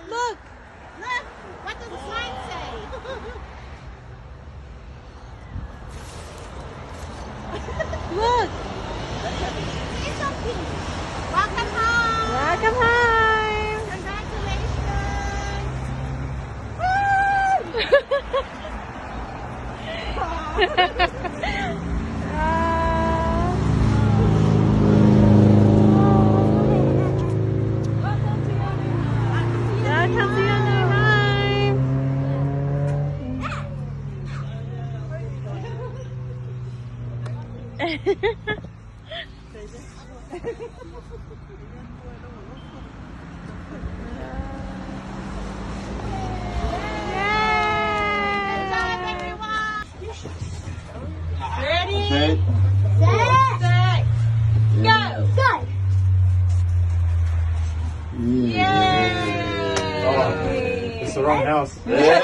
Look! Look! What does the sign say? Look! Say something! Welcome home! Welcome home! Congratulations! Ah. Welcome to your new home. Good job, everyone! Ready? Okay. Set! Go! Go! Yay! Oh, it's the wrong house. Yay!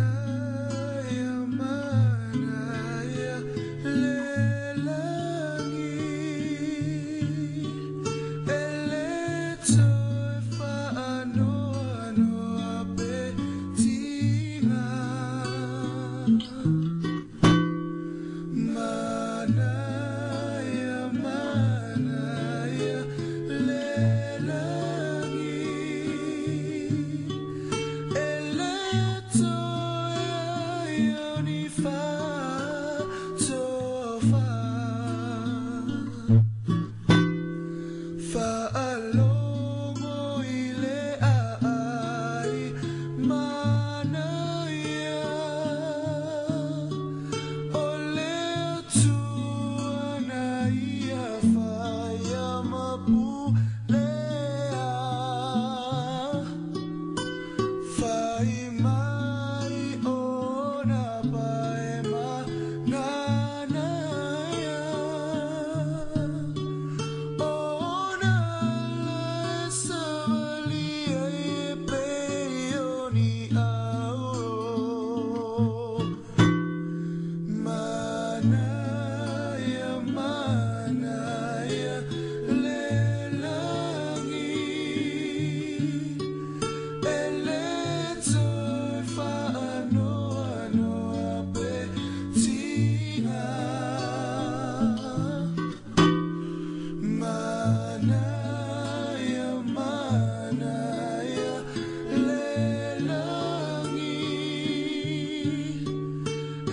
Manaya, manaya, lelangi, eletoe faanoanoa pe tiga. Manaya, manaya, lelangi. Faalogo i le aai manaia O le Atua na ia faia ma pulea Fai mai ona pae ma nanaia Ona le savalia e pei o ni ao Manaia, manaia, lelangi E le toe faanoanoa pe tiga Manaia, manaia, lelangi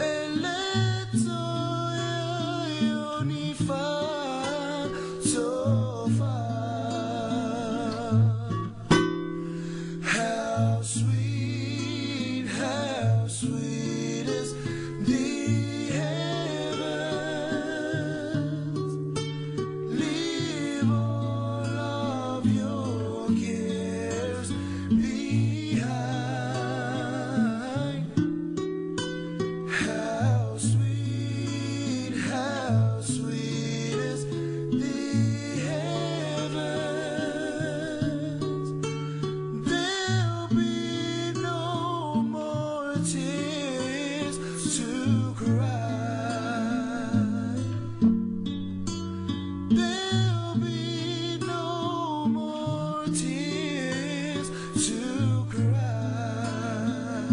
E le toe ai o ni fa'atofa How sweet is the heavens. Leave all of your cares behind. How sweet is the heavens. There'll be no more tears to cry. There'll be no more tears to cry.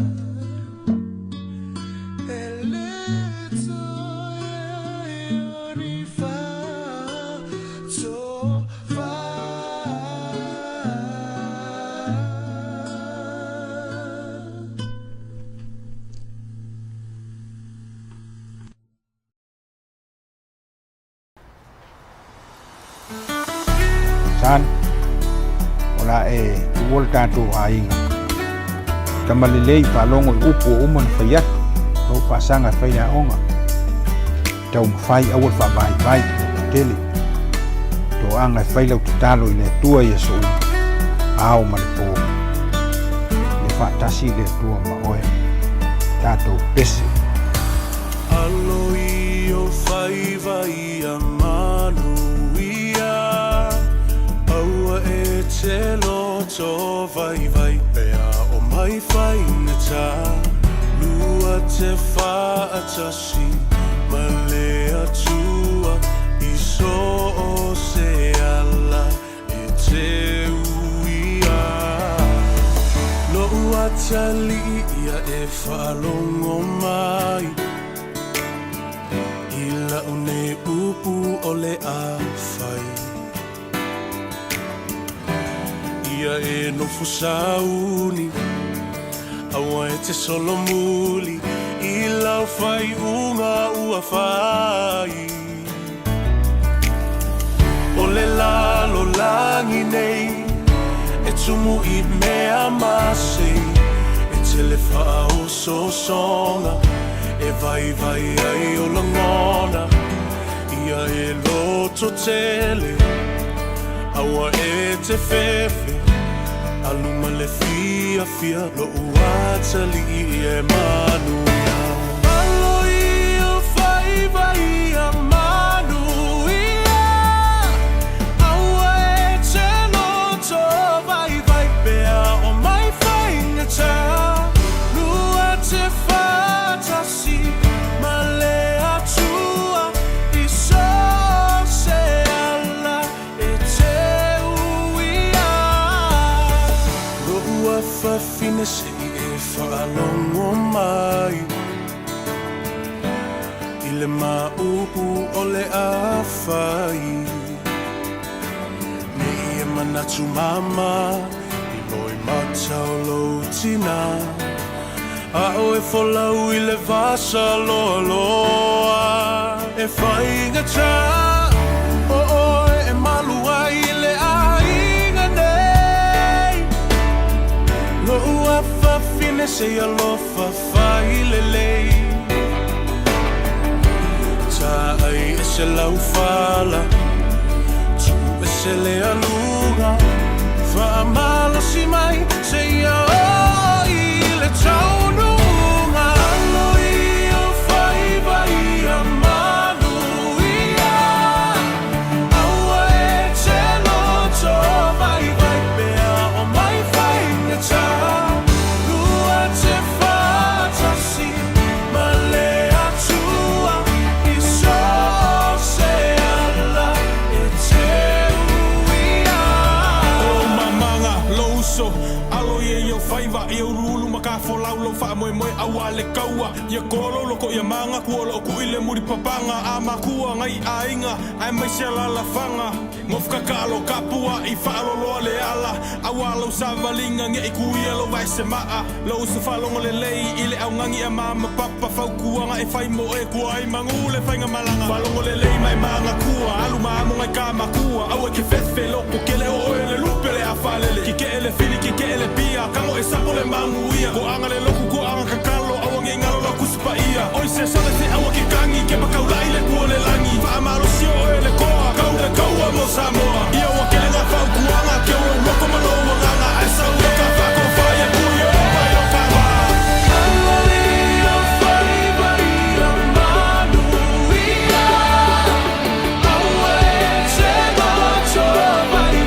E le toe ai o ni fa'atofa. San, o le a e tuua le tatou aiga. Tama lelei faalogo i upu ua uma ona fai atu, lou faasaga e fai le aoga. Taumafai aua le faavaivai loto tele. Toaga e fai lau tatalo i le Atua i aso uma, ao ma le po. faatasi le Atua ma oe. Tatou pese. Alo i ou faiva ia manuia, Aua e te loto vaivai pea o mai faigata, Lua te faatasi ma le Atua i so o se ala e te uia. Lo'u atalii ia e faalogo mai i la'u nei upu o le a fai. Ia e nofo sauni, aua e te solomuli i lau faaiuga ua fai. O le lalolagi nei e tumu i mea masei, e tele faaosoosoga e vaivai ai o lagona. Ia e lototele, aua e te fefe, alu ma le fiafia, lo'u atalii e manuia. Alo i ou faiva ia manuia, Aua e te loto vaivai pea o mai faigata, Lua te faatasi ma le Atua i so o se ala e te uia. Lo'u afafine se i e faalogo mai i le maʻupu o le a fai. Nei e manatu mama i loimata o lou tinā, A o e folau i le vasa loaloa. E faigata o oe e malu ai le aiga nei, Lo'u afafine se i alofa fai lelei. Taai ese lau fala, tuu ese le aluga, Faamalosi mai seia oo i le taunuuga. Alo i ou faiva ia manuia, Aua e te loto vaivai pea o mai faigata, Lua te faatasi ma le Atua i so o se ala e te uia. O mamaga lou uso alo ia i ou faiva ia uluulu ma kafolau lou faamoemoe auā le kaua ia kolo loko ia maga kua loo kuʻi le muli papaga a makua ngai aiga aemaise alalafaga gofokakalo kapuaʻi faaloloa le ala auā lau savaliga neʻi kuia lou vaesemaʻa lou uso faalogo lelei i le augani a mama papa fautuaga e fai mo e kua ai magū le faiga malaga faalogo lelei ma e magakua alu ma amo ngai ka makua aua ke fefe loko kele o oe le lupe le afalele kikeʻe le fili kikeʻe le pia kago e sapo le maguia koaga le loku koaga kakalo aua nei galo lau Tusi Paia oi se sole se aua ke kagi ke makaulaʻi le kua le lagi faamalosi o oe le koa kau le kaua mo Samoa ia ua kelega fautuaga ke o lou loto ma lou agaga ae sau e ka faakofa ia pui o mai o kava. Alo i ou faiva ia manuia, Aua e te loto vaivai.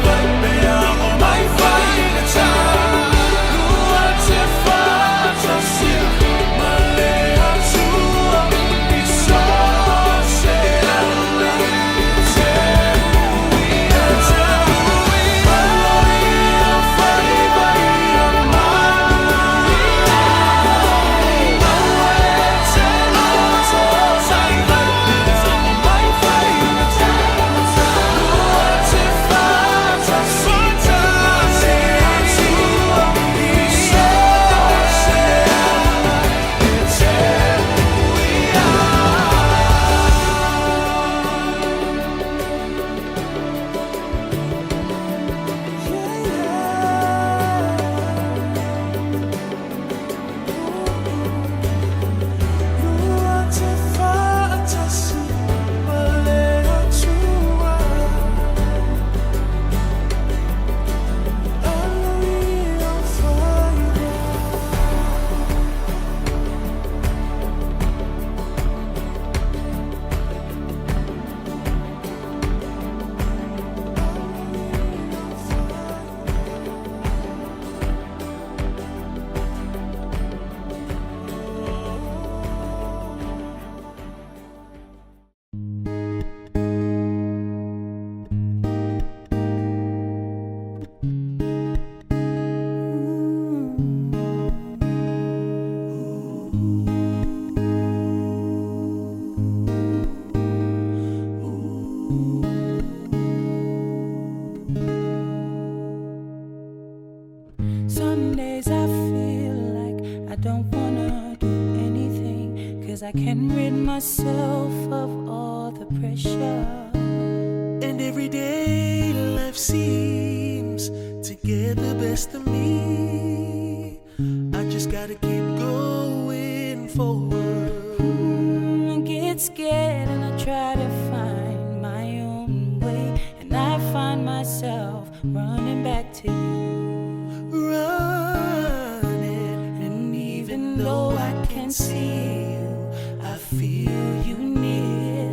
Don't wanna do anything, cause I can rid myself of all the pressure. And every day life seems to get the best of me. I just gotta keep going forward. I get scared and I try to find my own way, and I find myself running back to you. Running, and even though I can't see you, I feel you near,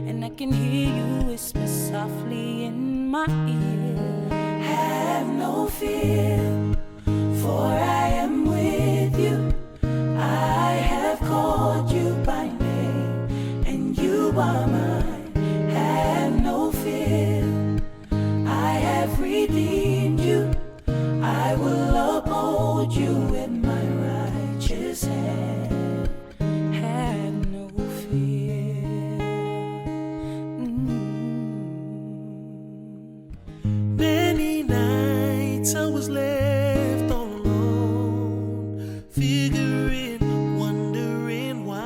and I can hear you whisper softly in my ear. Have no fear, for I am with you. I have called you by name, and you are mine. Have no fear, I have redeemed you. I will uphold you with my righteous hand. Have no fear. Many nights I was left all alone, figuring, wondering why.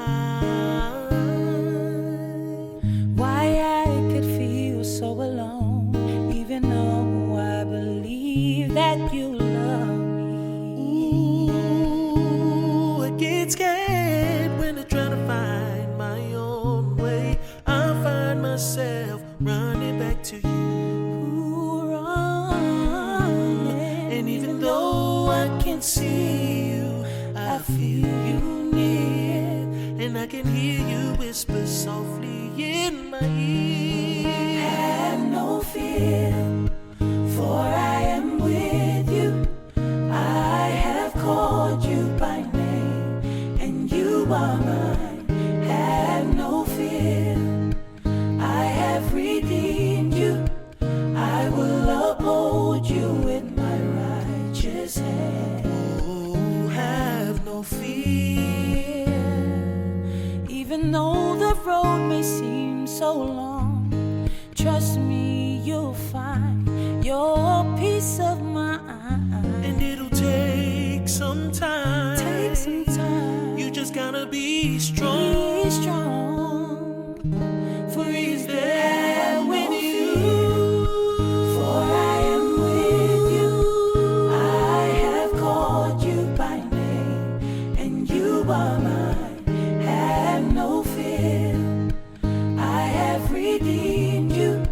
Why I could feel so alone, even though I believe that you love me. Ooh, I get scared when I try to find my own way. I find myself running back to you. Ooh, running. And even though I can't see you, I feel you near. And I can hear you whisper softly in my ear. Have no fear, for I am with you. I have called you by name, and you are mine. Have no fear, I have redeemed you. I will uphold you with my righteous hand. Oh, have no fear. Even though the road may seem so long, trust me, you'll find your peace of mind. And it'll take some time. Take some time. You just gotta be strong. Be strong. For he's there with you. For I am with you. I have called you by name, and you are mine. Have no fear. I have redeemed you.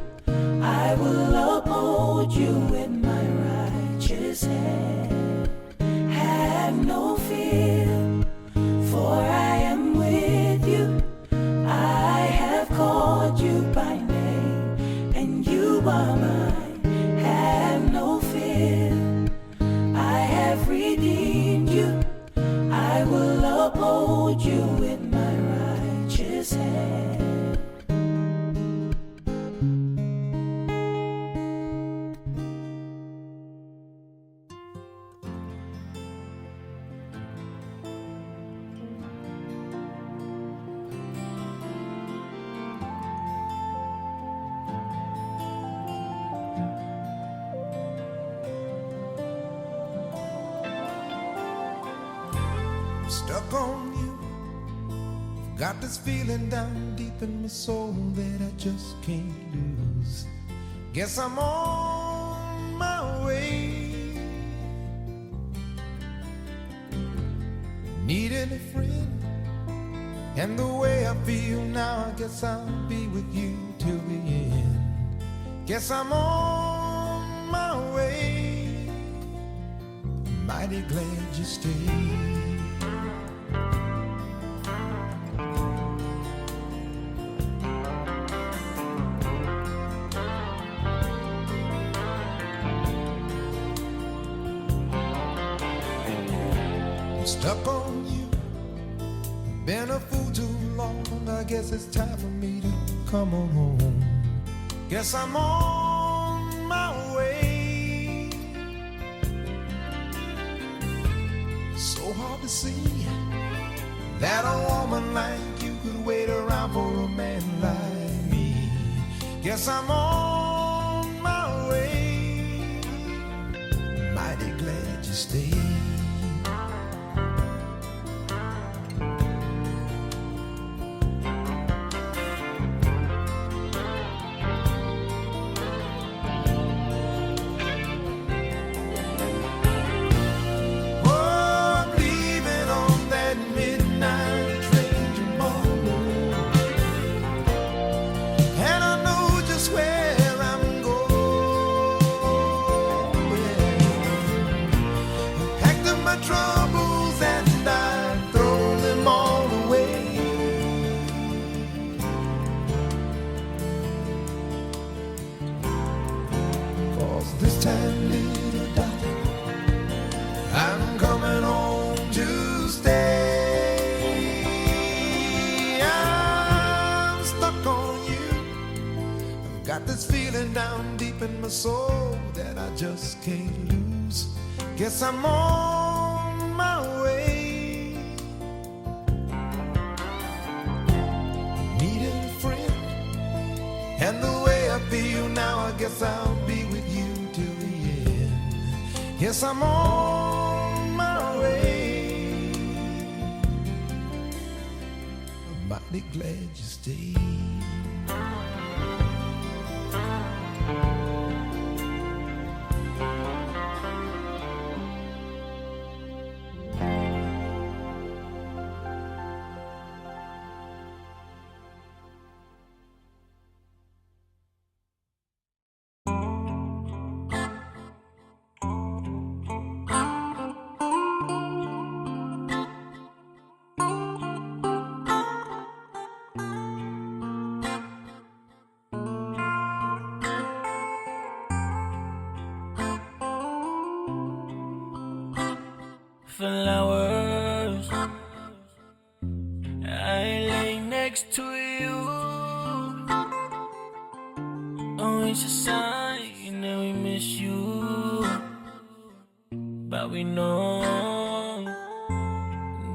I will uphold you with my righteous hand. Have no fear, for I am with you. I have called you by name, and you are mine. Have no fear. I have redeemed you. I will uphold you with my righteous hand. I'm stuck on you. Got this feeling down deep in my soul that I just can't lose. Guess I'm on my way. Needing a friend, and the way I feel now, I guess I'll be with you till the end. Guess I'm on my way. Mighty glad you stayed. I'm stuck on you. Been a fool too long. I guess it's time for me to come on home. Guess I'm on my way. So hard to see that a woman like you could wait around for a man like me. Guess I'm on my way. Mighty glad you stayed. Cause this time, little darling, I'm coming home to stay. I'm stuck on you. I've got this feeling down deep in my soul that I just can't lose. Guess I'm on my way. Needed a friend, and the way I feel now, I guess I'll be with you till the end. Yes, I'm on my way. I'm mighty glad you stayed. Flowers. I lay next to you. Oh, it's a sign that we miss you. But we know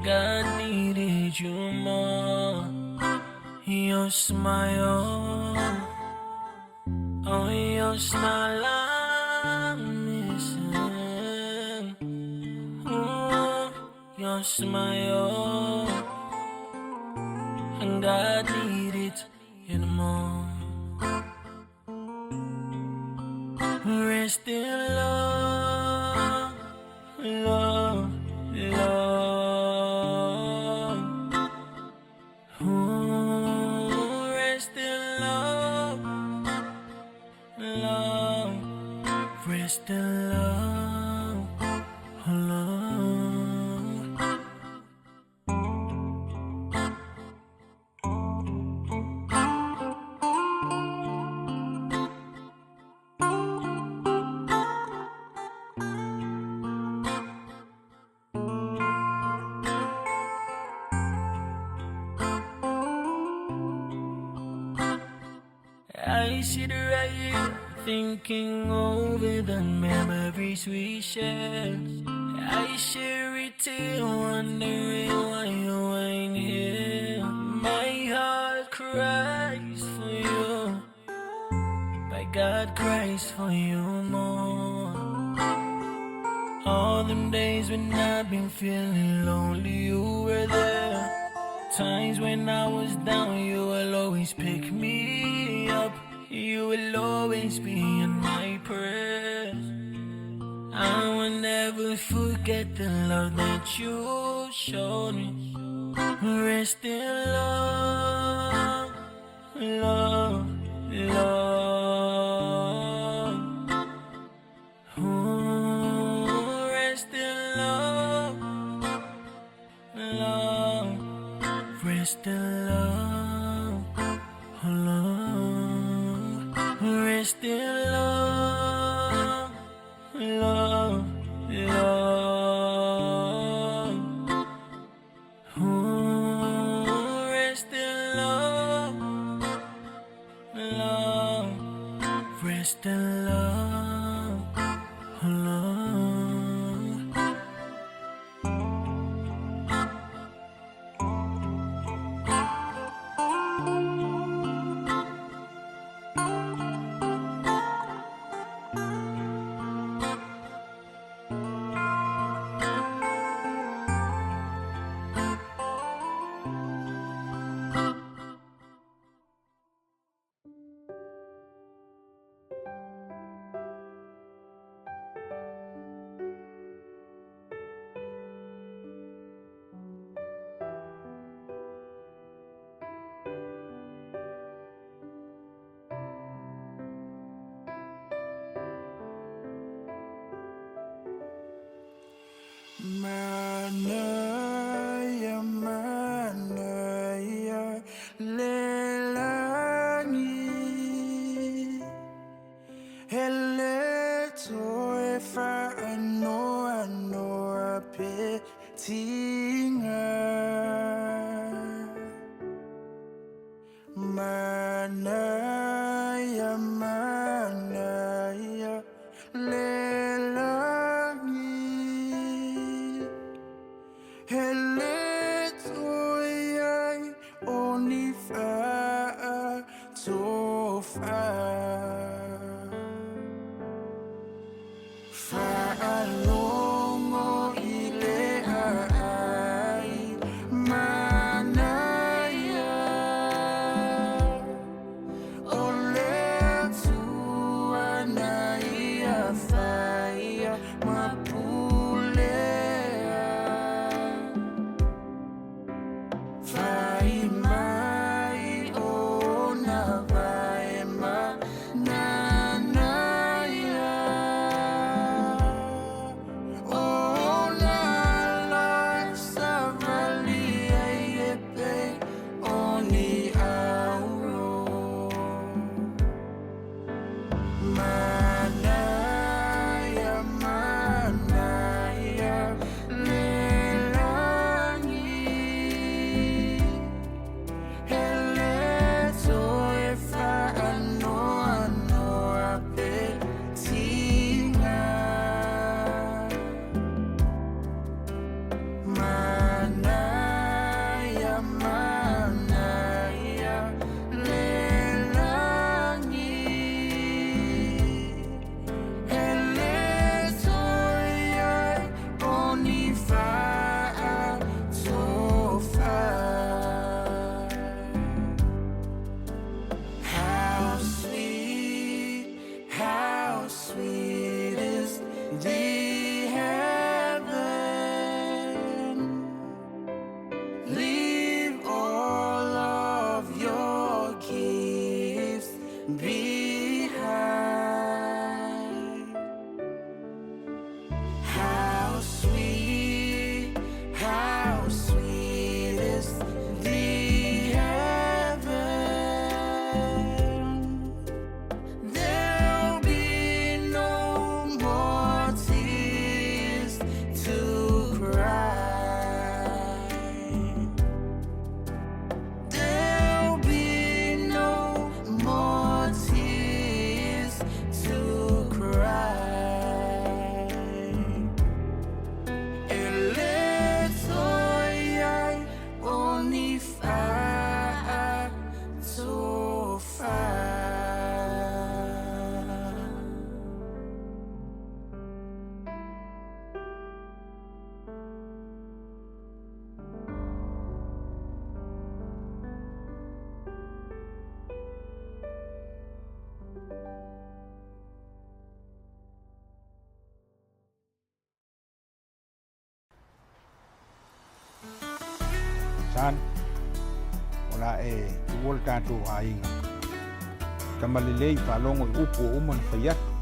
God needed you more. Your smile, oh, your smile I'm missing. Ooh, your smile, and God needed you more. Rest in love, love, love. Ooh, rest in love, love. Rest in love, love. I sit right here thinking over the memories we shared. I share it till wondering why you ain't here. My heart cries for you, but God cries for you more. All them days when I've been feeling lonely, you were there. Times when I was down, you will always pick me up. You will always be in my prayers. I will never forget the love that you showed me. Rest in love, love, love. Ooh, rest in love, love. Rest in love, love. Rest in love, love, love. Ooh, rest in love, love. Rest in love, love. Manaya, manaya, lelangi. Hele Le lagi He le toi ai o ni wha tō wha Whaalongo i le ai Manaia O le Atua na ia whaia ma pulea Whai mai o na vai ma nanaia O na la savali ai e pe o ni auro Manaia, manaia, le lagi He le toe whaanoanoa pe tinga Manaia, manaia, le lagi He le toi ai o ni whaatofa How sweet, how sweet is the heaven. Leave all of your gifts behind. How sweet is the heaven. There'll be no more tears to cry. There'll be no more tears to cry. E le toi ai o ni whaatofa. San, o la e tuua le tatou aiga. Tama lelei faalogo i upu ua uma ona fai atu,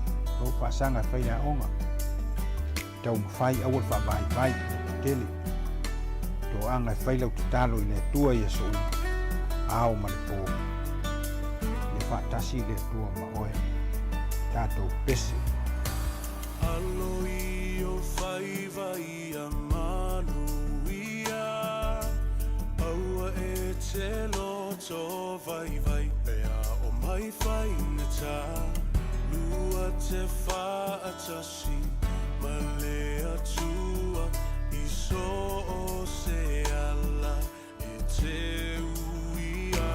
lou faasaga e fai le aoga. Taumafai aua le faavaivai i lou tele. Toaga e fai lau tatalo i le Atua i aso uma, ao ma le po. Ia faatasi le Atua ma oe. Tatou pese. Alo i ou faiva ia manuia, Aua e te loto vaivai pea o mai faigata, Lua te faatasi ma le Atua i so o se ala e te uia.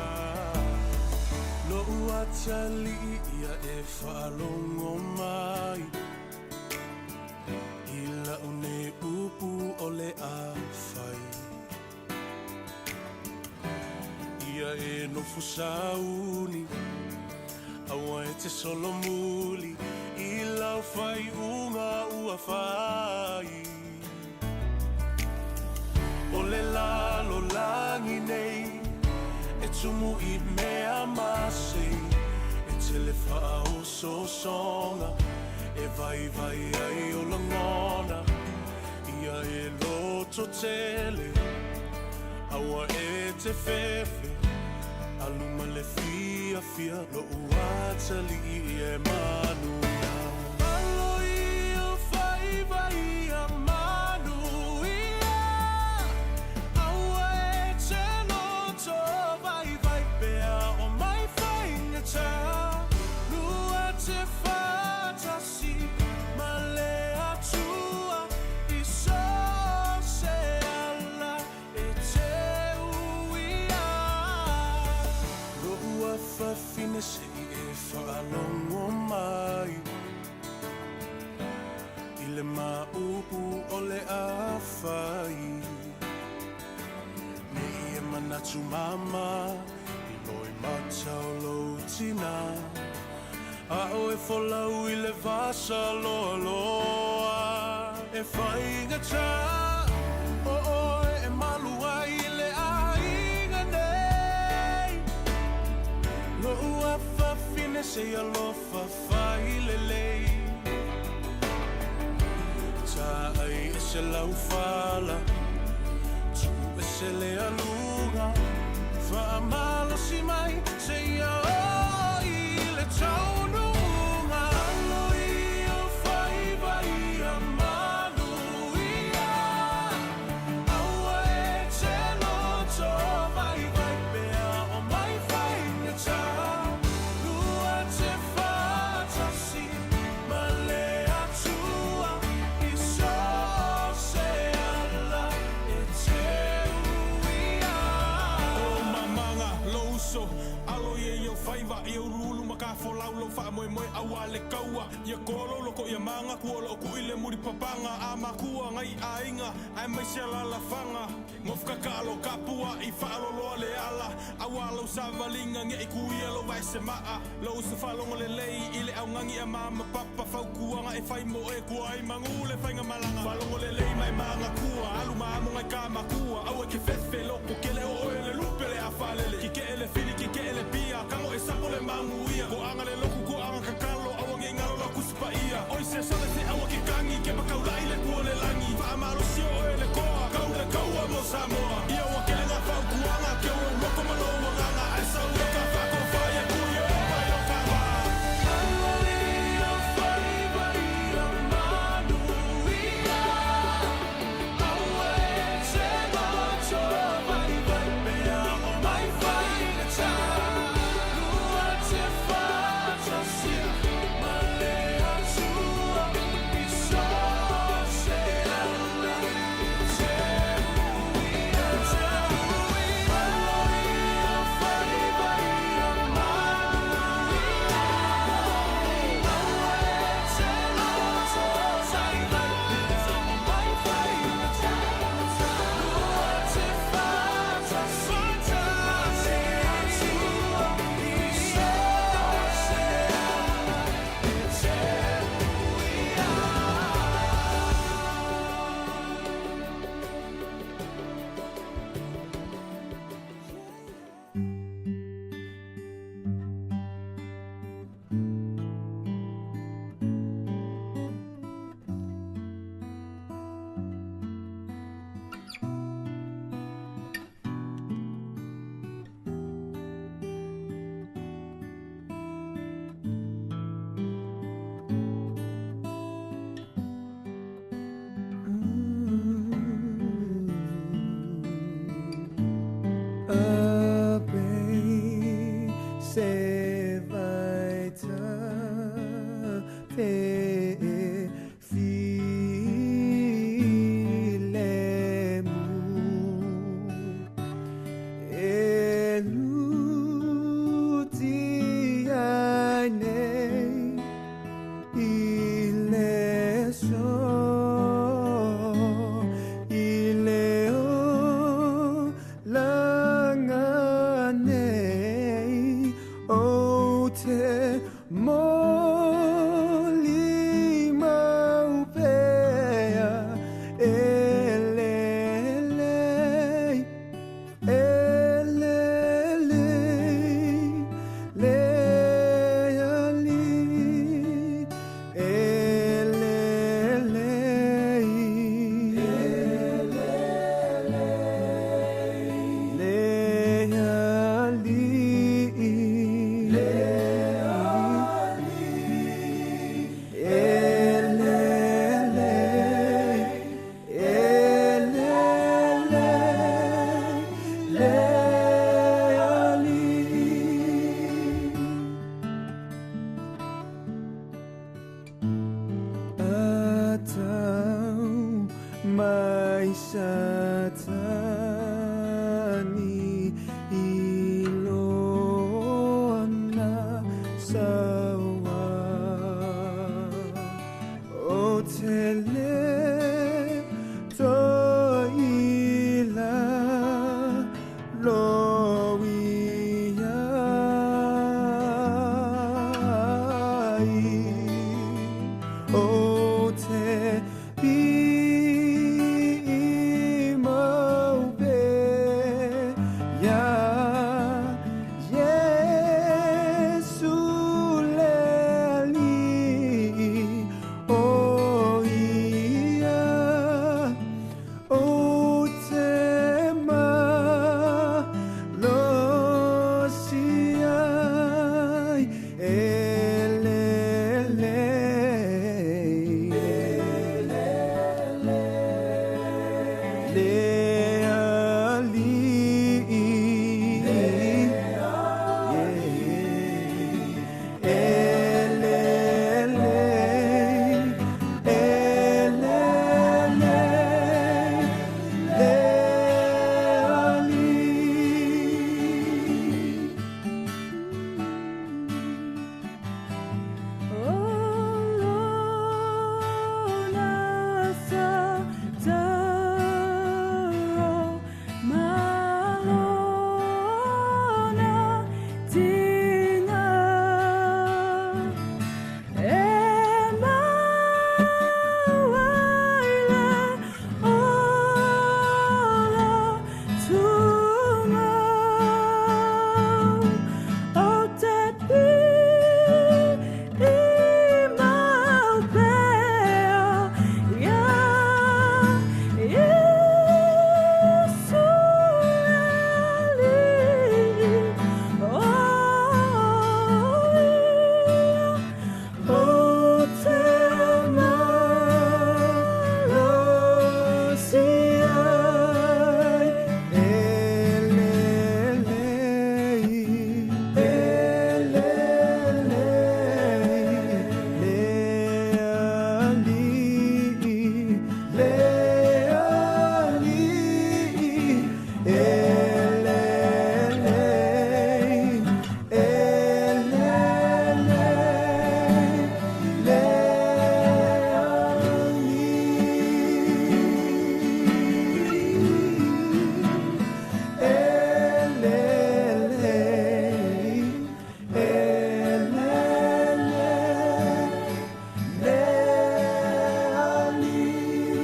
Lo'u atalii ia e faalogo mai i la'u nei upu o le a fai. Ia e nofo sauni, aua e te solomuli i lau faaiuga ua fai. O le lalolagi nei e tumu i mea masei, e tele faaosoosoga e vaivai ai o lagona. Ia e loto tele, aua e te fefe, alu ma le fiafia, lo'u atalii e manuia. Alo i ou faiva ia manuia, aua e te loto vaivai pea o mai faigata, Lua te faatasi. Atumama i loimata o lou tina. A o e folau i le vasa loaloa. E faigata o oe e malu ai i le aiga nei. Lo'u afafine se alofa fai lelei. Taai ese lau fala, tu ese le aluga. Faamalosi mai seia oo i le taunuuga. Alo i ou faiva ia manuia. Aua e te loto vaivai pea o mai faigata. Lua te faatasi ma le Atua i so o se ala e te uia. O mamaga lou uso alo ia i ou faiva ia uluulu ma kafolau lou faamoemoe auā le kaua ia kolo loko ia maga kua loo kuʻi le mulipapaga a makua gai aiga aemaise alalafaga gofokakalo kapuaʻi faaloloa le ala auā lau savaliga geʻi kuia lou vaesemaʻa lou uso faalogo lelei i le augagi a mama papa fautuaga e fai mo oe kua ai magū le faigamalaga faalogo lelei ma e magakua alu ma amo gai ka makua aua e ke fefe loko kele o oe le lupe le afalele kekeʻe le fili kekeʻe le pia kago e sapo le maguia koaga le loku koaga kakalo aua nei galo lau Tusi Paia oi se sole se aua ke kagi ke makaulaʻi le pua le lagi faamalosi o oe le koa kau le kaua mo Samoa ia ua kelega fautuaga ke lou loto ma lou agaga ae sau e ka faatofa ia kui o mai o ka wā. Alo i ou faiva ia manuia. Aua e te loto vaivai pea o mai faigata. Lua te faatasi ma le Atua i so o se ala e te uia. Alo i ou faiva ia manuia. Aua e te loto vaivai pea o mai faigata. Lua te faatasi ma le Atua i so o se ala e te uia. Ape se vai te filemu e luti ai nei i le so i le o langa nei o te mo li mau pea e le le e le le le ali e le le le ali le ali e le le e le le le ali. Atau mai satani ilona sawa o tele to ila lo. O te pi mau pe ia Iesu le Alii o ia o te malosi ai e lele le Alii e lele e lele le Alii. O te malosi ai e lele e lele le Alii le Alii e lele e lele le Alii e lele e lele le Alii.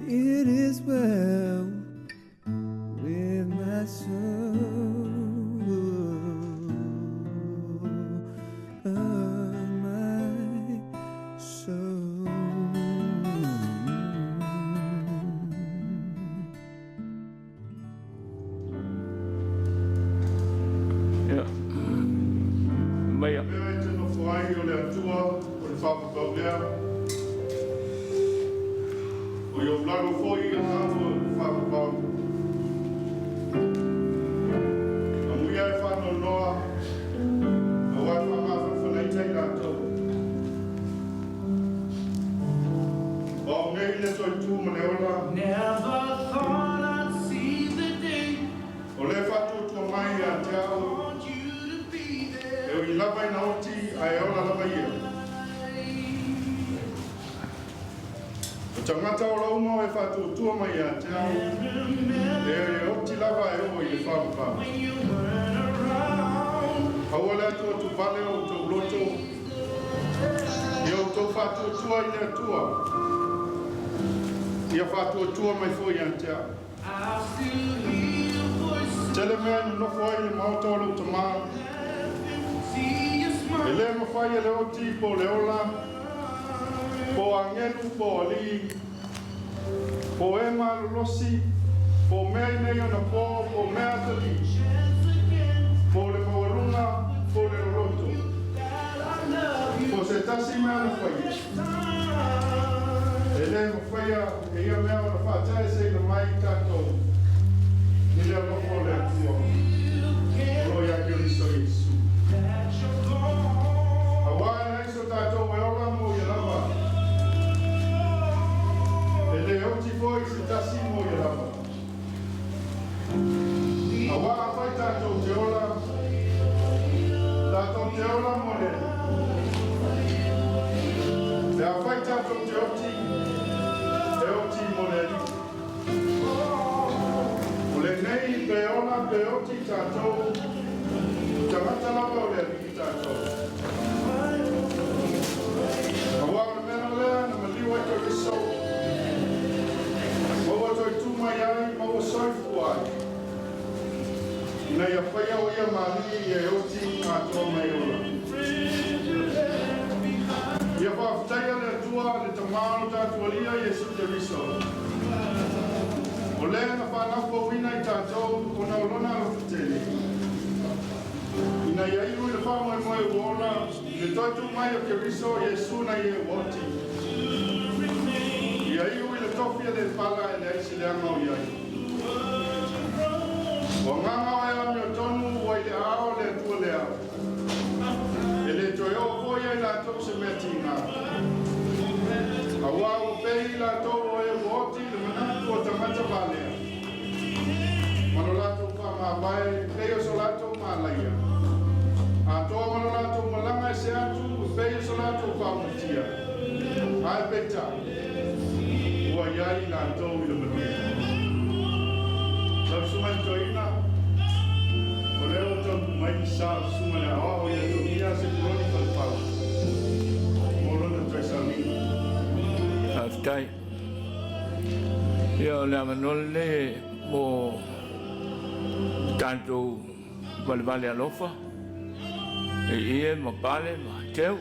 It is well with my soul, my soul. Ia. Maia. Mea e te nofo ai o le Atua, o le whakapau lea. O i au lalo foi a au o le whakapau. A muia e whanau noa, a wai whamawhanawhanaita i rātou. O au nei le toi tū ma le ola, Never thought I'd see the day. o le whātūtua mai a te au, Want you to be there. e o i lava ina oti a e ola lava ia. O tangata o lauma o e whātūtua mai a te au, e e oti lava e o i le whakapau. When you weren't around, Aua le Atua tuvale o tou loto, ia outou faatuatua i le Atua, ia faatuatua mai foi ia te au. I still hear your voice. Tele mea i nonofo ai le maota o lou tamā, See you e smile. lē mafai e le oti po o le ola, po o agelu po o alii, po o e malolosi, po o mea i nei ona pō, po o mea atalii, Chance again po o le maualuga, po o le loloto, that I love you. po o se tasi mea na faia. E lē mafaia e ia mea ona faataeseina mai tatou i le alofa o le Atua o loo iā Keriso Iesu. That you're gone. Auā e leai so tatou e ola mo ia lava. E lē oti foi se tasi mo ia lava. Auā afai tatou te ola, tatou te ola mo le Alii. Le afai tatou te oti, e oti mo le Alii. O lenei pe ola faapea e oti i tatou, o tagata lava o le Alii tatou. Auā o le mea nō lea na maliu ai Keriso, ma ua toe tu mai ai ma ua soifua ai, ina ia faia o ia ma Alii ia e oti atoa ma e ola. Ia faafetaia le Atua, le Tamā o lo tatou Alii a Iesu Keriso, o lea na faanaufauina i tatou ona o lona alofa tele, ina ia iu i le faamoemoe ua ola i le toe tu mai o Keriso Iesu nai e ua oti. Ia iu i le tofi e lē pala e leai se leaga o i ai. O agaga o e amiotonu ua i le aao o le Atua lea, e lē toe oo foi ia i latou se mea tigā. Auā ua pei i latou o e ua oti i le manatu o tagata valea, ma lo latou faamavae e pei o so latou malaia, atoa ma lo latou malaga ese atu e pei o so latou faaumatia, ae peitai, ua i ai i latou i le manuia. Lau Susuga i le Toeaina, o lea ua taunuu mai le sa o le Susuga i le Aoao ia Togia Sepuloni Falepau mo lona toe sauniga. Faafetai. Ia o le avanoa lenei mo tatou valevale alofa e ie ma pale ma teu.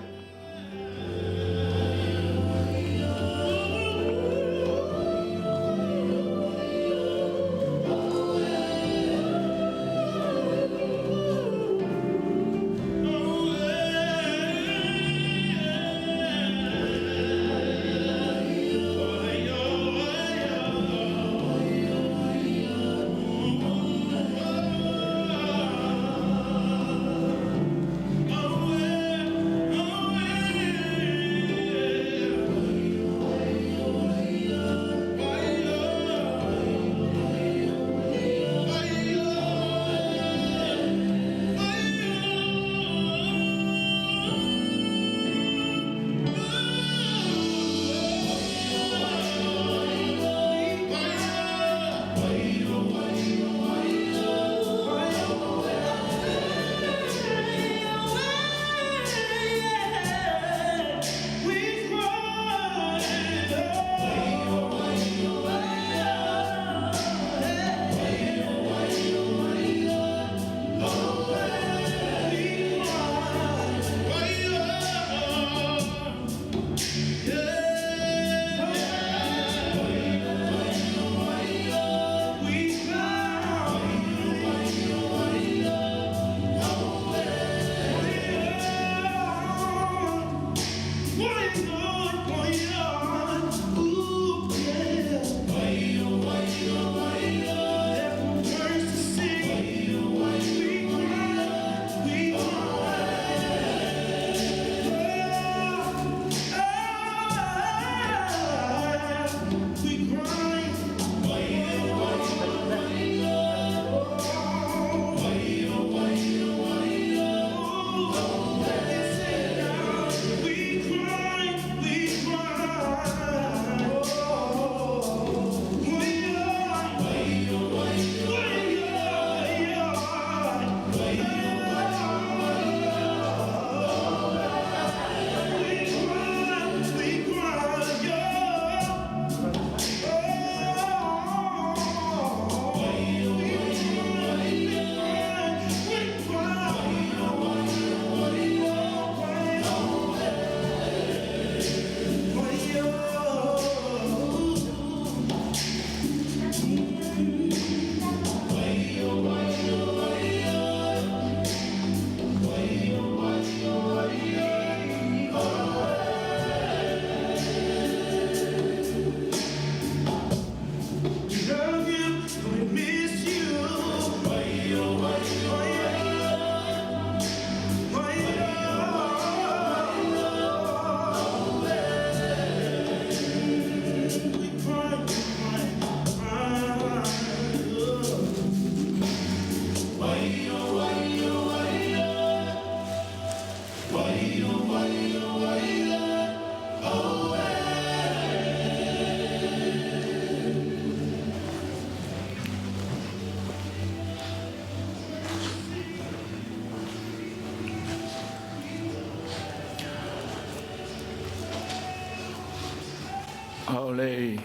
A o le i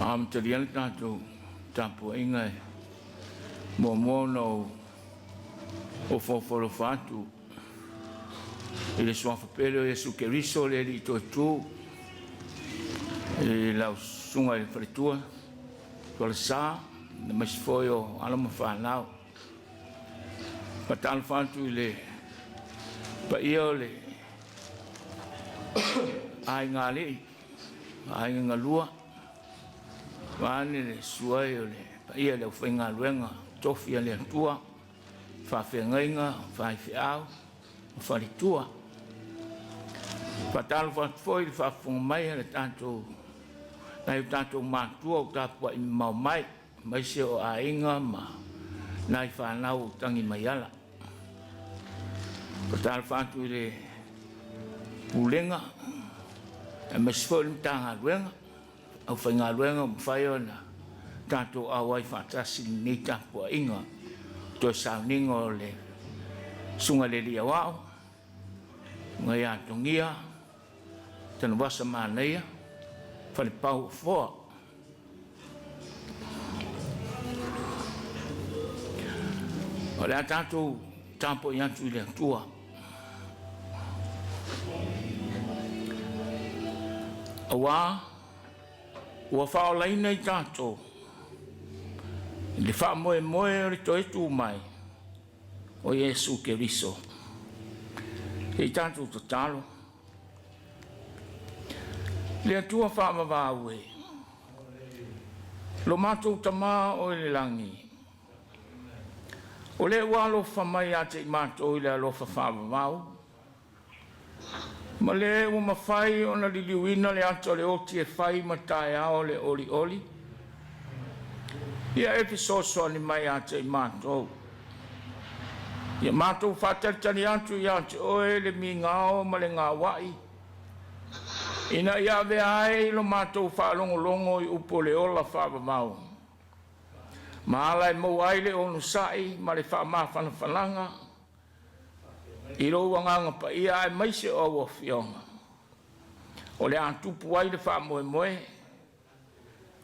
amatalia le tatou tapuaiga e muamua ona ou ofoofo alofa atu i le suafa pele o Iesu Keriso le Alii Toetu i lau susuga i le faletua Tualasa aemaise foi o alo ma fanau. Faatalofa atu i le paia o le aiga alii ma aiga galua, vaeane le susu ai o le paia i le aufaigaluega tofi a le Atua, faafeagaiga, faifeau ma faletua. Faatalofa atu foi i le faafofoga mai a le tatou nai o tatou matua o tapuai mamao mai, aemaise o aiga ma nai fanau o tagi mai ala. Faatalofa atu i le Pulega aemaise foi o le Matagaluega, aufaigaluega ua mafai ona tatou auai faatasi i lenei tapuaiga toe sauniga o le Susuga i le Alii Aoao, Susuga ia Togia Tanuvasa Manaia Falepau Afoa. O le a tatou tapuai atu i le Atua. Auā ua faaolaina i tatou i le faamoemoe o le toe tu mai o Iesu Keriso. Se i tatou tatalo. Le Atua faavavau e, lo matou Tamā o i le lagi, o lea ua alofa mai ia te i matou i le alofa faavavau, ma le ua mafai ona liliuina le ata o le oti e fai ma taeao o le olioli, ia e fesoasoani mai ia te i matou. Ia matou faatalitali atu ia te oe le migao ma le gaua'i, ina ia avea ai lo matou faalogologo i upu o le ola faavavau, ma ala e maua ai le onosai ma le faamafanafanaga i lou Agaga Paia aemaise o au Afioga, o le a tupu ai le faamoemoe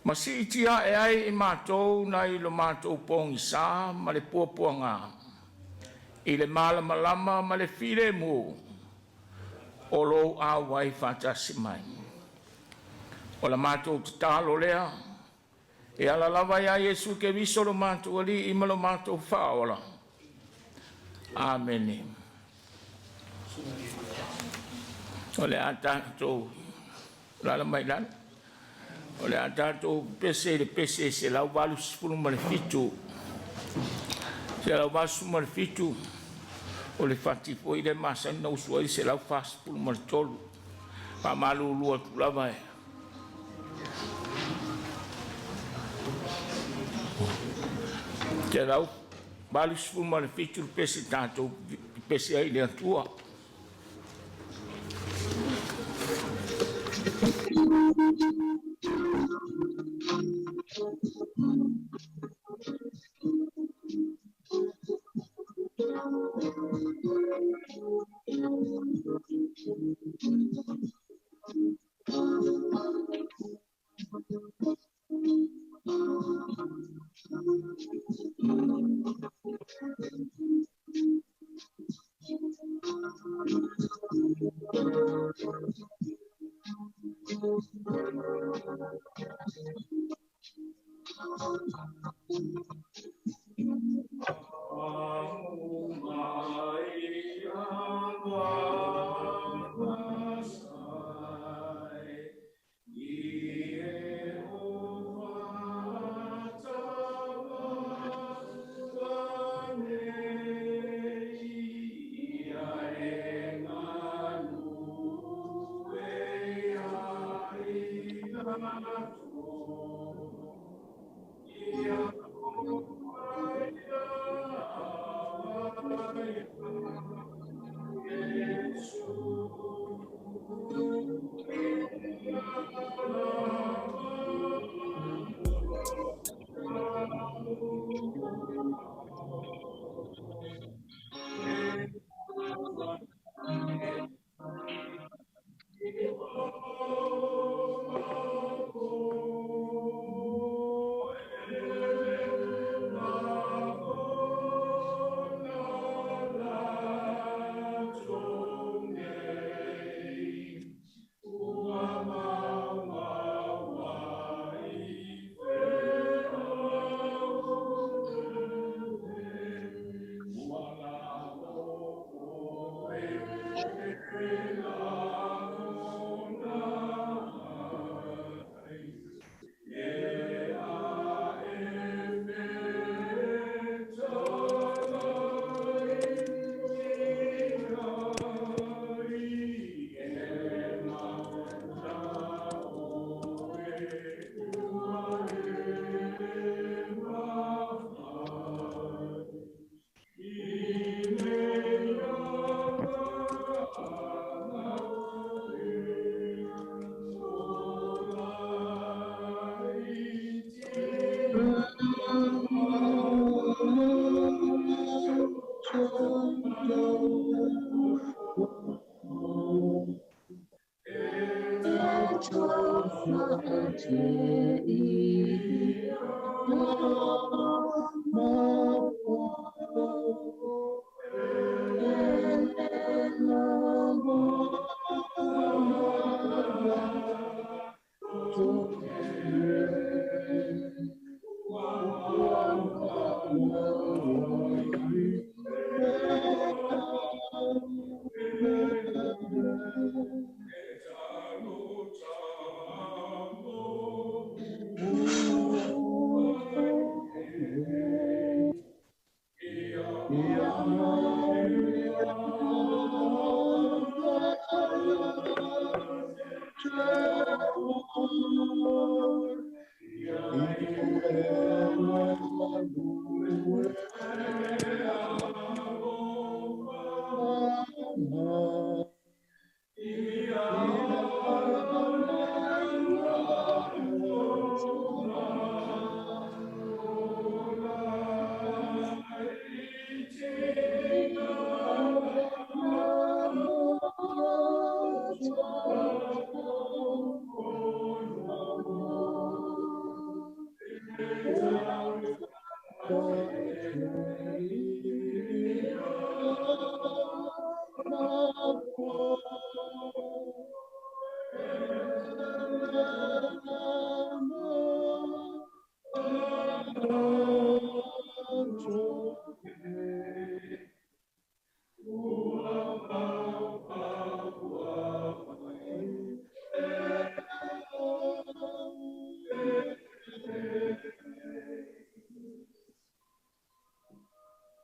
ma siitia ae ai i matou nai lo matou pogisa ma le puapuaga i le malamalama ma le filemu o lou auai faatasi mai. O la matou tatalo lea e ala lava iā Iesu Keriso lo matou Alii ma lo matou Faaola. Amene. O le a tatou lala mai lalo. O le a tatou pese i le pese 187. 187 o le fati foi lea masani na usu ai le 143. Faamalulu atu lava e 187 le pese tatou pese ai i le Atua.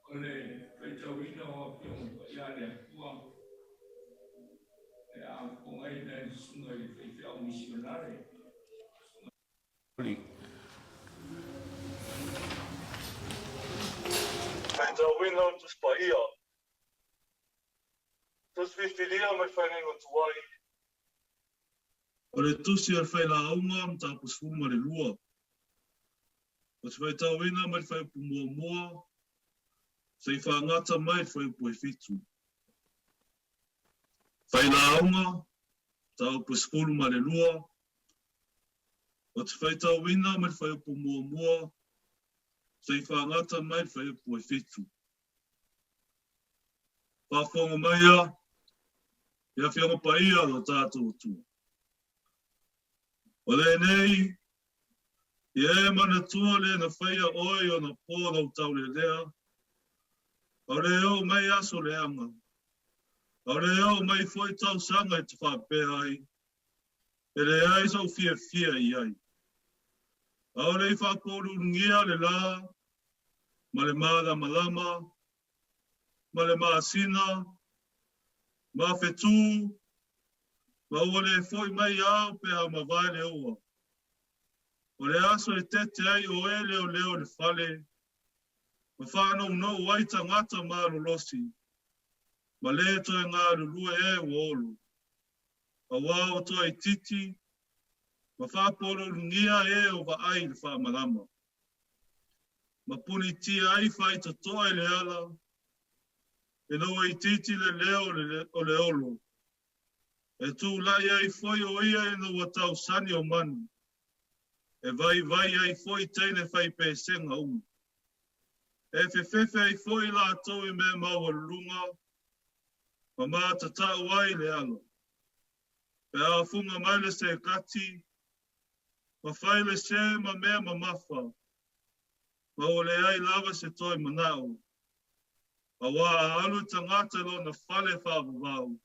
O le faitauina o Afioga Paia a le Atua e afogaina e le Susuga i le Faifeau Misionare. Faitauina o le Tusi Paia, Tusi Filifilia mai Faiga Tuai. O le Tusi a le Failauga, Mataupu 12. Ou te faitauina mai le fuaiupu muamua seia faagata mai le fuaiupu e fitu. Failauga, Mataupu 12. Ou te faitauina mai le fuaiupu muamua seia faagata mai le fuaiupu e fitu. Faafofoga maia e Afioga Paia o lo tatou Atua. O lenei, ia e manatua le na faia oe i ona po lau taulelea, ʻaʻole e oo mai aso leaga, ʻaʻole e oo mai foi tausaga e te faapea ai, e leai soʻu fiafia i ai. ʻAʻole i faapōlulugia le lā ma le mālamalama, ma le masina, ma fetū, ma ua le foʻi mai ao pe a mavae le ua. O le aso e tete ai ʻoe leoleo i le fale, ma faanounou ai tagata malolosi, ma lē toe galulue e ua olo. Auā ua toaitiiti, ma faapōlulugia e o vaai i le faamalama. Ma punitia ai faitotoa i le ala, ina ua itiiti le leo o le olo. E tulai ai foi o ia ina ua tausani o manu, e vaivai ai foi teine fai pesega uma. E fefefe ai foi latou i mea maualuluga, ma matatau ai le ala. Pe a funga mai le sekati, ma fai le se ma mea mamafa, ma ua leai lava se toe manao. Auā a alu tagata i lona fale faavavau,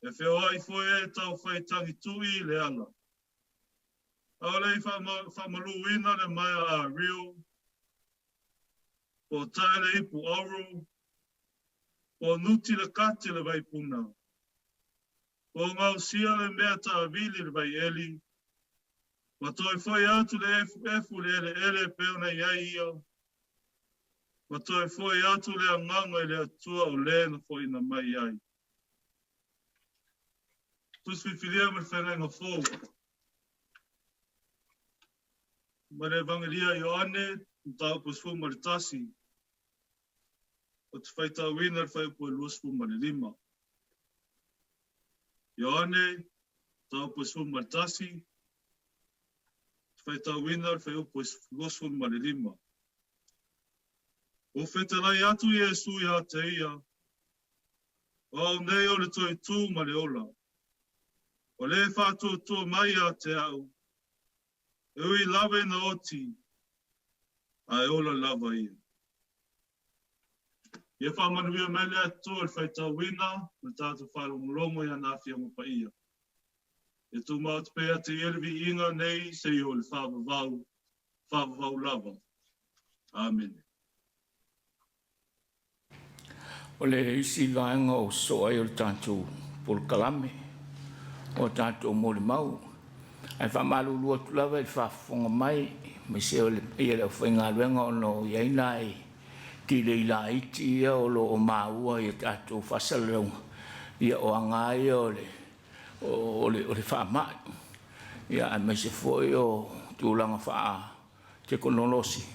e feoai foi e tau fai tagituʻi i le ala. ʻAʻole i faamaluina le maea a Rio, po o tae le ipu auro, po o nuti le kati le vaipuna, po o gaosia le mea taavili le vaieli, ma toe foi atu le efuefu i le eleele e pei ona i ai ia, ma toe foi atu le agaga i le Atua o lē na foʻina mai ai. Tusi Filifilia ma le Feagaiga Fou. Mai le Evagelia a Ioane, mataupu 11, ou te faitauina le fuaiupu e 25. Ioane, mataupu. Mataupu e 11, te faitauina le fuaiupu e 25. Ua fetalai atu Iesu ia te ia, O au nei o le toitū ma le ola. O le faatuatua mai ia te au, e ui lava ina oti, ae ola lava ia. Ia faamanuia mai le Atua i le faitauina ma le tatou faalogologo i ana Afioga Paia. Ia tumau atu pea ia te ia le viiga nei seia oo i le faavavau, faavavau lava. Amene. O le isi vaega o sosoo ai o le tatou polokalame o tatou molimau, ae faamalulu atu lava i le faafofoga mai aemaise o le paia o le aufaigaluega ona o i ai nai tilei laiti ia o lo o maua i a tatou faasalalauga, ia o aga lava ia o le o le faamai, ia aemaise foi o tulaga faatekonolosi,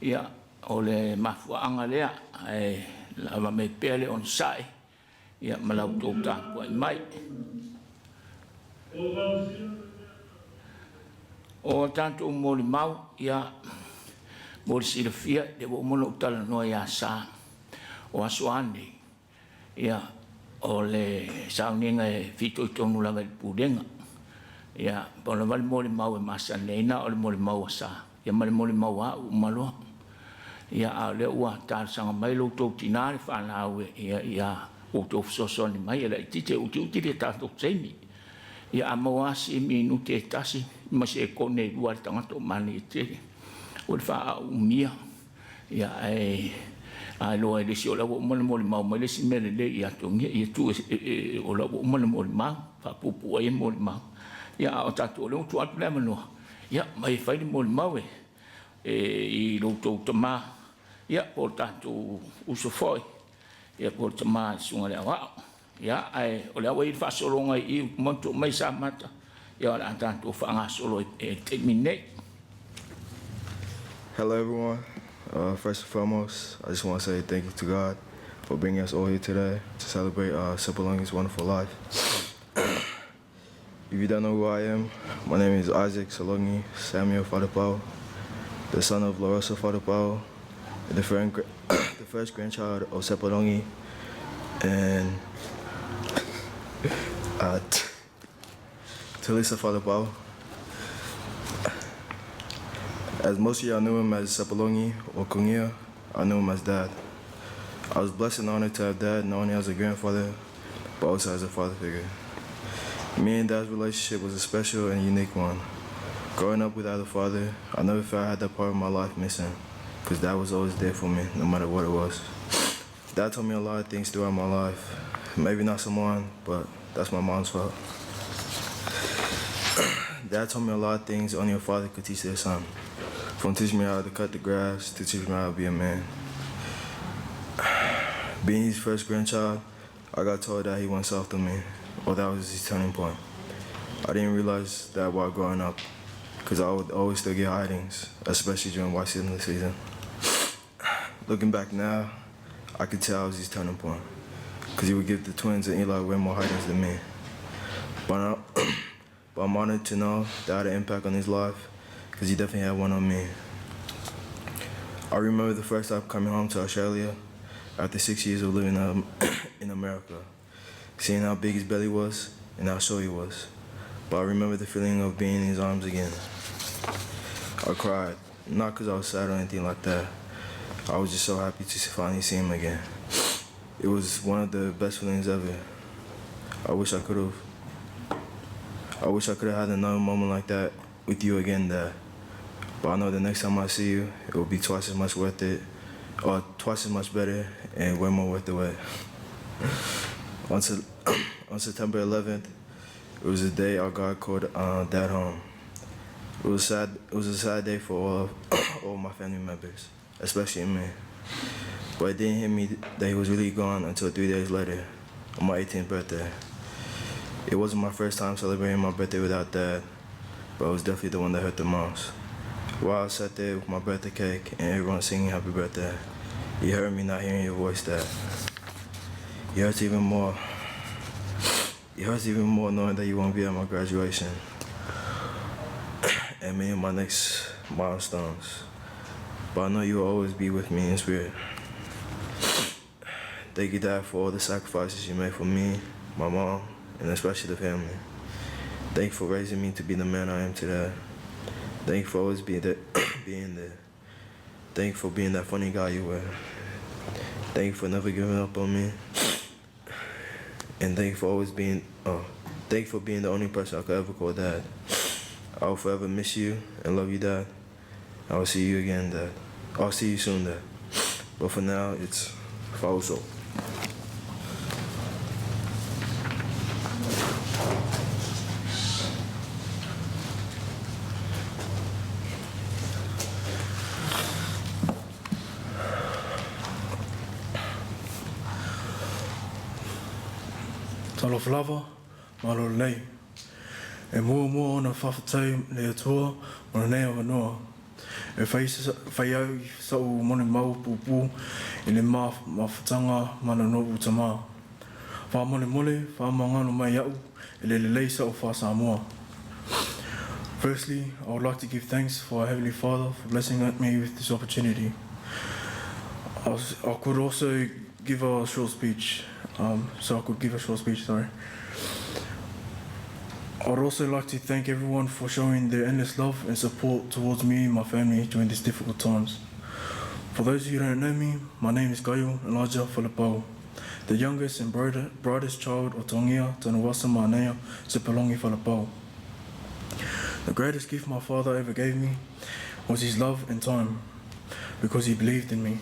ia o le mafuaaga lea, ae lava mai pea le onosai ia ma la outou tapuai mai. O a tatou molimau, ia, mo le silafia, lea ua uma ona ou talanoa ia Sa, o aso a nei, ia, o le sauniga e fitoitonu lava i le Pulega. Ia, pau lava le molimau e masani ai na o le molimau a Sa, ia ma le molimau a au uma loa. Ia, a o lea ua talosaga mai lo outou tinā le fanau e, ia, ia outou fesoasoani mai e laitiiti e utiuti le tatou taimi. Ia, a maua lava si minute e tasi ma se kone e lua a le tagata o manaia tele. O le faaumia, ia, ae a iloa e le isi o la ua uma ona molimau mai le isi mea lelei ia Togia, ia tuu e, e, o la ua uma ona molimau, faapuupuu ai e molimau. Ia, a o tatou o lea ua tuu atu le avanoa, ia, mai e fai le molimau e, e, i lo outou tama, ia, po o le tatou uso foi, ia, po o le tama i le susuga i le aoao. Ia, ae o lea ua i ai le faasologa i i, ua tuu mai Samata, ia o le a tatou faagasolo i le taimi lenei. Hello, everyone. First and foremost, I just want to say thank you to God for bringing us all here today to celebrate Sepulongi's wonderful life. If you don't know who I am, my name is Isaac Salongi Samuel Falepau, the son of Lorosa Falepau, the, friend, the first grandchild of Sepulongi, and Talisa Falepau. As most of y'all knew him as Sepulongi or Kungia, I knew him as Dad. I was blessed and honored to have Dad not only as a grandfather, but also as a father figure. Me and Dad's relationship was a special and unique one. Growing up without a father, I never felt I had that part of my life missing, because Dad was always there for me, no matter what it was. Dad taught me a lot of things throughout my life. Maybe not someone, but that's my mom's fault. Dad taught me a lot of things only a father could teach their son. From teaching me how to cut the grass to teaching me how to be a man. Being his first grandchild, I got told that he went soft on me, or that was his turning point. I didn't realize that while growing up, because I would always still get hidings, especially during white season season. Looking back now, I could tell it was his turning point, because he would give the twins and Eli way more hidings than me. But, I, but I'm honored to know that I had an impact on his life, because he definitely had one on me. I remember the first time coming home to Australia after 6 years of living in America, seeing how big his belly was and how sore he was. But I remember the feeling of being in his arms again. I cried, not because I was sad or anything like that. I was just so happy to finally see him again. It was one of the best feelings ever. I wish I could have. I wish I could have had another moment like that with you again, Dad. But I know the next time I see you, it will be twice as much worth it, or twice as much better, and way more worth the wait. On, on September 11th, it was the day our God called Dad home. It was sad. It was a sad day for all, all my family members, especially me. But it didn't hit me that he was really gone until 3 days later, on my 18th birthday. It wasn't my first time celebrating my birthday without Dad, but it was definitely the one that hurt the most. While I sat there with my birthday cake and everyone singing happy birthday, you heard me not hearing your voice, Dad. It hurts even more. It hurts even more knowing that you won't be at my graduation and many of my next milestones. But I know you will always be with me in spirit. Thank you, Dad, for all the sacrifices you made for me, my mom, and especially the family. Thank you for raising me to be the man I am today. Thank you for always being there, being there. Thank you for being that funny guy you were. Thank you for never giving up on me. And thank you for always being, thank you for being the only person I could ever call dad. I will forever miss you and love you, Dad. I will see you again, Dad. I'll see you soon, Dad. But for now, it's Fauso. Talofa lava, malo lelei. E muamua ona faafetai le Atua mo lenei avanoa e fai, fai ai sa'u molimau puupuu i le mafutaga ma lou tamā. Faamolemole, faamagalo mai iaʻu e le lelei sa'u faa-Samoa. Firstly, I would like to give thanks for our Heavenly Father for blessing me with this opportunity. I could also give a short speech, so I could give a short speech, sorry. I'd also like to thank everyone for showing their endless love and support towards me and my family during these difficult times. For those who don't know me, my name is Gaio Elijah Filipao, the youngest and brightest child of Tongia Tanawasa Manea Sipalongi Filipao. The greatest gift my father ever gave me was his love and time, because he believed in me.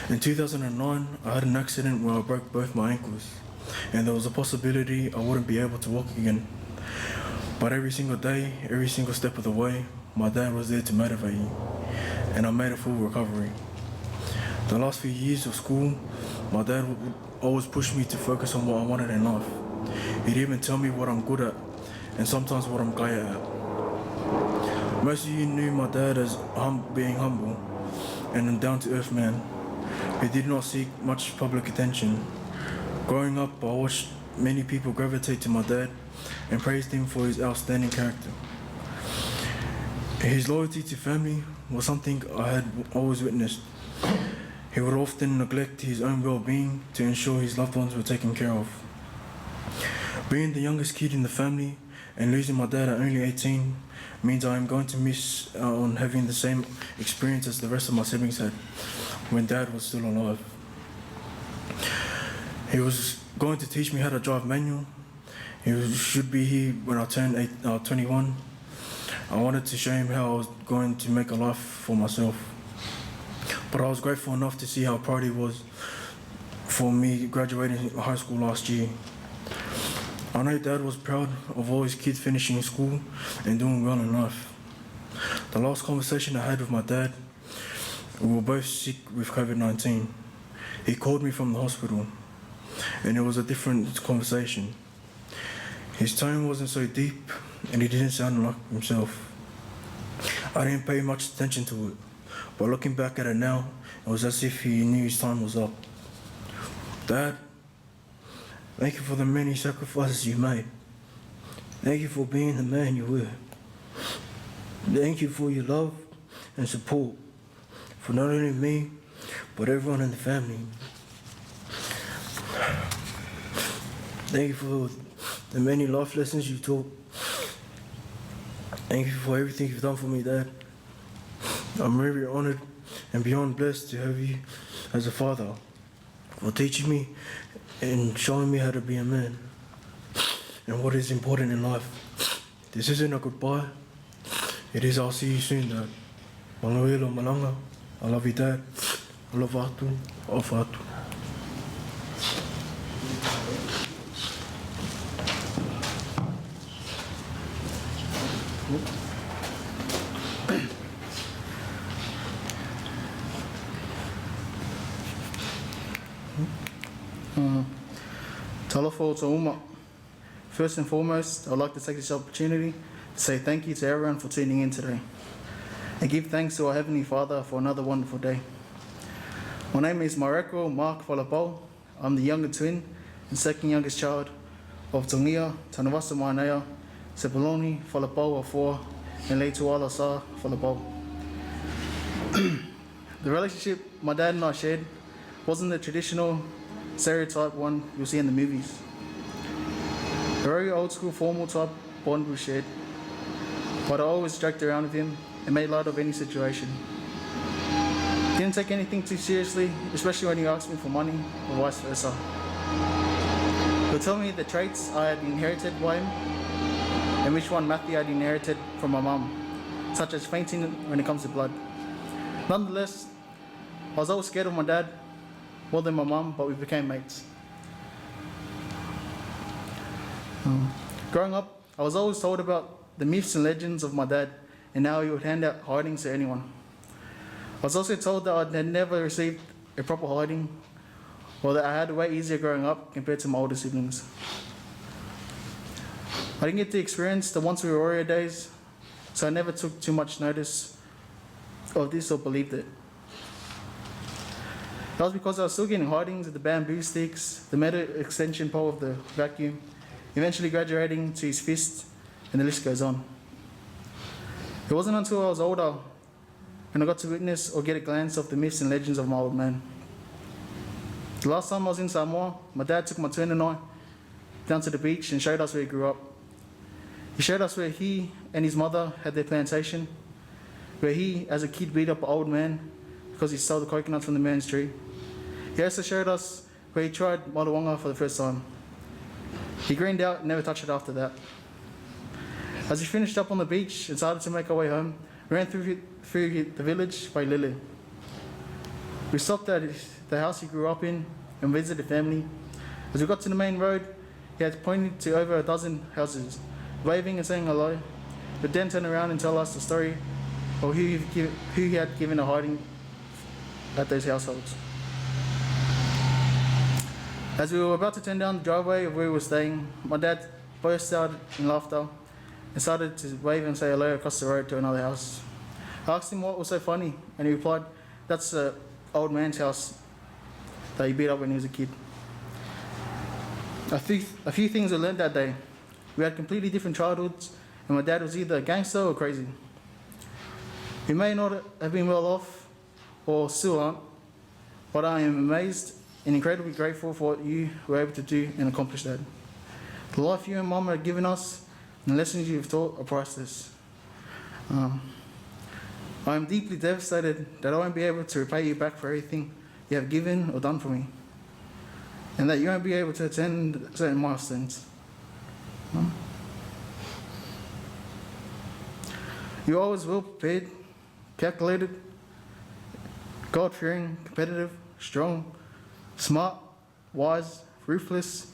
In 2009, I had an accident where I broke both my ankles, and there was a possibility I wouldn't be able to walk again. But every single day, every single step of the way, my dad was there to motivate me, and I made a full recovery. The last few years of school, my dad would always push me to focus on what I wanted in life. He'd even tell me what I'm good at, and sometimes what I'm gay at. Most of you knew my dad as being humble and a down-to-earth man who did not seek much public attention. Growing up, I watched many people gravitate to my dad and praised him for his outstanding character. His loyalty to family was something I had always witnessed. He would often neglect his own well-being to ensure his loved ones were taken care of. Being the youngest kid in the family and losing my dad at only 18 means I am going to miss out on having the same experience as the rest of my siblings had when dad was still alive. He was going to teach me how to drive manual. He should be here when I turned 21. I wanted to show him how I was going to make a life for myself. But I was grateful enough to see how proud he was for me graduating high school last year. I know Dad was proud of all his kids finishing school and doing well in life. The last conversation I had with my dad, we were both sick with COVID-19. He called me from the hospital, and it was a different conversation. His tone wasn't so deep, and he didn't sound like himself. I didn't pay much attention to it, but looking back at it now, it was as if he knew his time was up. Dad, thank you for the many sacrifices you made. Thank you for being the man you were. Thank you for your love and support for not only me, but everyone in the family. Thank you for the many life lessons you taught. Thank you for everything you've done for me, Dad. I'm very honored and beyond blessed to have you as a father, for teaching me and showing me how to be a man and what is important in life. This isn't a goodbye. It is I'll see you soon, Dad. Manuelo Malanga, I love you, Dad. I love Atu, ofa atu. Talofa o uma. First and foremost, I'd like to take this opportunity to say thank you to everyone for tuning in today and give thanks to our Heavenly Father for another wonderful day. My name is Mareko Mark Falapau. I'm the younger twin and second youngest child of Tongia, Tanavasa Manea, Sepuloni, Falapau Afoa, and Leituala Sa Falapau. The relationship my dad and I shared wasn't the traditional stereotype one you'll see in the movies. A very old school formal type bond we shared, but I always joked around with him and made light of any situation. Didn't take anything too seriously, especially when he asked me for money or vice versa. He'll tell me the traits I had inherited by him and which one Matthew had inherited from my mum, such as fainting when it comes to blood. Nonetheless, I was always scared of my dad more than my mum, but we became mates. Growing up, I was always told about the myths and legends of my dad and how he would hand out hidings to anyone. I was also told that I had never received a proper hiding or that I had it way easier growing up compared to my older siblings. I didn't get to experience the once we were warrior days, so I never took too much notice of this or believed it. That was because I was still getting hidings with the bamboo sticks, the metal extension pole of the vacuum, eventually graduating to his fist, and the list goes on. It wasn't until I was older when I got to witness or get a glance of the myths and legends of my old man. The last time I was in Samoa, my dad took my twin and I down to the beach and showed us where he grew up. He showed us where he and his mother had their plantation, where he, as a kid, beat up an old man because he stole the coconuts from the man's tree. He also showed us where he tried Maluanga for the first time. He grinned out and never touched it after that. As we finished up on the beach and started to make our way home, we ran through, through the village by Lily. We stopped at the house he grew up in and visited the family. As we got to the main road, he had pointed to over a dozen houses, waving and saying hello, but then turned around and tell us the story of who he, who he had given a hiding at those households. As we were about to turn down the driveway of where we were staying, my dad burst out in laughter and started to wave and say hello across the road to another house. I asked him what was so funny, and he replied, That's the old man's house that he beat up when he was a kid. A few, a few things I learned that day. We had completely different childhoods, and my dad was either a gangster or crazy. We may not have been well off, or still aren't, but I am amazed and incredibly grateful for what you were able to do and accomplish that. The life you and Mum have given us and the lessons you've taught are priceless. I am deeply devastated that I won't be able to repay you back for everything you have given or done for me, and that you won't be able to attend certain milestones. You always well prepared, calculated, God fearing, competitive, strong, smart, wise, ruthless,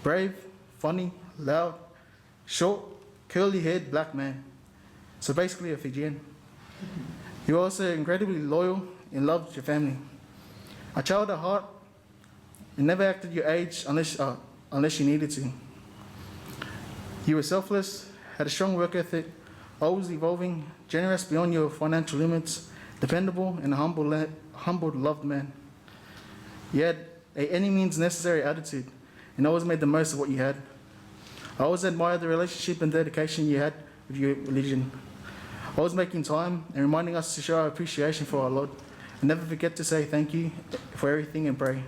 brave, funny, loud, short, curly haired black man. So basically a Fijian. You're also incredibly loyal and loved your family. A child at heart and never acted your age unless, unless you needed to. You were selfless, had a strong work ethic, always evolving, generous beyond your financial limits, dependable, and a humble, humble loved man. You had a any means necessary attitude and always made the most of what you had. I always admired the relationship and dedication you had with your religion. Always making time and reminding us to show our appreciation for our Lord and never forget to say thank you for everything and pray.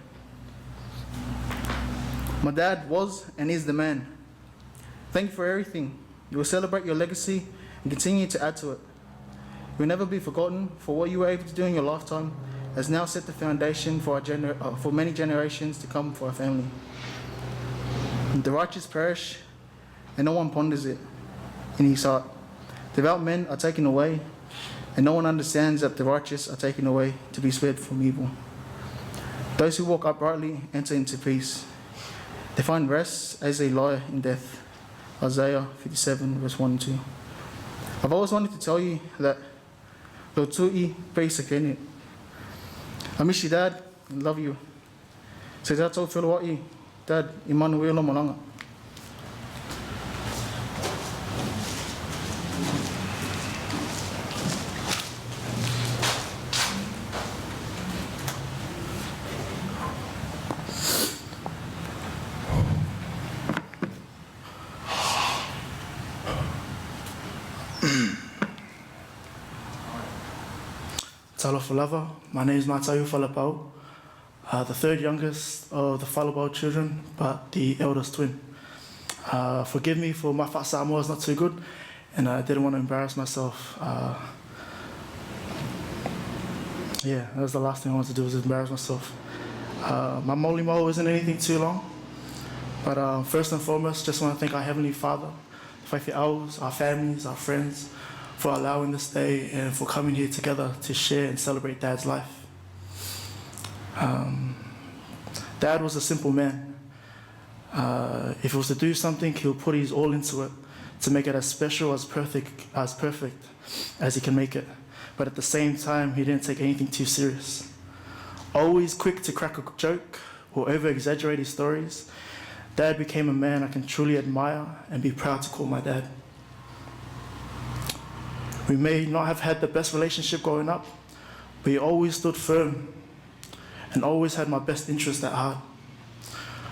My dad was and is the man. Thank you for everything. You will celebrate your legacy and continue to add to it. You will never be forgotten for what you were able to do in your lifetime has now set the foundation for, our gener- for many generations to come for our family. The righteous perish, and no one ponders it in his heart. Devout men are taken away, and no one understands that the righteous are taken away to be spared from evil. Those who walk uprightly enter into peace. They find rest as they lie in death. Isaiah 57, verse 1 and 2. I've always wanted to tell you that Lotui Peisakene. I miss you, Dad, and love you. Se tātou whiloai, Dad, Emmanuel Malanga. Talofa lava, my name is Mataio Falepau, uh, the third youngest of the Falepau children, but the eldest twin. Uh, forgive me for my Samoa is not too good, and I didn't want to embarrass myself. Uh, yeah, that was the last thing I wanted to do was embarrass myself. Uh, my molimo isn't anything too long, but uh, first and foremost, just want to thank our Heavenly Father, the Owls, our families, our friends, for allowing this day and for coming here together to share and celebrate Dad's life. Um, Dad was a simple man. Uh, if he was to do something, he'll put his all into it to make it as special, as perfect, as perfect as he can make it. But at the same time, he didn't take anything too serious. Always quick to crack a joke or over exaggerate his stories, Dad became a man I can truly admire and be proud to call my dad. We may not have had the best relationship growing up, but he always stood firm and always had my best interest at heart.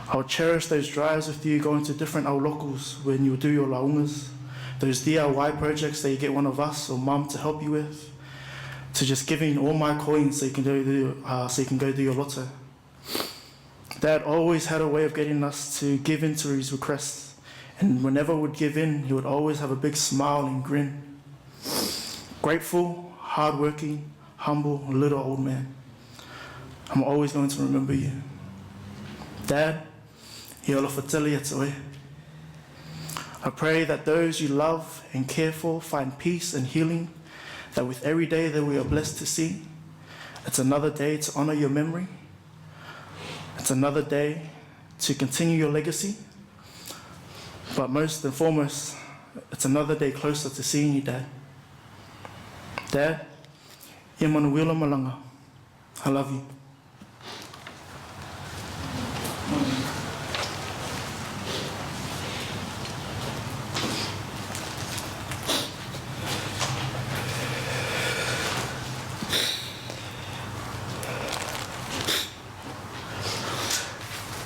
I would cherish those drives with you going to different locals when you do your laungas, those DIY projects that you get one of us or mum to help you with, to just giving all my coins so you can go do, uh, so you can go do your lotto. Dad always had a way of getting us to give in to his requests, and whenever we'd give in, he would always have a big smile and grin. Grateful, hardworking, humble little old man. I'm always going to remember you. Dad, I pray that those you love and care for find peace and healing, that with every day that we are blessed to see, it's another day to honor your memory. It's another day to continue your legacy. But most and foremost, it's another day closer to seeing you, Dad. Dad, Emanuela Malanga, I love you.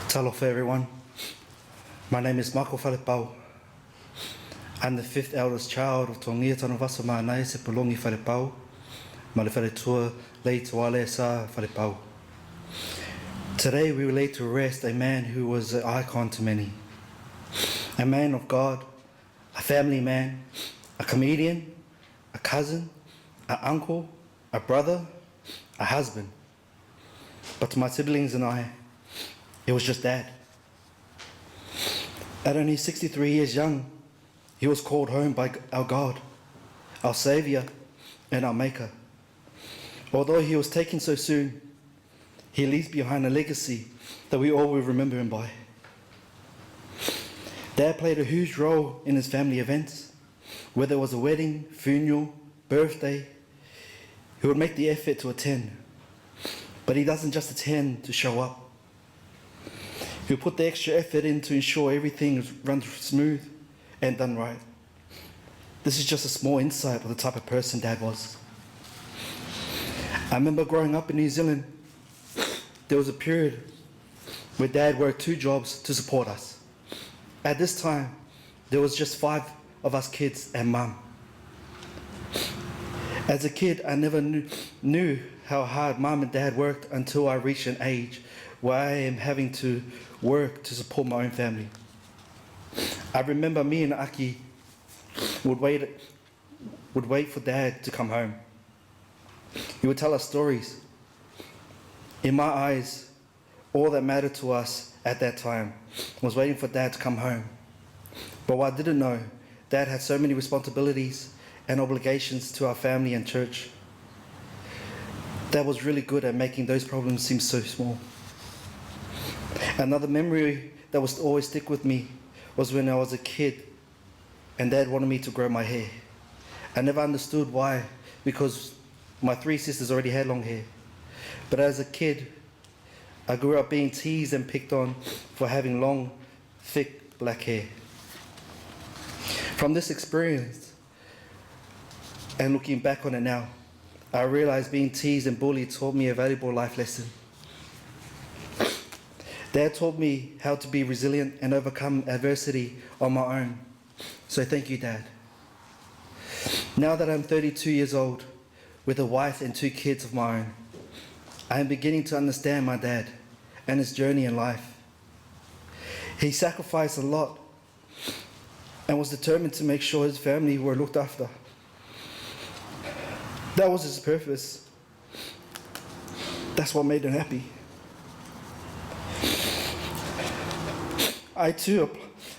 Talofa everyone. My name is Michael Falepau. I'm the fifth eldest child of Tongia Tanuvasa Ma'anai Sepulongi Falepau, ma le faletua lei tuale sa Falepau. Today we lay to rest a man who was an icon to many. A man of God, a family man, a comedian, a cousin, an uncle, a brother, a husband. But to my siblings and I, it was just dad. At only 63 years young, he was called home by our God, our Savior, and our Maker. Although he was taken so soon, he leaves behind a legacy that we all will remember him by. Dad played a huge role in his family events, whether it was a wedding, funeral, birthday, he would make the effort to attend. But he doesn't just attend to show up. He'll put the extra effort in to ensure everything runs smooth and done right. This is just a small insight of the type of person Dad was. I remember growing up in New Zealand, there was a period where Dad worked two jobs to support us. At this time, there was just five of us kids and Mum. As a kid, I never knew, knew how hard Mum and Dad worked until I reached an age where I am having to work to support my own family. I remember me and Aki would wait, would wait for Dad to come home. He would tell us stories. In my eyes, all that mattered to us at that time was waiting for Dad to come home. But what I didn't know, Dad had so many responsibilities and obligations to our family and church. Dad was really good at making those problems seem so small. Another memory that was always stick with me was when I was a kid and Dad wanted me to grow my hair. I never understood why, because my three sisters already had long hair. But as a kid, I grew up being teased and picked on for having long, thick black hair. From this experience, and looking back on it now, I realized being teased and bullied taught me a valuable life lesson. Dad taught me how to be resilient and overcome adversity on my own. So thank you, Dad. Now that I'm 32 years old, with a wife and two kids of my own, I am beginning to understand my dad and his journey in life. He sacrificed a lot and was determined to make sure his family were looked after. That was his purpose. That's what made him happy. I too,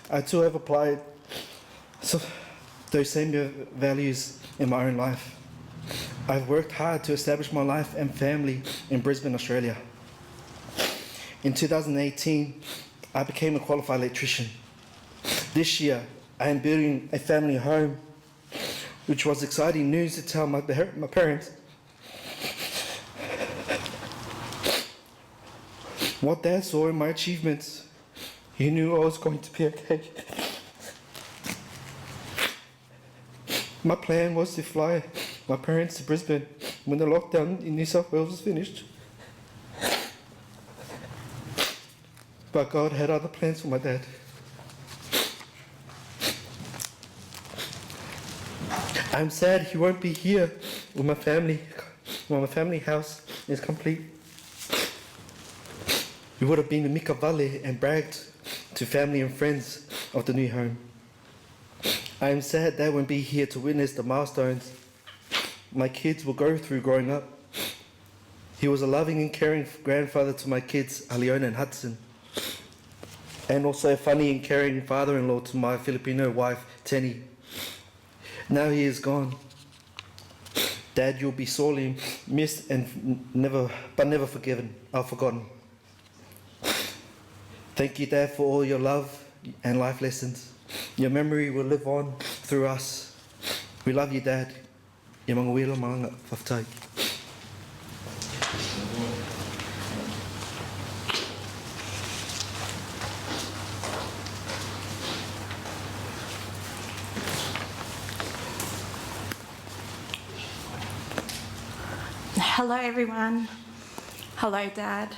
I too have applied so, those same values in my own life. I've worked hard to establish my life and family in Brisbane, Australia. In 2018, I became a qualified electrician. This year, I am building a family home, which was exciting news to tell my, my parents. What Dad saw in my achievements, he knew I was going to be okay. My plan was to fly my parents to Brisbane when the lockdown in New South Wales was finished. But God had other plans for my dad. I'm sad he won't be here when my family, when my family house is complete. We would have been in Mika Valley and bragged to family and friends of the new home. I am sad they won't be here to witness the milestones my kids will go through growing up. He was a loving and caring grandfather to my kids, Aliona and Hudson, and also a funny and caring father in law to my Filipino wife, Tenny. Now he is gone. Dad, you'll be sorely missed and never, but never forgiven, or forgotten. Thank you, Dad, for all your love and life lessons. Your memory will live on through us. We love you, Dad. Ia mangawila malanga whaftai. Hello, everyone. Hello, Dad.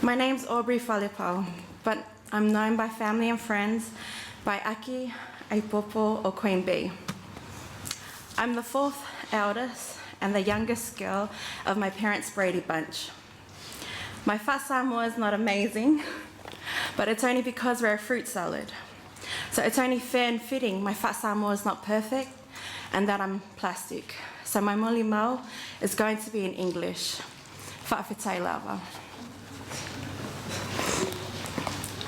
My name's Aubrey Falipo, but I'm known by family and friends by Aki, Aipopo, or Queen Bee. I'm the fourth eldest and the youngest girl of my parents' Brady Bunch. My Samoa is not amazing, but it's only because we're a fruit salad. So it's only fair and fitting my Samoa is not perfect and that I'm plastic. So my moli mau is going to be in English. Fa'afetai lava.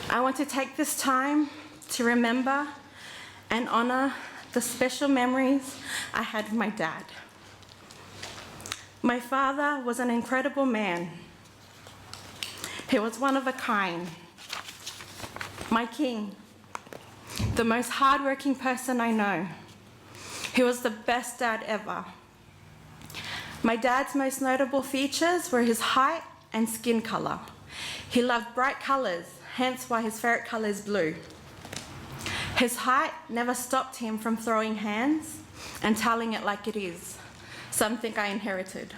I want to take this time to remember and honor the special memories I had with my dad. My father was an incredible man. He was one of a kind. My king, the most hardworking person I know. He was the best dad ever. My dad's most notable features were his height and skin colour. He loved bright colours, hence why his ferret colour is blue. His height never stopped him from throwing hands and telling it like it is, something I inherited.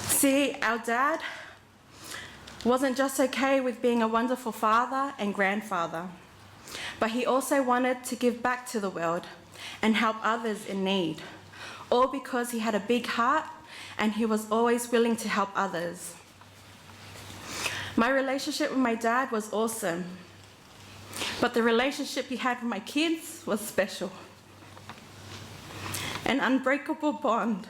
See, our dad wasn't just okay with being a wonderful father and grandfather, but he also wanted to give back to the world and help others in need, all because he had a big heart and he was always willing to help others. My relationship with my dad was awesome, but the relationship he had with my kids was special. An unbreakable bond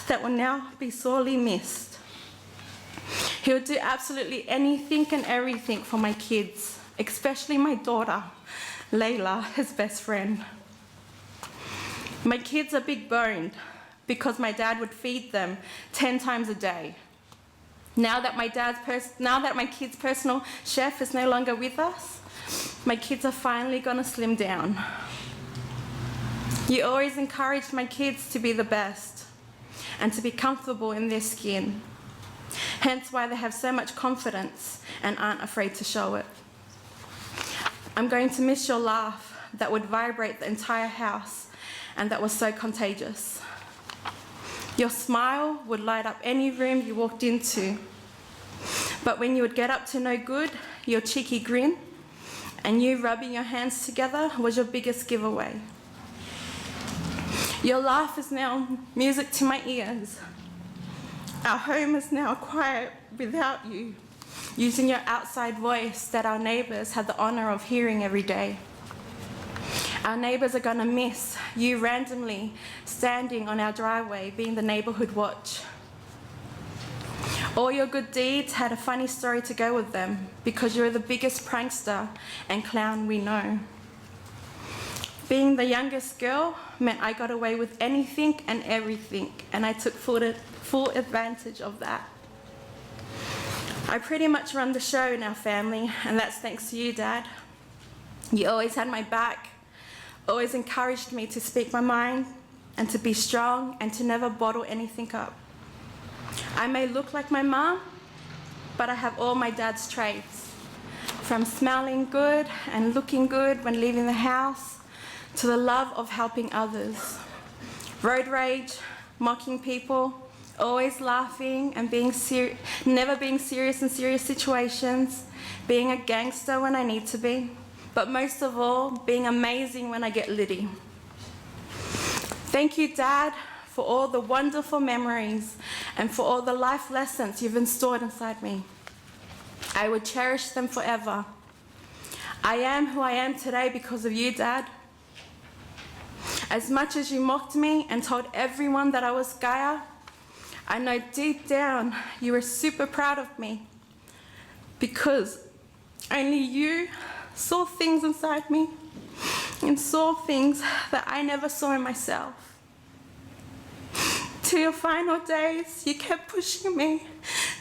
that will now be sorely missed. He would do absolutely anything and everything for my kids, especially my daughter, Layla, his best friend. My kids are big boned because my dad would feed them 10 times a day. Now that my dad's pers- now that my kids' personal chef is no longer with us, my kids are finally going to slim down. You always encouraged my kids to be the best and to be comfortable in their skin. Hence why they have so much confidence and aren't afraid to show it. I'm going to miss your laugh that would vibrate the entire house and that was so contagious. Your smile would light up any room you walked into. But when you would get up to no good, your cheeky grin and you rubbing your hands together was your biggest giveaway. Your laugh is now music to my ears. Our home is now quiet without you, using your outside voice that our neighbours had the honour of hearing every day. Our neighbours are going to miss you randomly standing on our driveway being the neighbourhood watch. All your good deeds had a funny story to go with them because you're the biggest prankster and clown we know. Being the youngest girl meant I got away with anything and everything, and I took full, full advantage of that. I pretty much run the show in our family, and that's thanks to you, Dad. You always had my back, always encouraged me to speak my mind and to be strong and to never bottle anything up. I may look like my mom, but I have all my dad's traits. From smelling good and looking good when leaving the house to the love of helping others. Road rage, mocking people, always laughing and being ser- never being serious in serious situations, being a gangster when I need to be, but most of all, being amazing when I get litty. Thank you, Dad, for all the wonderful memories and for all the life lessons you've installed inside me. I will cherish them forever. I am who I am today because of you, Dad. As much as you mocked me and told everyone that I was Gaia, I know deep down you were super proud of me because only you saw things inside me and saw things that I never saw in myself. To your final days, you kept pushing me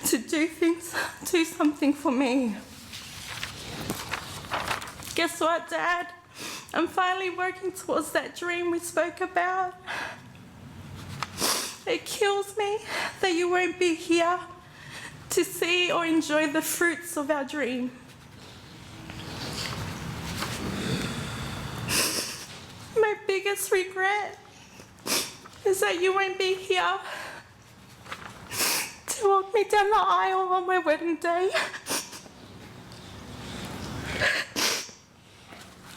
to do things, do something for me. Guess what, Dad? I'm finally working towards that dream we spoke about. It kills me that you won't be here to see or enjoy the fruits of our dream. My biggest regret is that you won't be here to walk me down the aisle on my wedding day.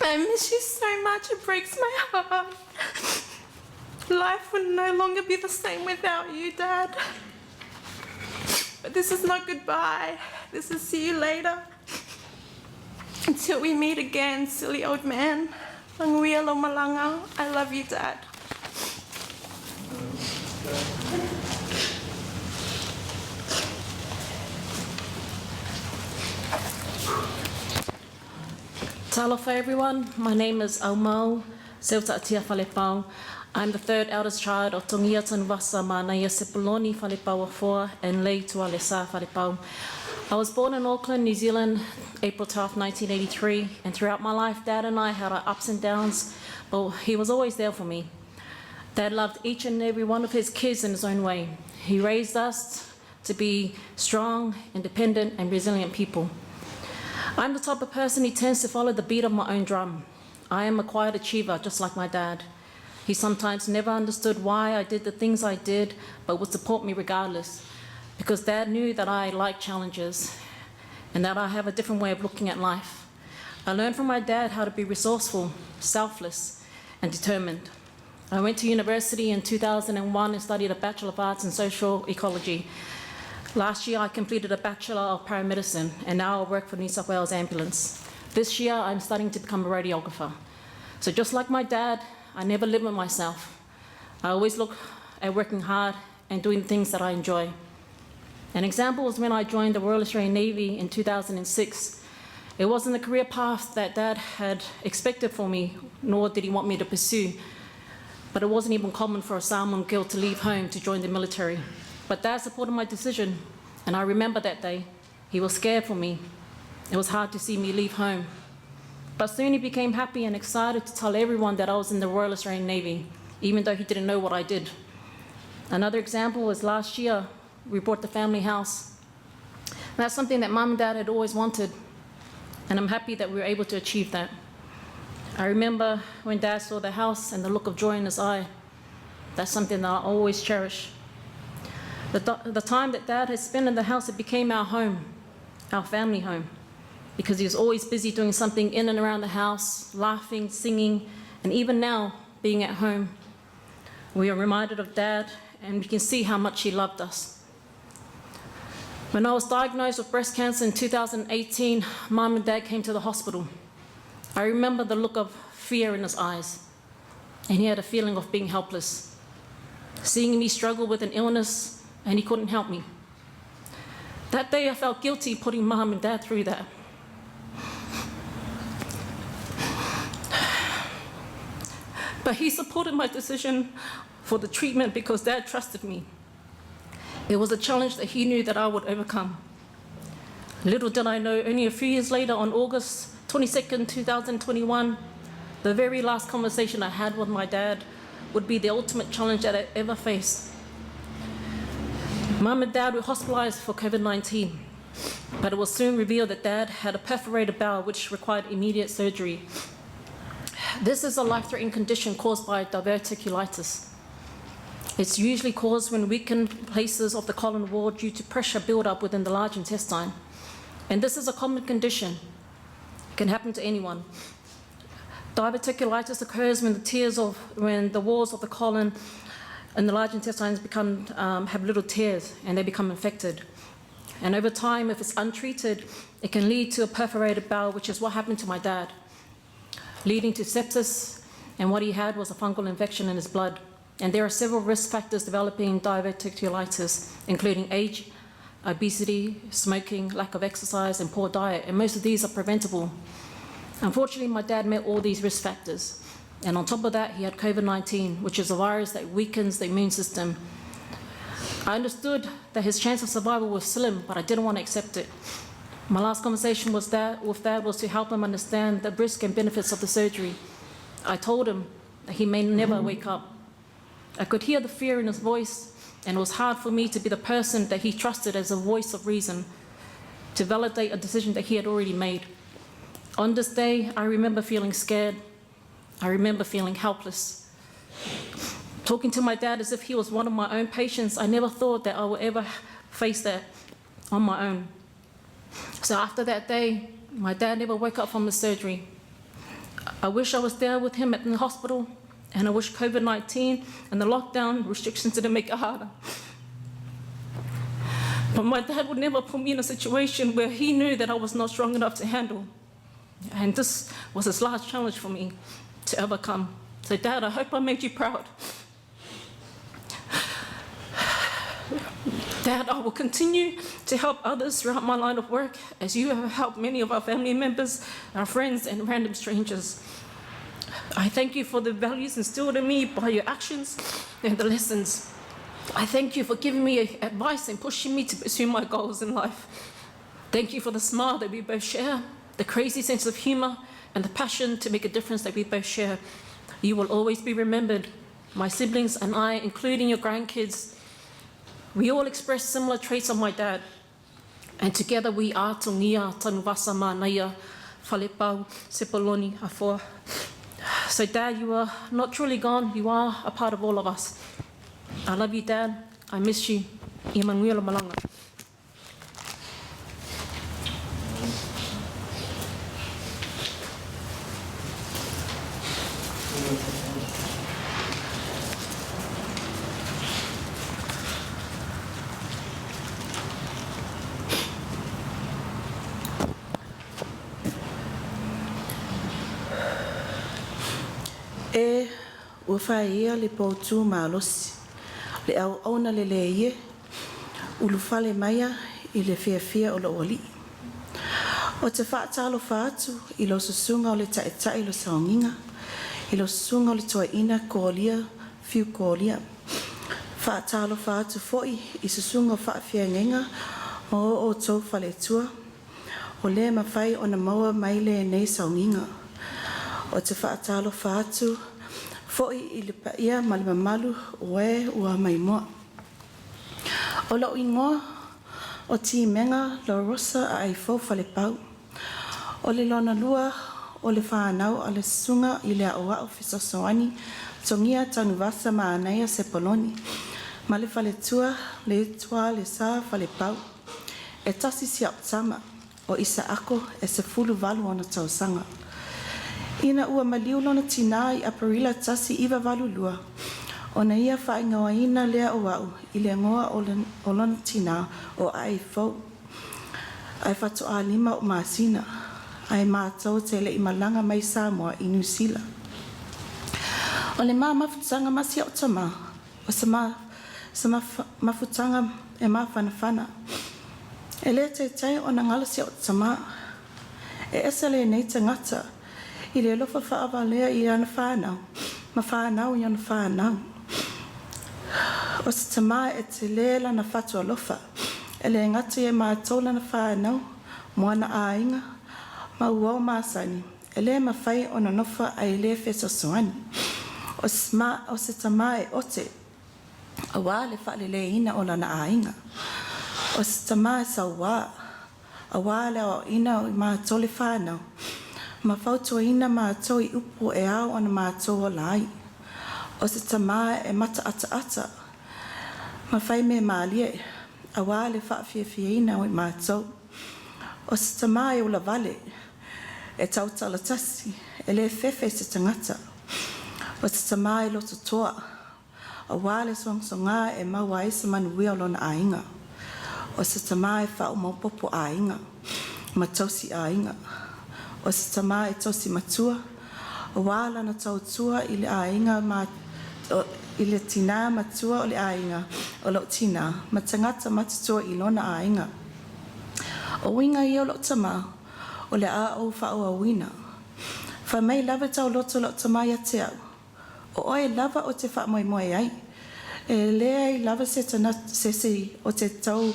I miss you so much, it breaks my heart. Life would no longer be the same without you, Dad. But this is not goodbye. This is see you later. Until we meet again, silly old man. Malanga. I love you, Dad. Talofa everyone, my name is Aumau Seuta'atia Falepau. I'm the third eldest child of Tongia Tanuvasa Manaia Sepuloni Falepau Afoa and Lei Tualesa Falepau. I was born in Auckland, New Zealand, April 12, 1983, and throughout my life, Dad and I had our ups and downs, but he was always there for me. Dad loved each and every one of his kids in his own way. He raised us to be strong, independent, and resilient people. I'm the type of person who tends to follow the beat of my own drum. I am a quiet achiever, just like my dad. He sometimes never understood why I did the things I did, but would support me regardless, because Dad knew that I like challenges and that I have a different way of looking at life. I learned from my dad how to be resourceful, selfless, and determined. I went to university in 2001 and studied a Bachelor of Arts in Social Ecology. Last year, I completed a Bachelor of Paramedicine, and now I work for New South Wales Ambulance. This year, I'm studying to become a radiographer. So just like my dad, I never limit myself. I always look at working hard and doing things that I enjoy. An example was when I joined the Royal Australian Navy in 2006. It wasn't the career path that Dad had expected for me, nor did he want me to pursue. But it wasn't even common for a Samoan girl to leave home to join the military. But Dad supported my decision, and I remember that day. He was scared for me. It was hard to see me leave home. But soon he became happy and excited to tell everyone that I was in the Royal Australian Navy, even though he didn't know what I did. Another example was last year, we bought the family house. That's something that mum and dad had always wanted, and I'm happy that we were able to achieve that. I remember when dad saw the house and the look of joy in his eye. That's something that I always cherish. The, the time that dad has spent in the house, it became our home, our family home, because he was always busy doing something in and around the house, laughing, singing, and even now, being at home. We are reminded of Dad, and we can see how much he loved us. When I was diagnosed with breast cancer in 2018, Mum and Dad came to the hospital. I remember the look of fear in his eyes, and he had a feeling of being helpless. Seeing me struggle with an illness, and he couldn't help me. That day I felt guilty putting Mum and Dad through that. But he supported my decision for the treatment because Dad trusted me. It was a challenge that he knew that I would overcome. Little did I know, only a few years later, on August 22nd, 2021, the very last conversation I had with my dad would be the ultimate challenge that I ever faced. Mum and Dad were hospitalized for COVID-19, but it was soon revealed that Dad had a perforated bowel which required immediate surgery. This is a life-threatening condition caused by diverticulitis. It's usually caused when weakened places of the colon wall due to pressure build-up within the large intestine. And this is a common condition. It can happen to anyone. Diverticulitis occurs when the tears of, when the walls of the colon and the large intestines become, have little tears and they become infected. And over time, if it's untreated, it can lead to a perforated bowel, which is what happened to my dad, leading to sepsis, and what he had was a fungal infection in his blood. And there are several risk factors developing diverticulitis, including age, obesity, smoking, lack of exercise, and poor diet. And most of these are preventable. Unfortunately, my dad met all these risk factors. And on top of that, he had COVID-19, which is a virus that weakens the immune system. I understood that his chance of survival was slim, but I didn't want to accept it. My last conversation was that, with Dad was to help him understand the risk and benefits of the surgery. I told him that he may never wake up. I could hear the fear in his voice, and it was hard for me to be the person that he trusted as a voice of reason, to validate a decision that he had already made. On this day, I remember feeling scared. I remember feeling helpless. Talking to my dad as if he was one of my own patients, I never thought that I would ever face that on my own. So after that day, my dad never woke up from the surgery. I wish I was there with him at the hospital, and I wish COVID-19 and the lockdown restrictions didn't make it harder. But my dad would never put me in a situation where he knew that I was not strong enough to handle. And this was his last challenge for me to overcome. So Dad, I hope I made you proud. Dad, I will continue to help others throughout my line of work, as you have helped many of our family members, our friends, and random strangers. I thank you for the values instilled in me by your actions and the lessons. I thank you for giving me advice and pushing me to pursue my goals in life. Thank you for the smile that we both share, the crazy sense of humor, and the passion to make a difference that we both share. You will always be remembered. My siblings and I, including your grandkids, we all express similar traits of my dad. And together we are Tongia, Tanuvasa, Manaia, Falepau, Sepoloni, Afoa. So Dad, you are not truly gone. You are a part of all of us. I love you, Dad. I miss you. Emanuela Malanga. E, ua faia le poutū malosi, le auauna lelei e, ulufale maia i le fiafia o lou Alii. Ou te faatalofa atu i lau susuga o le Taitai o le Saogiga, i lau susuga o le Toeaina Kolia Fiu Kolia. Faatalofa atu foi i susuga o faafeagaiga ma o outou faletua, o le mafai ona maua mai lenei saogiga. Ou te faatalofa atu foi i le paia ma le mamalu o e ua maimoa. O lou igoa o Timega Larosa Aaifou Falepau. O le lona lua o le fanau a le Susuga i le Aoao Fesoasoani Togia Tanuvasa Manaia Sepoloni ma le faletua Leitualesa Falepau. E tasi si au tama o Isaako e 18 ona tausaga. Ina ua maliu lona tinā i Aperila 1982, Ona ia faaigoaina lea o a'u i le igoa o lona tinā o A'aifou. Ae faatoā 5 o'u masina, ae matou te le'i malaga mai Samoa i Niu Sila. O le ma mafutaga ma si o'u tamā, o se ma se mafutaga e mafanafana. E lē taitai ona galo si o'u tamā. E ese lenei tagata i le alofa fa'avalea i ana fanau ma fanau i ana fanau. O se tamā e telē lana fatu alofa, e lē gata ia matou lana fanau mo ana aiga ma uō masani, e lē mafai ona nofo ae lē fesoasoani. O se o se tamā e ote, auā le fa'aleleiina o lana aiga. O se tamā e sauā, auā le aoaoina o i matou le fanau, ma fautuaina matou i upu e ao ona matou ola ai. O se tamā e mata'ataʻata ma faimea mālie, auā le fa'afiafiaina o i matou. O se tamā e ulavale, e tautala tasi, e lē fefe i se tagata. O se tamā e lototoa, auā le sogasogā e maua ai se manuia o lona aiga. O se tamā e fa'amaopopo aiga ma tausi aiga. O se tamā e tausi matua, auā lana tautua i le aiga ma i le tinā matua o le aiga o lo'u tinā, ma tagata matutua i lona aiga. O uiga ia o lo'u tamā, o le a ou fa'aauauina. Fai mai lava tauloto lo'u tamā ia te a'u, O oe lava ou te fa'amoemoe ai. E leai lava se sesi o te tau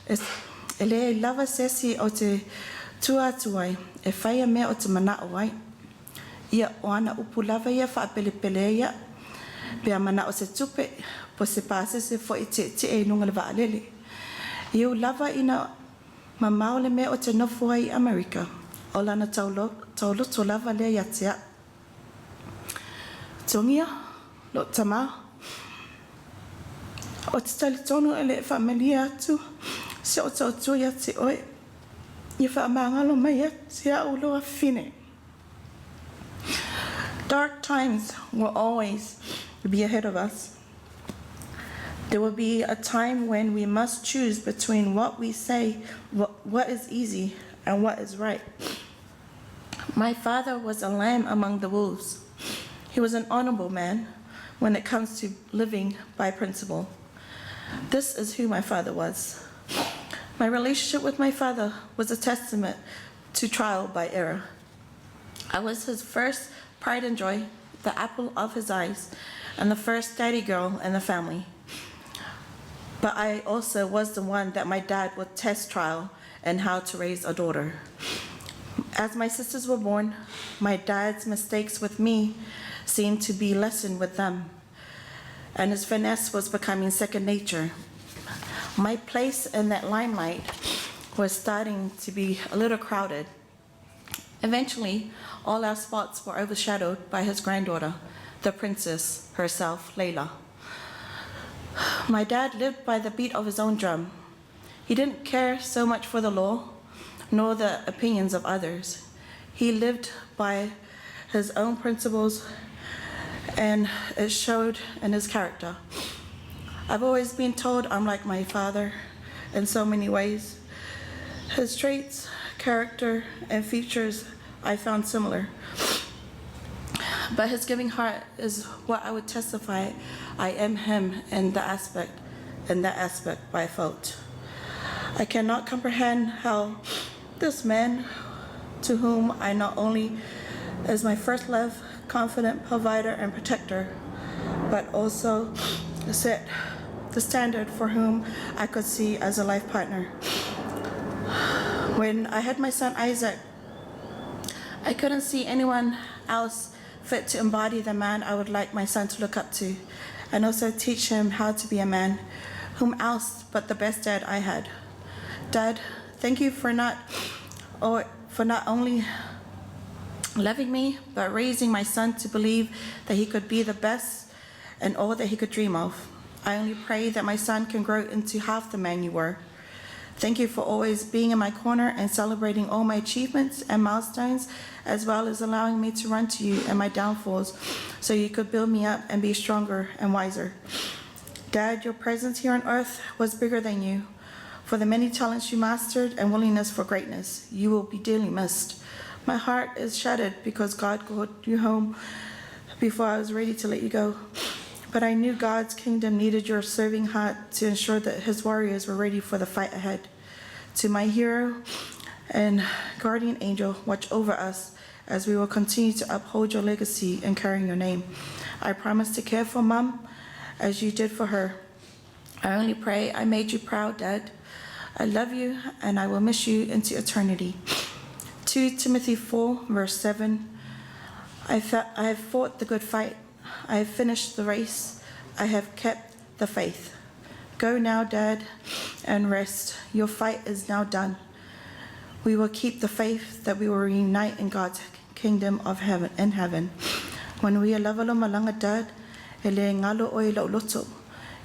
e leai lava sesi o te tua atu ai e faia mea o te mana'o ai. Ia, o ana upu lava ia fa'apelepele ai a'u, pe a mana'o se tupe, po se pasese fo'i tietie i luga o le va'alele. E ui lava ina mamao le mea o te nofo ai i Amerika, o lana tauloto lava lea ia te a'u. Togia, lo'u tamā, ou te talitonu e le i faamalie atu si o'u tautua ia te oe, ia fa'amagalo mai ia te a'u lou afafine. Dark times will always be ahead of us. There will be a time when we must choose between what we say, what is easy, and what is right. My father was a lamb among the wolves. He was an honorable man when it comes to living by principle. This is who my father was. My relationship with my father was a testament to trial by error. I was his first pride and joy, the apple of his eyes, and the first daddy girl in the family. But I also was the one that my dad would test trial in how to raise a daughter. As my sisters were born, my dad's mistakes with me seemed to be lessened with them, and his finesse was becoming second nature. My place in that limelight was starting to be a little crowded. Eventually, all our spots were overshadowed by his granddaughter, the princess herself, Layla. My dad lived by the beat of his own drum. He didn't care so much for the law, nor the opinions of others. He lived by his own principles, and it showed in his character. I've always been told I'm like my father in so many ways. His traits, character, and features I found similar. But his giving heart is what I would testify I am him in the aspect in that aspect by fault. I cannot comprehend how this man to whom I not only is my first love, confident provider and protector, but also set the standard for whom I could see as a life partner. When I had my son Isaac, I couldn't see anyone else fit to embody the man I would like my son to look up to, and also teach him how to be a man, whom else but the best dad I had. Dad, thank you for not or for not only loving me, but raising my son to believe that he could be the best and all that he could dream of. I only pray that my son can grow into half the man you were. Thank you for always being in my corner and celebrating all my achievements and milestones, as well as allowing me to run to you in my downfalls so you could build me up and be stronger and wiser. Dad, your presence here on earth was bigger than you. For the many talents you mastered and willingness for greatness, you will be dearly missed. My heart is shattered because God called you home before I was ready to let you go. But I knew God's kingdom needed your serving heart to ensure that his warriors were ready for the fight ahead. To my hero and guardian angel, watch over us as we will continue to uphold your legacy and carry your name. I promise to care for Mum as you did for her. I only pray I made you proud, Dad. I love you and I will miss you into eternity. 2 Timothy 4, verse 7. I, I have fought the good fight. I have finished the race. I have kept the faith. Go now, Dad, and rest. Your fight is now done. We will keep the faith that we will reunite in God's kingdom of heaven in heaven. When we lava lo malanga dad, e le ngalo oi lau loto,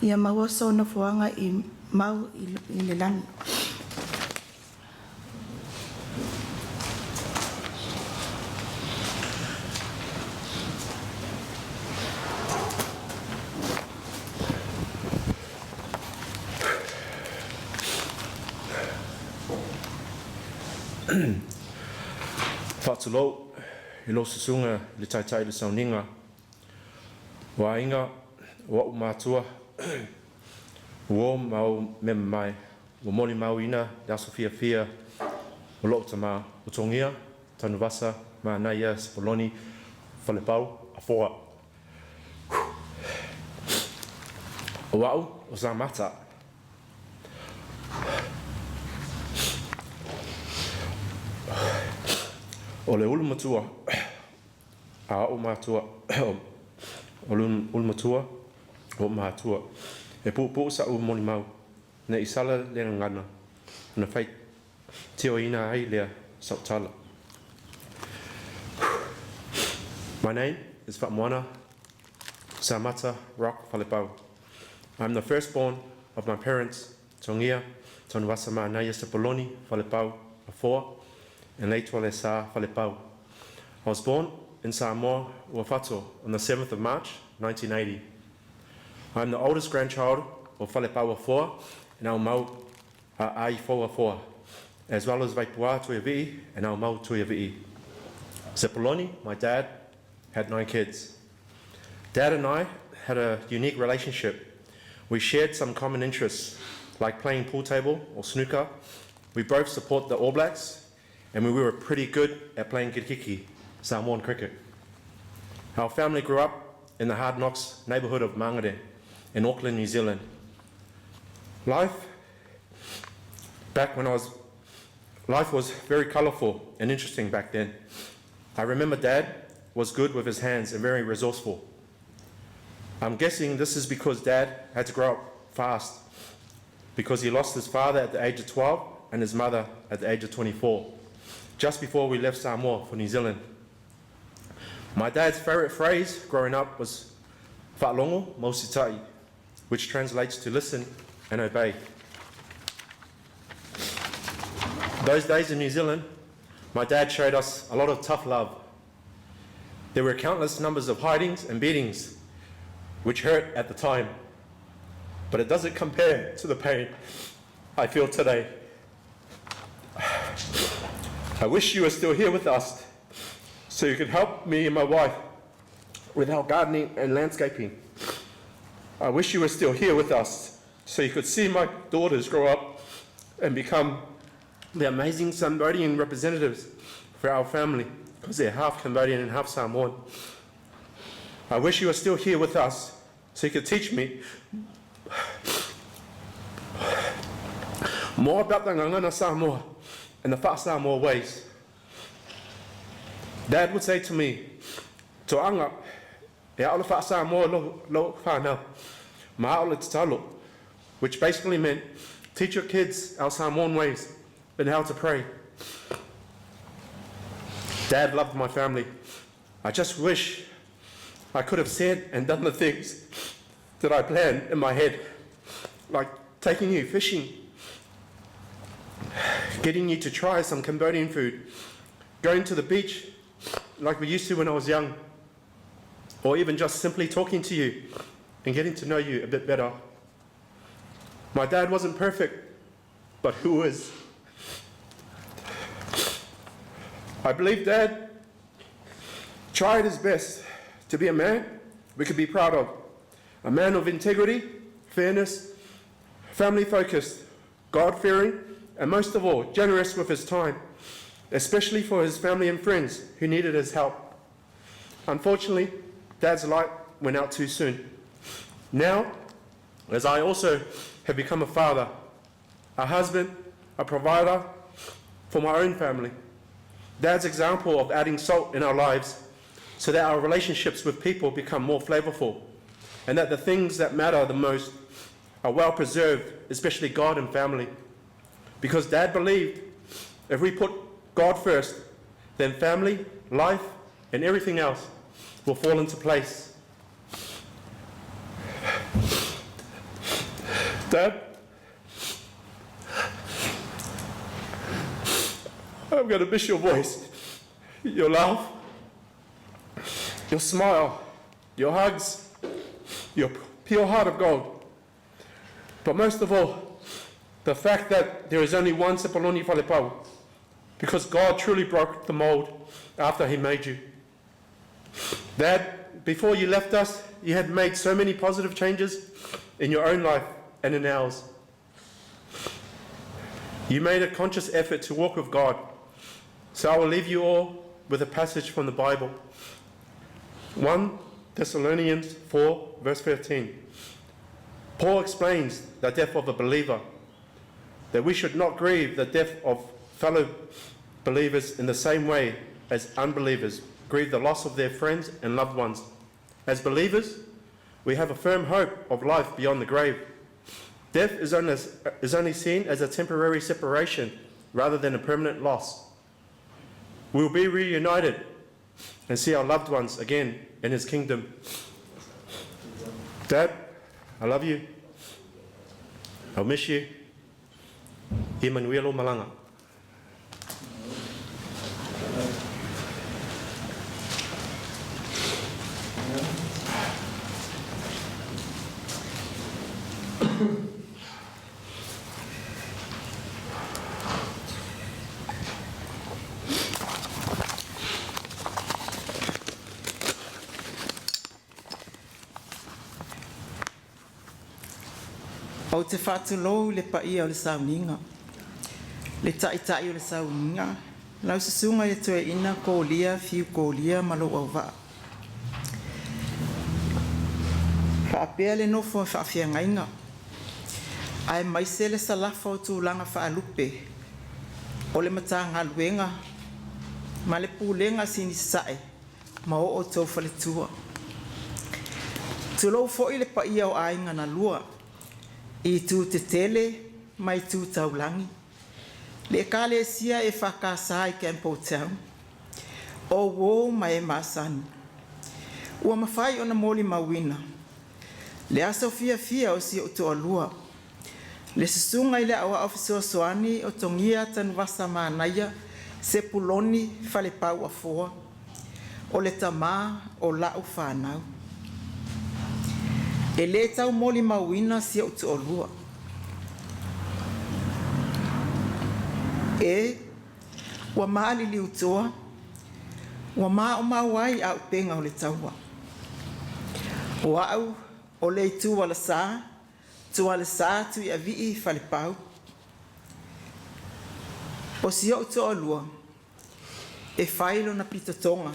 ia maua so nofoanga i mau i, i le lani. Faatulou i lou susuga i le taitai i le sauniga o aiga o a'u matua, uō ma ou mea mamae, ua molimauina le aso fiafia o lo'u tamā, o Togia, Tanuvasa, Manaia, Sepoloni, Falepau, Afoa. O a'u o Samata. O le ulu matua a a'u matua, o le ulu matua o o'u matua, e puupuu sa'u molimau, ne i sala le gagana, ona faitioina ai lea sa'u tala. My name is Fa'amoana Samata Rock Falepau. I'm the firstborn of my parents, Tongia Tonuasa Manaia Sepoloni Falepau Afoa and Leitualesa Falepau. I was born in Samoa, Uafato, on the 7th of March, 1980. I'm the oldest grandchild of Falepau Afoa and Aumau Aifo Afoa, as well as Vaipua Tuiavi'i and Aumau Tuiavi'i. Sepoloni, my dad, had nine kids. Dad and I had a unique relationship. We shared some common interests, like playing pool table or snooker. We both support the All Blacks, and we were pretty good at playing kirikiki, Samoan cricket. Our family grew up in the Hard Knocks neighborhood of Mangere in Auckland, New Zealand. Life back when I was life was very colorful and interesting back then. I remember Dad was good with his hands and very resourceful. I'm guessing this is because Dad had to grow up fast because he lost his father at the age of 12 and his mother at the age of 24, just before we left Samoa for New Zealand. My dad's favorite phrase growing up was Fa'alongo Mositai, which translates to listen and obey. Those days in New Zealand, my dad showed us a lot of tough love. There were countless numbers of hidings and beatings, which hurt at the time, but it doesn't compare to the pain I feel today. I wish you were still here with us so you could help me and my wife with our gardening and landscaping. I wish you were still here with us so you could see my daughters grow up and become the amazing Cambodian representatives for our family because they're half Cambodian and half Samoan. I wish you were still here with us so you could teach me more about the Ngangana Samoa and the Fa Samoa ways. Dad would say to me, To'anga, e aolo fa Samoa lo, lo whānau, ma aolo tatalo, which basically meant teach your kids our Samoan ways and how to pray. Dad loved my family. I just wish I could have said and done the things that I planned in my head, like taking you fishing. Getting you to try some Cambodian food, going to the beach like we used to when I was young, or even just simply talking to you and getting to know you a bit better. My dad wasn't perfect, but who is? I believe Dad tried his best to be a man we could be proud of, a man of integrity, fairness, family focused, God fearing, and most of all, generous with his time, especially for his family and friends who needed his help. Unfortunately, Dad's light went out too soon. Now, as I also have become a father, a husband, a provider for my own family, Dad's example of adding salt in our lives so that our relationships with people become more flavorful and that the things that matter the most are well preserved, especially God and family. Because Dad believed if we put God first, then family, life, and everything else will fall into place. Dad, I'm going to miss your voice, your laugh, your smile, your hugs, your pure heart of gold. But most of all, the fact that there is only one Sepuloni Falepau, because God truly broke the mold after he made you. Dad, before you left us, you had made so many positive changes in your own life and in ours. You made a conscious effort to walk with God. So I will leave you all with a passage from the Bible. 1 Thessalonians 4, verse 13. Paul explains the death of a believer, that we should not grieve the death of fellow believers in the same way as unbelievers grieve the loss of their friends and loved ones. As believers, we have a firm hope of life beyond the grave. Death is only, is only seen as a temporary separation rather than a permanent loss. We will be reunited and see our loved ones again in His kingdom. Dad, I love you. I'll miss you. Emanuelo Malanga. Ou te faatulou i le paia o le sauniga, le Taʻitaʻi o le sauniga, lau Susuga i le Toeaina Kolia Fiu Kolia ma lou auvaa, faapea le nofo a faafeagaiga, aemaise le salafa o tulaga faalupe o le Matagaluega ma le Pulega a Sini-Sasae ma o outou faletua. Tulou foi le paia o aiga na lua i itu tetele ma itu taulagi, le Ekalesia EFKS i Campbelltown, o uō ma e masani. Ua mafai ona molimauina le aso fiafia o si ou toalua, le Susuga i le Aoao Fesoasoani o Togia Tanuvasa Manaia Sepuloni Falepau Afoa, o le tamā o la'u fanau. E lē tau molimauina si ou toalua. E ua maliliutoa, ua maumau ai auupega o le taua. O a'u o le itu alasā, Tualesā Tuiavii Falepau. O si ou toalua, e fai lona pitotoga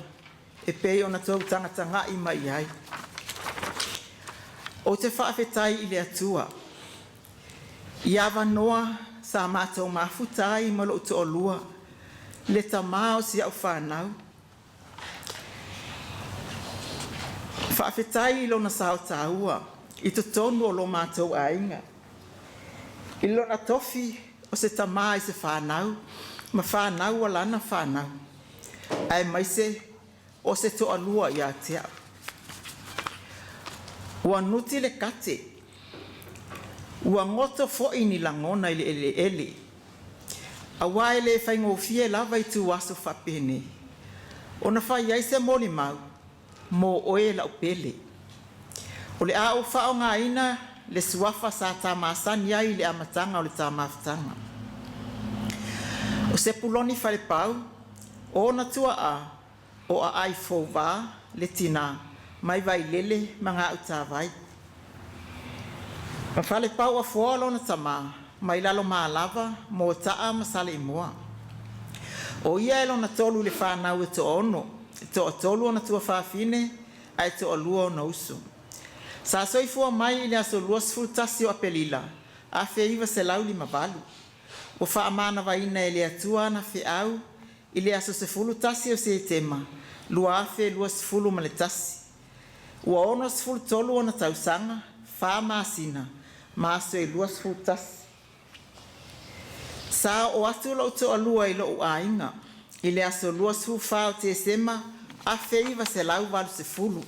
e pei ona tou tagatagaʻi mai ai. Ou te faafetai i le Atua i avanoa sa matou mafuta ai ma lou toalua, le tamā o si au fanau. Faafetai i lona sao taua i totonu o lo matou aiga, i lona tofi o se tamā i se fanau ma fanau a lana fanau, aemaise o se toalua ia te au. Ua nuti le kate, ua goto foi ni lagona i le eleele. Auā e le faigofie lava ituaso faapenei, ona fai ai se molimau mo oe e la'u pele. O le a ou faaaogaina le suafa sa ta masani ai i le amataga o le ta mafutaga. O Sepuloni Falepau, o ona tuaa o Aai Fouvā le tinā mai Vailele ma Gautavai. Ma Falepau Afoa lona tamā mai Lalomalava, Mota'a ma Saleimoa. O ia e lona tolu i le fanau e toaono, e toatolu ona tuafafine ae toalua ona uso. Sa soifua mai i le aso 21 o Apelila 1958, ua faamanavaina e le Atua ana feau i le aso 11 o Setema 2021. Ua 63 ona tausaga, 4 masina ma aso e 21. Sa oo atu lou toalua i lou aiga i le aso 24 o Tesema 1980.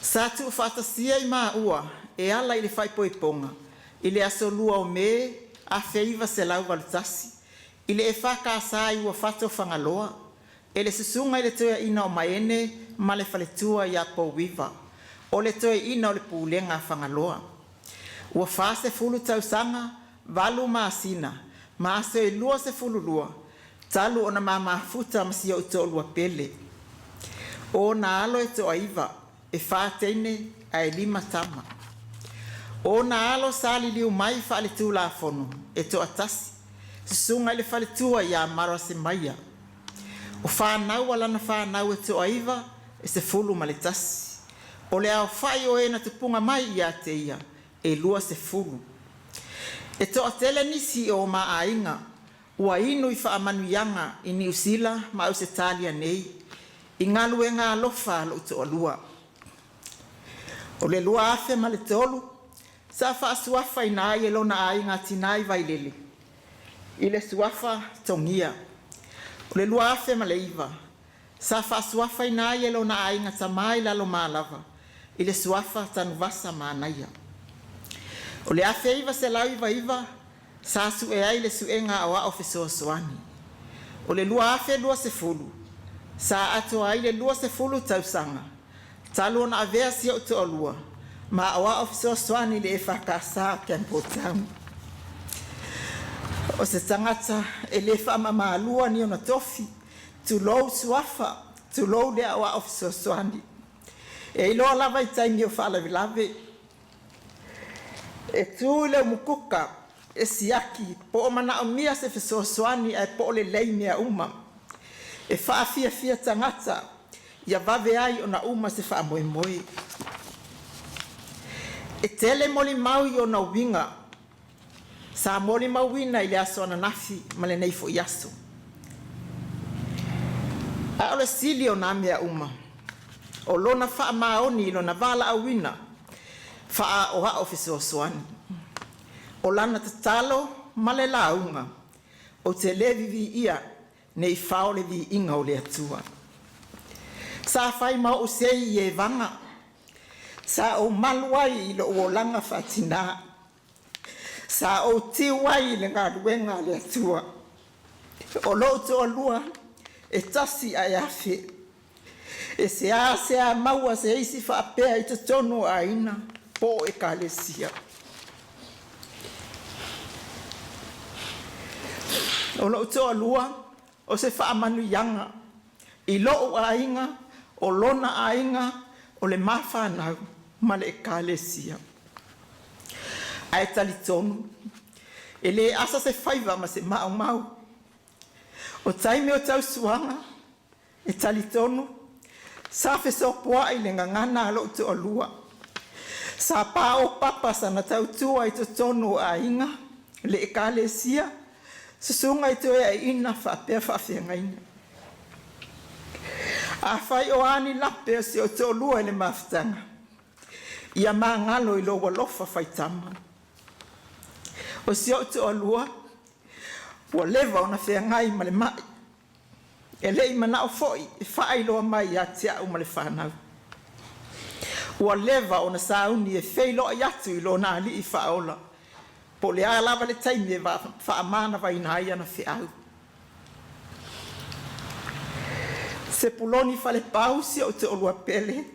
Sa tuufaatasia i maua e ala i le faaipoipoga i le aso 2 o Me 1981 i le EFKS i Uafato, Fagaloa e le Susuga i le Toeaina o Maene ma le Faletua ia Pouiva, o le Toeaina o le Pulega a Fagaloa. Ua 40 tausaga, 8 masina ma aso e 22 talu ona ma mafuta ma si ou toalua pele. O ona alo e toaiva, e fa teine ae lima tama. O ona alo sa liliu mai faaletulafono e toatasi, susuga i le faletua ia Mara Semaia. O fanau a lana fanau e toaiva, e 11. O le aofai o e na tupuga mai ia te ia, e 20. E toatele nisi o ma aiga ua inu i faamanuiaga i Niu Sila ma Ausetalia nei, i galuega alofa a lou toalua. O le 2003, sa faasuafaina ai e lona aiga tinā i Vailele i le suafa Togia. O le 2009, sa faasuafaina ai e lona aiga tamā i Lalomalava i le suafa Tanuvasa Manaia. O le 1999, sa sue ai le Suega Aoao Fesoasoani. O le 2020, sa atoa ai le 20 tausaga talu ona avea si ou toalua ma Aoao Fesoasoani i le EFKS a Campbelltown. O se tagata e le faamamaluina ni ona tofi, tulou suafa, tulou le Aoao Fesoasoani. E iloa lava i taimi o faalavelave, e tu i le umukuka e siaki po o manaomia se fesoasoani ae po o lelei mea uma. E faafiafia tagata ia vave ai ona uma se faamoemoe. E tele molimau i ona uiga sa molimauina i le aso ananafi ma lenei foi aso. A o le sili o na mea uma, o lona faamaoni i lona valaauina faa-Aoao Fesoasoani. O lana tatalo ma le lauga, ou te le viviia ne i fao le viiga o le Atua. Sa fai ma ou sei i evaga, sa ou malu ai i lou olaga faatinā, sa ou tiu ai i le galuega a le Atua. O lou toalua e tasi ae afe, e seasea maua se isi faapea i totonu o aiga po o ekalesia. O lou toalua o se faamanuiaga i lou aiga, o lona aiga, o le ma fanau ma le ekalesia. Ae talitonu, e le asa se faiva ma se maumau. O taimi o tausuaga, e talitonu, sa fesopoai le gagana a lou toalua. Sa paopapa sana tautua i totonu o aiga, le ekalesia, susuga i toeaiina faapea faafeagaiga. Afai o a ni lape o si ou toalua i le mafutaga, ia magalo i lou alofa faitama. O si ou toalua, ua leva ona feagai ma le mai, e le i manao foi e faailoa mai ia te au ma le fanau. Ua leva ona sauni e feiloai atu i lona Alii Faaola. Po o le a lava le taimi e faamanavaina ai ana feau. Sepuloni Falepau si ou toalua pele,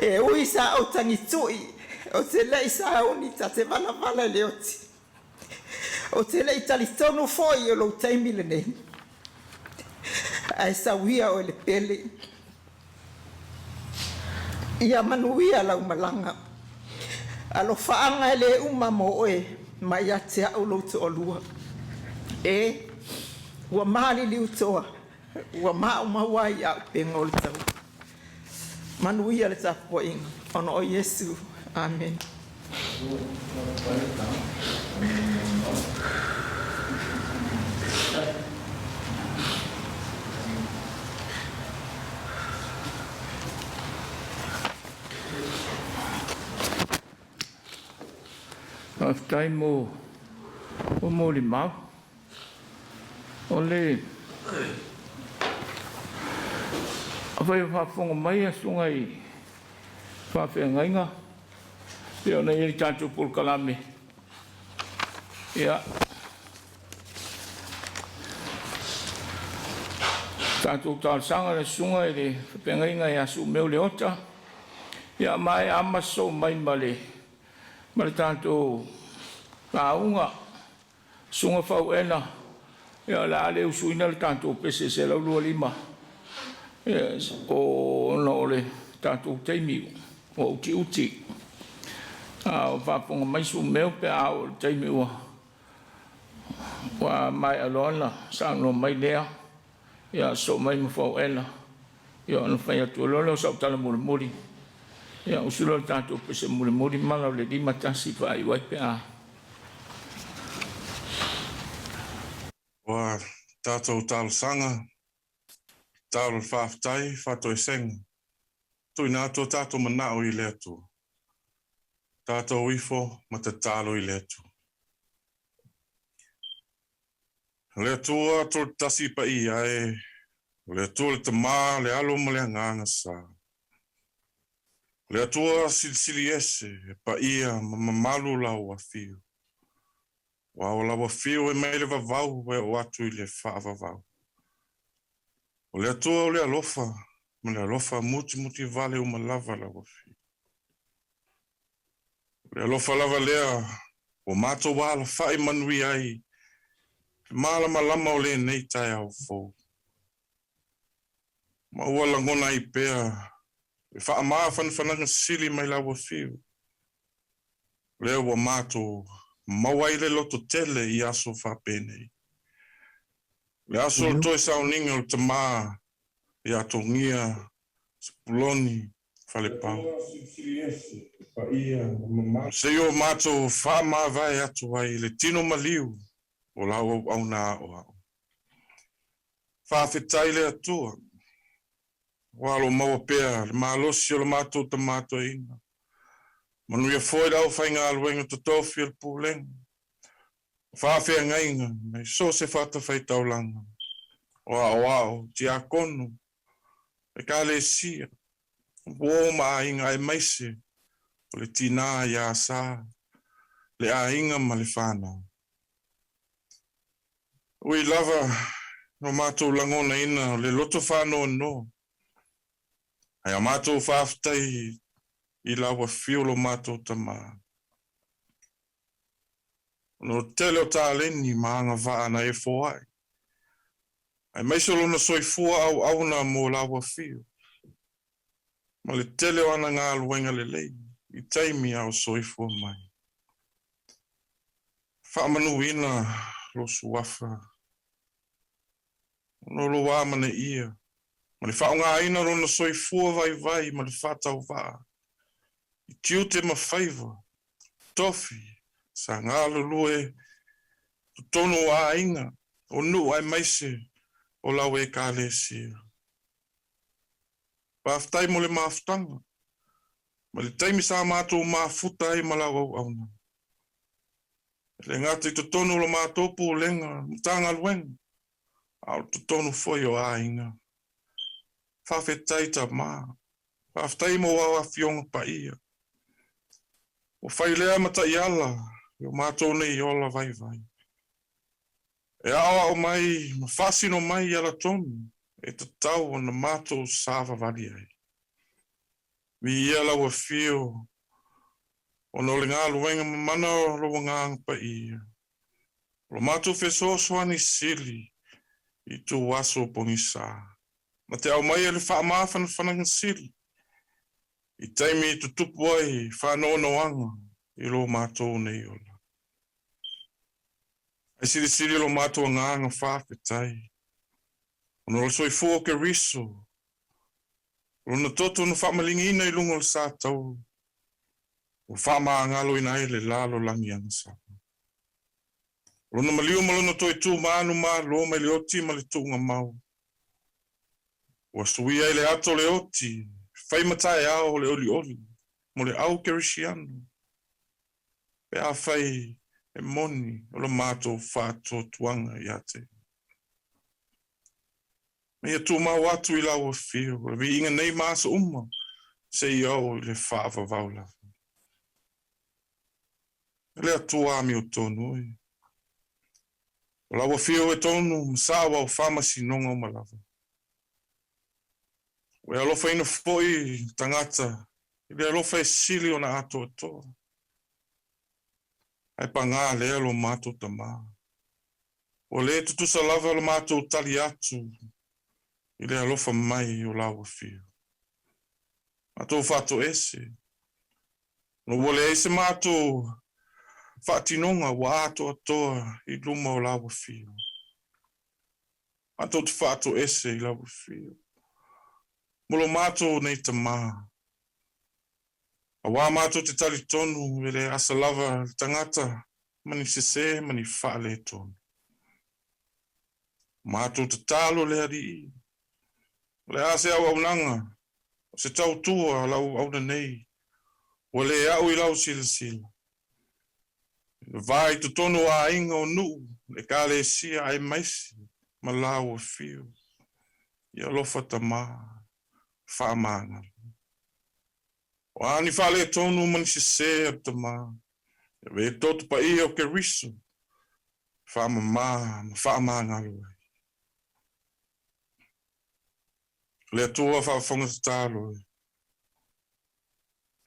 e ui sa ou tagitu'i ou te le'i sauni ta te valavala i le oti, ou te le'i talitonu foi o lou taimi lenei, ae sau ia oe le pele. Ia manuia lau malaga. Alofaaga e le uma mo oe mai ia te a'u lou toalua. E, ua maliliutoa, ua maumau ai auupega o le taua. Manuia le tapuaiga, ona o Iesu. Amene. Faafetai mo o molimau. O le afai o faafofoga mai susuga i faafeagaiga pei ona i ai le tatou polokalame, ia, tatou talosaga i le susuga i le faafeagaiga ia Suemeo Leota, ia ma e ama sosoo mai ma le ma le tatou lauga Susuga Fauena, ia o le a le usuina le tatou pese 125 ona o le tatou taimi ua utiuti. A o faafofoga mai Suemeo pe a oo i le taimi ua ua maea loa ona saunoa mai lea, ia sosoo mai ma Fauena, ia ona fai atu loa lea o sau tala mulimuli. Ia usu loa le tatou pese mulimuli mala o le 51 faaiu ai pe a. Ua tatou talosaga, tatalo le faafetai, faatoesega, tuuina atu o tatou manao i le Atua. Tatou ifo ma tatalo i le Atua. O le Atua Tolotasi Paia e, o le Atua le Tama, le Alo ma le Agaga Sa. O le Atua Silisili Ese, e paia ma mamalu lau afio. Aua o lau afio e mai le vavau e oo atu i le faavavau. O le Atua o le alofa ma le alofa mutimuti vale uma lava lau afio. O le alofa lava lea ua matou alafai manuia ai le malamalama o lenei taeao fou. Ma ua lagona ai pea le faamafanafanaga sili mai lau afio. Lea ua matou maua ai le loto tele i aso faapenei. O le aso o le toe sauniga o le tama ia Togia Sepuloni Falepau. Seia o matou faamavae atu ai i le tino maliu o lau auauna aoao. Faafetai le Atua, ua alo maua pea le malosi o le matou tama toeaina. Manuia foi le aufaigaluega totofi o le Pulega, o faafeagaiga mai so o se fatafaitaulaga, o aoao, tiakono, Ekalesia, uo ma aiga aemaise o le tinā iā Sa, le aiga ma le whanau. Ui lava no mātou lagonaina o le loto whanoanoa, ae a mātou faafetai i lau afio lo mātou tama. Ona o le tele o taleni ma agavaa na e foai, aemaise o lona soifua auauna mo lau afio, ma le tele o ana galuega lelei i taimi a o soifua mai. Faamanuina lou suafa, ona o lou amanaia, ma le faaaogaina o lona soifua vaivai ma le faatauvaa i tiute ma faiva, tofi, sa galulue totonu o aiga, o nuu aemaise o lau Ekalesia. Faafetai mo le mafutaga ma le taimi sa matou mafuta ai ma lau auauna. E le gata i totonu o la matou Pulega, Matagaluega, a o totonu foi o aiga. Faafetai tama. Faafetai mo au Afioga Paia. Ua fai lea ma taiala. i o matou nei ola vaivai. E aoao mai ma faasino mai i ala tonu e tatau ona matou savavali ai. Viia lau Afio ona o le galuega mamana o lou Agaga Paia. O lo matou fesoasoani sili i ituaso o pogisa, ma te aumaia le faamafanafanaga sili i taimi e tutupu ai faanoanoaga i lo matou nei ola. Ae silisili lo matou agaga faafetai, ona o le soifua o Keriso, o lona toto na faamaligiina i luga o le sa taulu, ua faamagaloina ai le lalolagi agasala. O lona maliu ma lona toe tu manumalo mai le oti ma le tuugamau, ua suia ai le ata o le oti fai ma taeao o le olioli mo le au Kerisiano, pe afai e moni o le matou faatuatuaga ia te Ia. Ma ia tumau atu i lau afio le viiga nei ma aso uma seia oo i le faavavau lava. E le Atua amiotonu e. O lau afio e tonu ma sao au faamasinoga uma lava. Ua e alofaina foi tagata i le alofa e sili ona atoatoa. Ae pagā lea lo matou Tamā. Ua le tutusa lava lo matou tali atu i le alofa mai o lau afio. Matou faatoese, ona ua leai se matou faatinoga ua atoatoa i luma o lau afio. Matou te faatoese i lau afio mo lo matou nei Tamā. Auā matou te talitonu e le asa lava le tagata ma ni sesē ma ni faaletonu. O matou tatalo le Alii, o le a se auaunaga, o se tautua a lau auauna nei, ua le a'u i lau silasila. I le va i totonu o aiga o nuu, le Ekalesia aemaise ma lau afio, ia alofa Tamā, faamagalo. O a ni faaletonu ma ni sesē a le Tamā, e ave ai le toto paia o Keriso e faamamā ma faamagalo ai. O le Atua faafofoga tatalo e,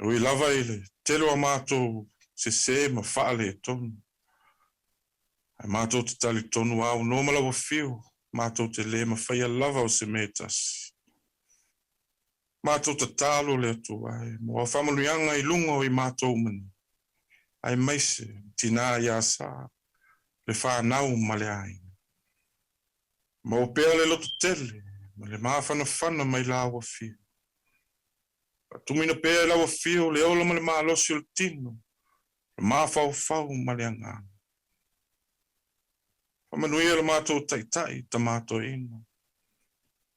e ui lava i le tele o a matou sesē ma faaletonu, ae matou te talitonu aunoa ma lau afio, matou te le mafaia lava o se mea e tasi. Matou tatalo le Atua e mo a faamanuiaga i luga o i matou uma nei, aemaise tinā iā Sa, le fanau ma le aiga. Maua pea le lototele ma le mafanafana mai lau afio. Faatumuina pea e lau afio le ola ma le malosi o le tino, le mafaufau ma le agaga. Faamanuia le matou Taitai, Tama Toeaina,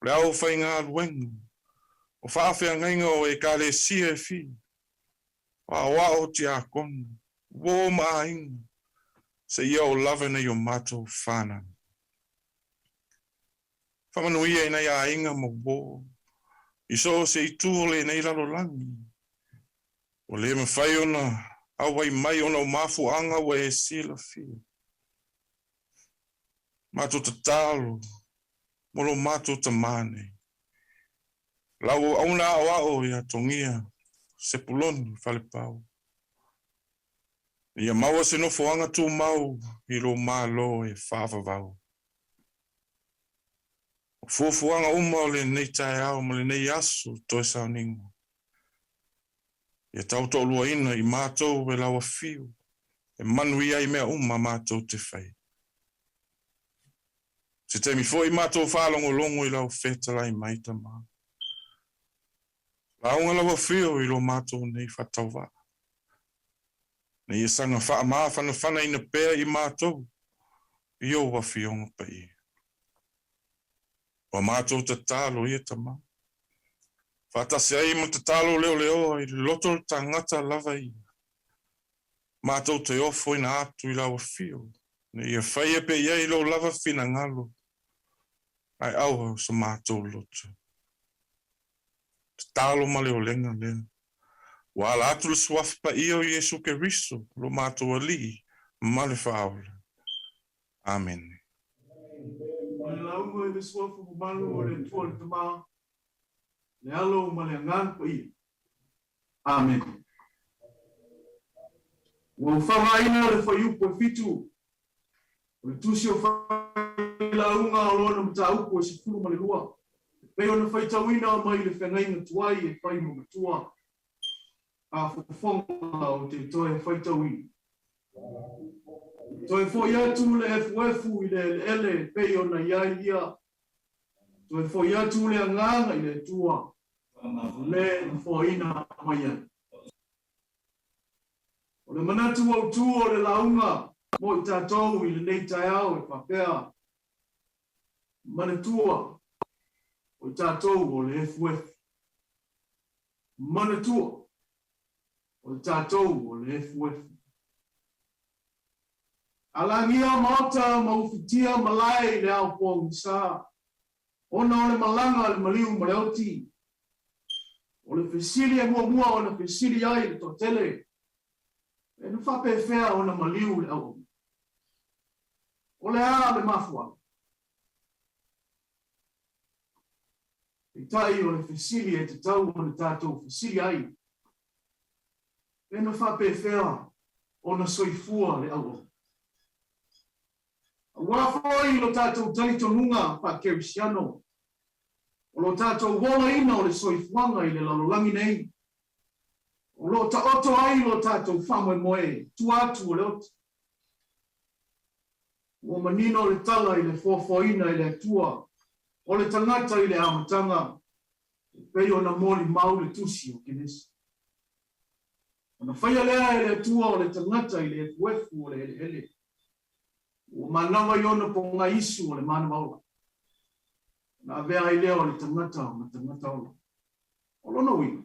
o le aufaigaluega, o faafeagaiga o Ekalesia e fia, o aoao o tiakono, uo ma aiga, seia oo lava nei o matou fanau. Faamanuia i nai aiga ma uo, i so o se itu o lenei lalolagi, ua le mafai ona auai mai ona o mafuaaga ua e silafia. Matou tatalo mo lo matou tamā nei. Lau auauna aoao ia Togia Sepuloni Falepau. Ia maua se nofoaga tumau i lou Malo e faavavau. O fuafuaga uma o lenei taeao ma lenei aso toe sauniga, ia tautoaluaina i matou e lau afio e manuia ai mea uma matou te fai. Se taimi foi matou faalogologo i lau fetalai mai, Tama. Lauga lau afio i lo matou nei faatauvaa. Na ia saga faamafanafanaina pea i matou i ou afioga paia. Ua matou tatalo ia Tama. Faatasi ai ma tatalo leoleoa i le loto o le tagata lava ia. Matou te ofoina atu i lau afio, ina ia faia pea i ai lou lava finagalo, ae aua o so matou loto. Tatalo ma le olega lea. Ua ala atu le Suafa Paia o Iesu Keriso, lo matou Alii, ma le Faaola. Amene. O le lauga i le Suafa mamalu o le Atua le Tama, le Alo ma le Agaga Paia. Amene. Ua ou faaaogaina le fuaiupu e fitu o le Tusi o Failauga o lona mataupu e 12, e pei ona faitauina mai le feagaiga tuai e fai ma matua faafofoga ou te toe faitauina. Toe foi atu le efuefu i le eleele e pei ona i ai ia. Toe foi atu le agaga i le Atua, o le na foaina mai ai. O le manatu autu o le lauga mo i tatou i lenei taeao e faapea, Manatua, o i tatou o le efuefu. Manatua, o i tatou o le efuefu. Alagia maota ma ufitia malae i le ao pogisa, ona o le malaga a le maliu ma le oti. O le fesili e muamua ona fesili ai le toatele, E na faapefea ona maliu le auauna? O le a le mafuaaga? Peitai o le fesili e tatau ona tatou fesili ai, Pe na faapefea ona soifua le auauna? Aua foi lo tatou talitonuga faa-Kerisiano, o lo tatou olaina o le soifuaga i le lalolagi nei, o lo o taoto ai lo tatou faamoemoe tua atu o le oti. Ua manino le tala i le foafoaina e le Atua o le tagata i le amataga, e pei ona molimau le Tusi o Kenesi. Ona faia lea e le Atua o le tagata i le efuefu o le eleele, ua manava i ona pogaisu o le manava ola, ona avea ai lea o le tagata ma tagata ola. O lona uiga,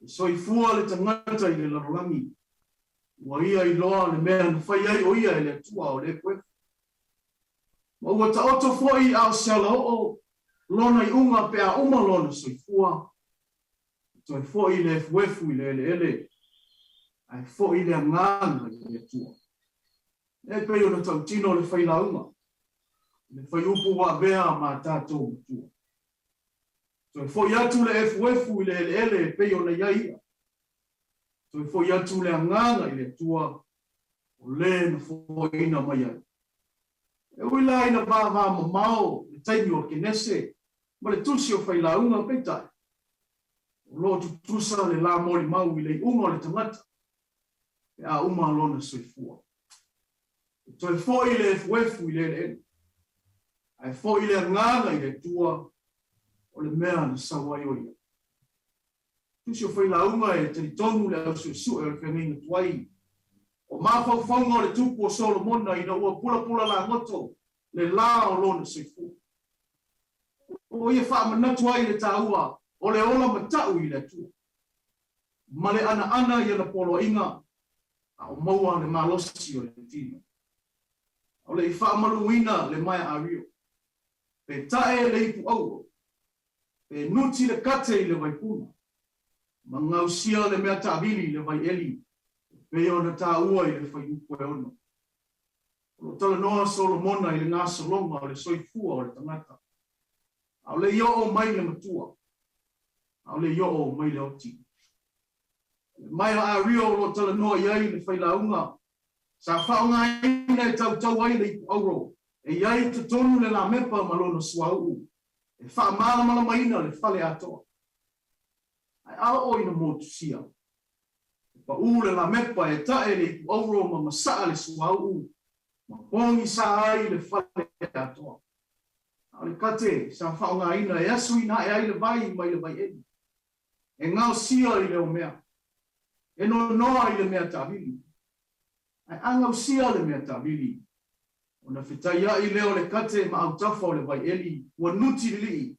e soifua le tagata i le lalolagi, ua ia iloa le mea na fai ai o ia e le Atua o le efuefu. Ma ua taoto foi a o se alaoo lona iuga pe a uma lona soifua, e toe foi le efuefu i le eleele, ae foi le agaga i le Atua. E pei ona tautino le failauga i le fuaiupu ua avea ma tatou matua. Toe foi atu le efuefu i le eleele e pei ona i ai ia. Toe foi atu le agaga i le Atua o le na foaina mai ai. E ui la ina vavamamao le taimi o Kenese ma le tusi o Failauga, peitai, o lo o tutusa le la molimau i le iuga o le tagata pe a uma lona soifua. E toe foi le efuefu i le eleele, ae foi le agaga i le Atua o le mea na sau ai o ia. Tusi o Failauga e talitonu le au suesue o le feagaiga tuai. O mafaufauga o le tupu o Solomona ina ua pulapula lagoto le la o lona soifua. O ia faamanatu ai le taua o le ola matau i le Atua ma le anaana i ana poloaiga a o maua le malosi o le tino. O le i faamaluina le maea ario, pe tae le ipu auro, pe nuti le kate i le vaipuna, ma gausia le mea taavili i le vai eli, e pei ona taua i le fuaiupu e 6. O lo o talanoa Solomona i le gasologa o le soifua o le tagata, ʻaʻole i oo mai le matua, ʻaʻole i oo mai le oti. O le maea ario o lo o talanoa i ai le failauga, sa faaaogaina e tautau ai le ipu auro, e i ai i totonu le lamepa ma lona suauu, e faamalamalamaina le fale atoa. Ae a oo ina motusia, e paʻū le lamepa e taʻe le ipu auro ma masaʻa le suauu, ma pogisa ai le fale atoa. A o le kate sa faaaogaina e asuina ae ai le vai mai le vaieli, e gaosia i le omea, e nonoa i le mea taavili. Ae a gausia le mea taavili, ona fetaiaʻi lea o le kate ma autafa o le vaieli ua nuti lilii,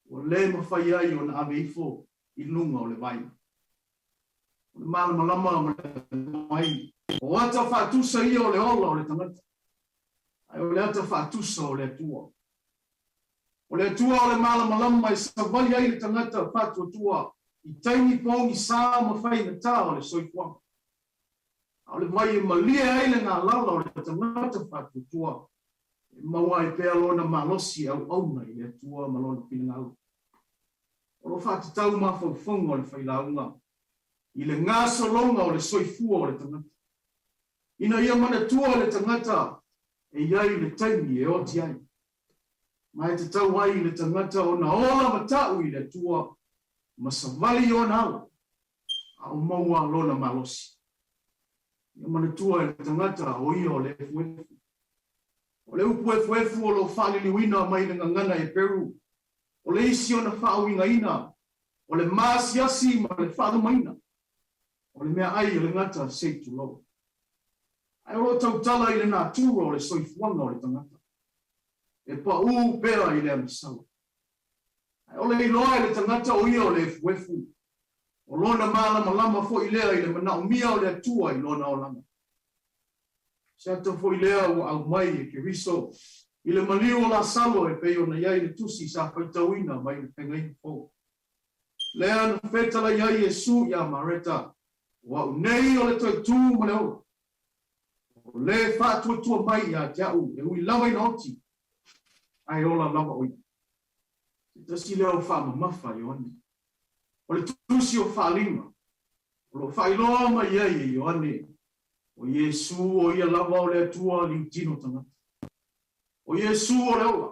ua le mafai ai ona ave ifo i luga o le vai. O le malamalama ma le mai, o ata faatusa ia o le ola o le tagata, ae o le ata faatusa o le Atua. O le Atua o le malamalama e savali ai le tagata faatuatua i taimi pogisā ma faigatā o le soifuaga. A o le vai e malie ai le galala o le tagata faatuatua, e maua ai pea lona malosi e auauna i le Atua ma Lona finagalo. O lo o faatatau mafaufauga o le failauga i le gasologa o le soifua o le tagata, ina ia manatua le tagata e i ai le taimi e oti ai. Ma e tatau ai i le tagata ona ola matau i le Atua ma savali i ona ala, a o maua lona malosi. Ia manatua e le tagata o ia o le efuefu. O le upu efuefu o lo o faaliliuina mai le gagana Heperu, o le isi ona faauigaina, o le maasiasi ma le faalumaina o le meaai o le gata se i tulou. Ae o lo o tautala i le natura o le soifuaga o le tagata, e paū pea i le agasala. Ae o le iloa e le tagata o ia o le efuefu, o lona malamalama foi lea i le manaomia o le Atua i lona olaga. Se ata foi lea ua aumai e Keriso i le maliu o Lasalo e pei ona i ai le tusi sa faitauina mai le Feagaiga Fou. Lea na fetalai ai Iesu iā Mareta, O au nei o le toetū ma le ola. O le faatuatua mai iā te au e ui lava ina oti, ae ola lava o ia. Se tasi lea o faamamafa a Ioane. O le tusi o Faaaliga, o lo o faailoa mai ai e Ioane, o Iesu o ia lava o le Atua liutino tagata. O Iesu o le ola.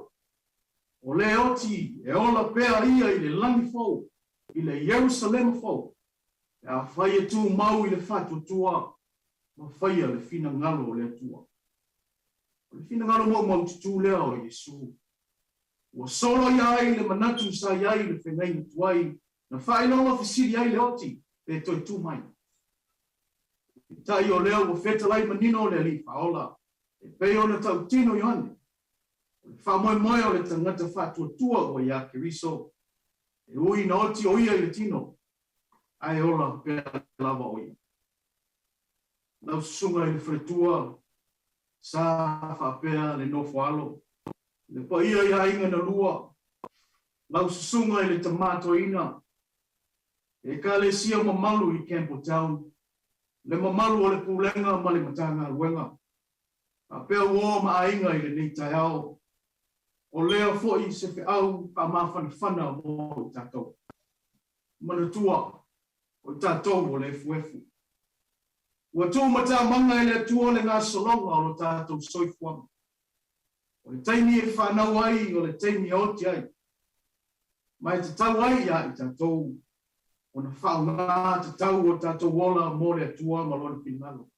O le oti e ola pea ia i le lagi fou, i le Ierusalema fou, pe afai e tumau i le faatuatua ma faia le finagalo o le Atua. O le finagalo maumaututū lea o Iesu, ua soloia ai le manatu sa i ai i le feagaiga tuai na faailoga fesili ai le oti pe toe tū mai. Peitai o lea ua fetalai manino le Alii Faaola e pei ona tautino Ioane, o le faamoemoe o le tagata faatuatua ua iā Keriso, e ui ina oti o ia i le tino, ae ola pea lava o ia. Lau susuga i le faletua, sa faapea le nofo alo, le paia i aiga na lua, lau susuga i le tama toeaina, Ekalesia mamalu i Campbelltown, le mamalu o le Pulega ma le Matagaluega, faapea uo ma aiga i lenei taeao, o lea foi se feau faamafanafana mo i tatou. Manatua, o i tatou o le efuefu. Ua tuumatamaga e le Atua le gasologa o lo tatou soifuaga. O le taimi e fanau ai, o le taimi e oti ai. Ma e tatau ai iā i tatou ona faaaoga tatau o tatou ola mo le Atua ma Lona finagalo.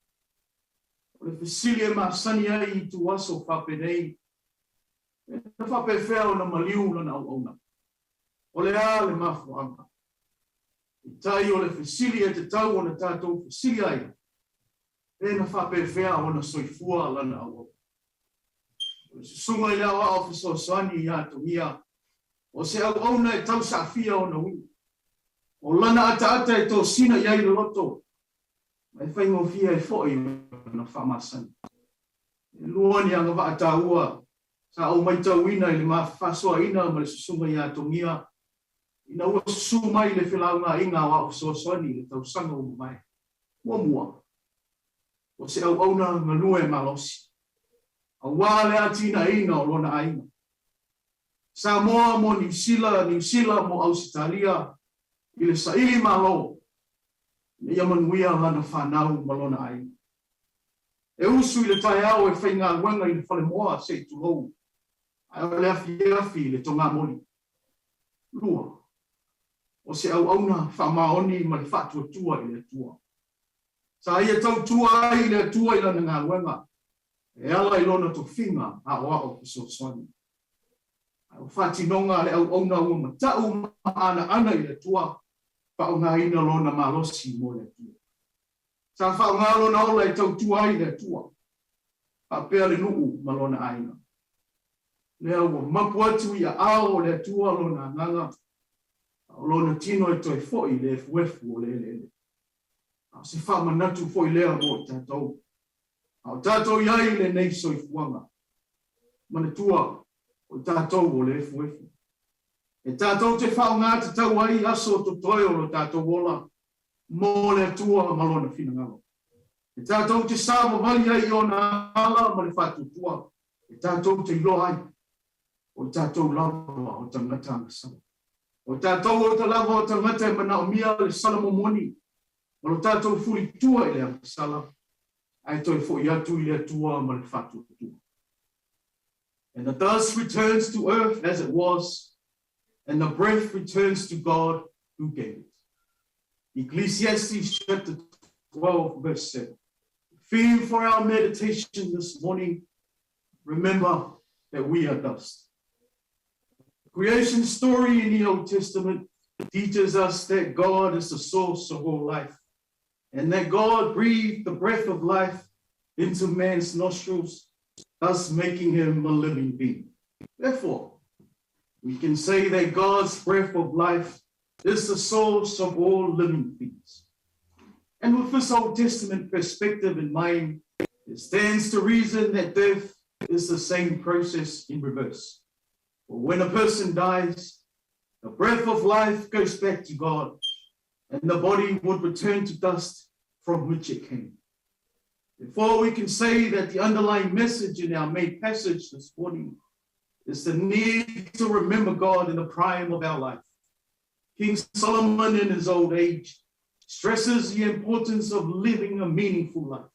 O le fesili e masani ai i ituaso faapenei, E na faapefea ona maliu lana auauna? O le a le mafuaaga? Peitai o le fesili e tatau ona tatou fesili ai, pe na faapefea ona soifua lana auauna? O le susuga i le aoao fesoasoani iā Togia, o se auauna e tausaafia ona uiga. O lana ataata e tosina i ai le loto, ma e faigofie ai foi ona faamasani. E lua ni agavaa taua sa ou maitauina i le faasoaina ma le susuga iā Togia ina ua susu mai le felaugaaiga aoao fesoasoani i le tausaga ua mavae. Muamua, o se auauna galue malosi, aua le atinaeina o lona aiga. Samoa mo Niu Sila, Niu Sila mo Ausetalia i le saili malo ina ia manuia lana fanau ma lona aiga. E usu i le taeao e faigaluega i le falemoa se i tulou, ae o le afiafi i le togamoli. 2, o se auauna faamaoni ma le faatuatua i le Atua. Sa ia tautua ai i le Atua i lana galuega e ala i lona tofiga aoao fesoasoani. Ae o faatinoga a le auauna ua matau ma anaana i le Atua, faaaogaina lona malosi mo le Atua. Sa faaaoga lona ola e tautua ai i le Atua, faapea le nuu ma lona aiga. Lea ua mapu atu i aao o le Atua lona agaga, a o lona tino e toe foi i le efuefu o le eleele. A o se faamanatu foi lea mo i tatou. A o tatou i ai i lenei soifuaga, manatua o i tatou o le efuefu. E tātou te faaaogā tatau ai aso totoe o lo tātou ola mo le Atua ma lona finagalo. E tātou te savavali ai i ona ala ma le faatuatua, e tātou te iloa ai o tātou lava o tagata agasala. O tātou o ta lava o tagata e manaomia le sala momoni ma lo tātou fulitua i le agasala, ae toe fo'i atu i le Atua ma le faatuatua. And the dust returns to earth as it was, and the breath returns to God who gave it. Ecclesiastes chapter 12, verse 7. Theme for our meditation this morning remember that we are dust. The creation story in the Old Testament teaches us that God is the source of all life and that God breathed the breath of life into man's nostrils, thus making him a living being. Therefore, we can say that God's breath of life is the source of all living things. And with this Old Testament perspective in mind, it stands to reason that death is the same process in reverse. For when a person dies, the breath of life goes back to God, and the body would return to dust from which it came. Therefore, we can say that the underlying message in our main passage this morning is the need to remember God in the prime of our life. King Solomon, in his old age, stresses the importance of living a meaningful life,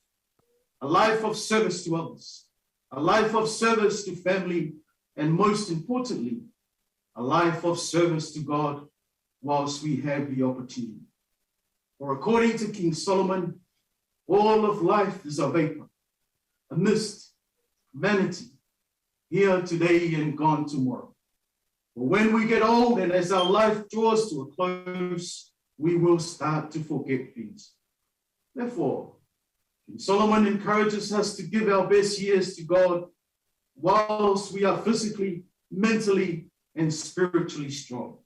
a life of service to others, a life of service to family, and most importantly, a life of service to God whilst we have the opportunity. For according to King Solomon, all of life is a vapor, a mist, vanity, here today and gone tomorrow. But when we get old and as our life draws to a close, we will start to forget things. Therefore, King Solomon encourages us to give our best years to God whilst we are physically, mentally, and spiritually strong.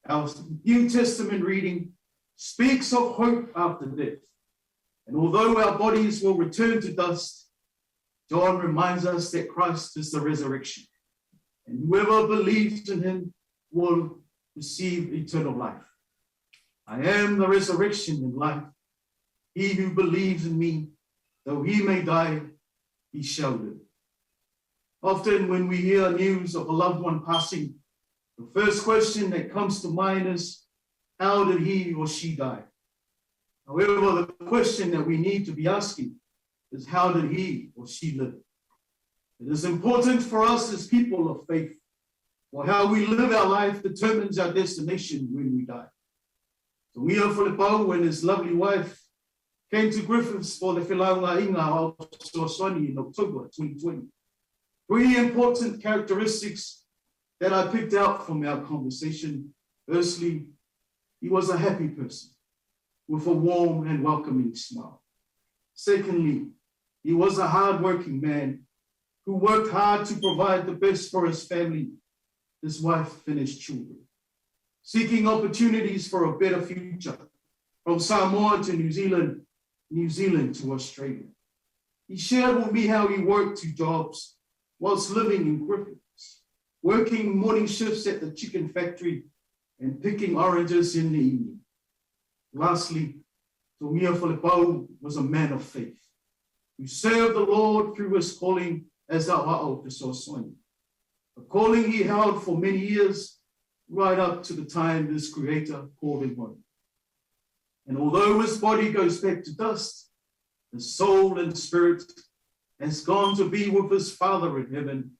Our New Testament reading speaks of hope after death. And although our bodies will return to dust, John reminds us that Christ is the resurrection. And whoever believes in him will receive eternal life. I am the resurrection and life. He who believes in me, though he may die, he shall live. Often, when we hear news of a loved one passing, the first question that comes to mind is, how did he or she die? However, the question that we need to be asking is, how did he or she live? It is important for us as people of faith, for how we live our life determines our destination when we die. Tongia Falepau and his lovely wife came to Griffiths for the Felauga Inga Fesoasoani in October 2020. Three important characteristics that I picked out from our conversation. Firstly, he was a happy person with a warm and welcoming smile. Secondly, he was a hardworking man who worked hard to provide the best for his family, his wife, and his children, seeking opportunities for a better future from Samoa to New Zealand, New Zealand to Australia. He shared with me how he worked two jobs whilst living in Griffiths, working morning shifts at the chicken factory and picking oranges in the evening. Lastly, Tongia Falepau was a man of faith who served the Lord through his calling as Aoao Fesoasoani, a calling he held for many years, right up to the time his creator called him home. And although his body goes back to dust, his soul and spirit has gone to be with his Father in heaven,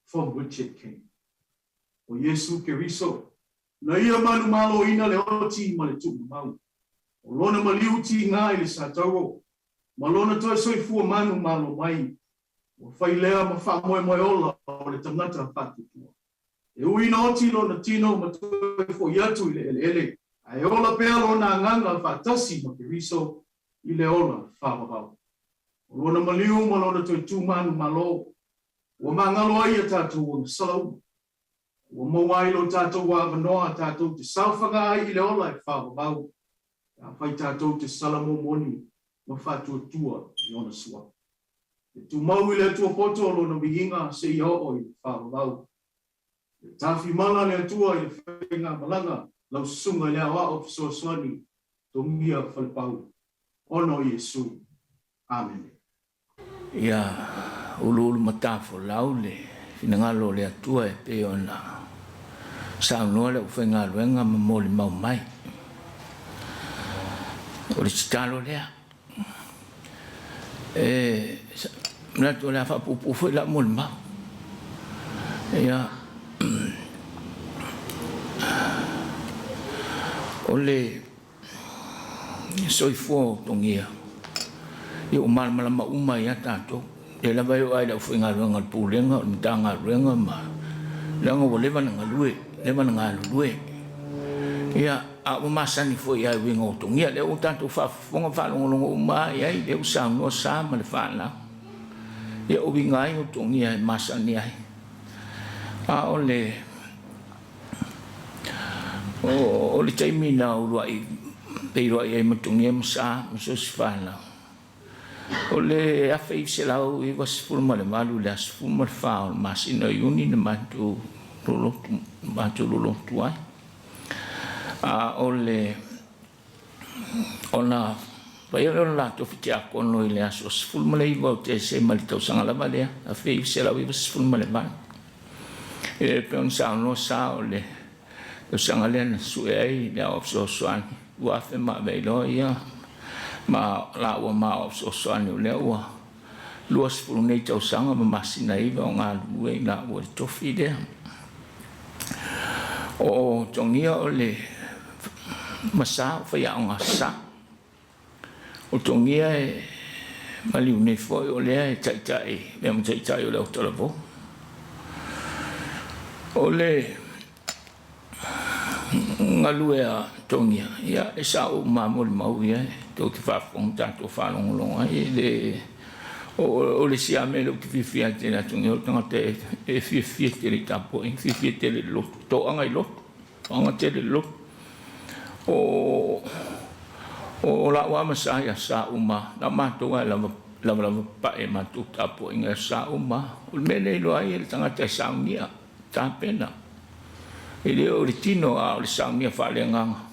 from which it came. O Iesu Keriso, na ia manumaloina le oti ma le tuumau. O lona maliu tiga i le satauro, ma lona toe soifua manumalo mai, ua fai lea ma faamoemoe ola o le tagata faatuatua. E ui ina oti lona tino ma toe fo'i atu i le eleele, ae ola pea lona agaga faatasi ma Keriso i le ola faavavau. O lona maliu ma lona toe tu manumalo, ua magalo ai a tatou agasala uma. Ua maua ai lo tatou avanoa tatou te saofaga ai i le ola e faavavau, pe afai tatou te sala momoni ma faatuatua i ona suafa. E tumau i le Atua poto lona viiga seia oo i le faavavau. Ia tafimala le Atua i le faigamalaga lau susuga i le Aoao Fesoasoani Togia Falepau, ona o Iesu. Amene. Ia uluulu matafolau le finagalo o le Atua e pei ona saunoa le aufaigaluega ma molimau mai. O le tatalo lea. E manatu o le a faapuupuu foi lau molimau. Ia, o le soifua o Togia, ia ua malamalama uma ai lava tatou. O lea lava e oo lava i le aufaigaluega a le Pulega, o le Matagaluega ma leaga ua leva ona galue, leva ona galulue. Ia, a ua masani foi lava i uiga o Togia. Lea ua tatou faafofoga ma faalogologo uma lava i ai, lea ua saunoa Sa ma le fanau. Ia, o uiga ai o Togia e masani ai. A o le O le taimi na uluai feiloai ai ma Togia ma Sa ma so o se fanau, o le 1998 i le aso 14 o le masina o Iuni na matou lolotu, matou lolotu ai. A o le ona fai ai lea o le latou fitiakono i le aso 19 o Tesema i le tausaga lava lea 1998. E pei ona saunoa Sa o le tausaga lea na sue ai le Aoao Fesoasoani 2000 ma ave ai loa ia ma laua ma Aoao Fesoasoani o lea ua 20 nei tausaga ma masina 9 o galulue i laua i le tofi lea. O Togia o le ma Sa o faiaoga sa. O Togia e maliu nei foi o lea e taitai mea ma taitai o le autalavou. O le galue a Togia, ia e sao uma molimau ia tou te faafofoga tatou faalogologo ai e le o le isi lava mea lea ou te fiafia ai tele atu nei o le tagata e fiafia tele i tapuaiga, fiafia tele i le lotu, toaga i lotu, toaga tele i le lotu. O o la'u lava sa ia sa uma, na o matou lava e lava lavalava papae i matou tapuaiga ia sa uma. O le mea lea e iloa ai e le tagata e saunia, tapena. E le o le tino a o le saunia faaleagaga.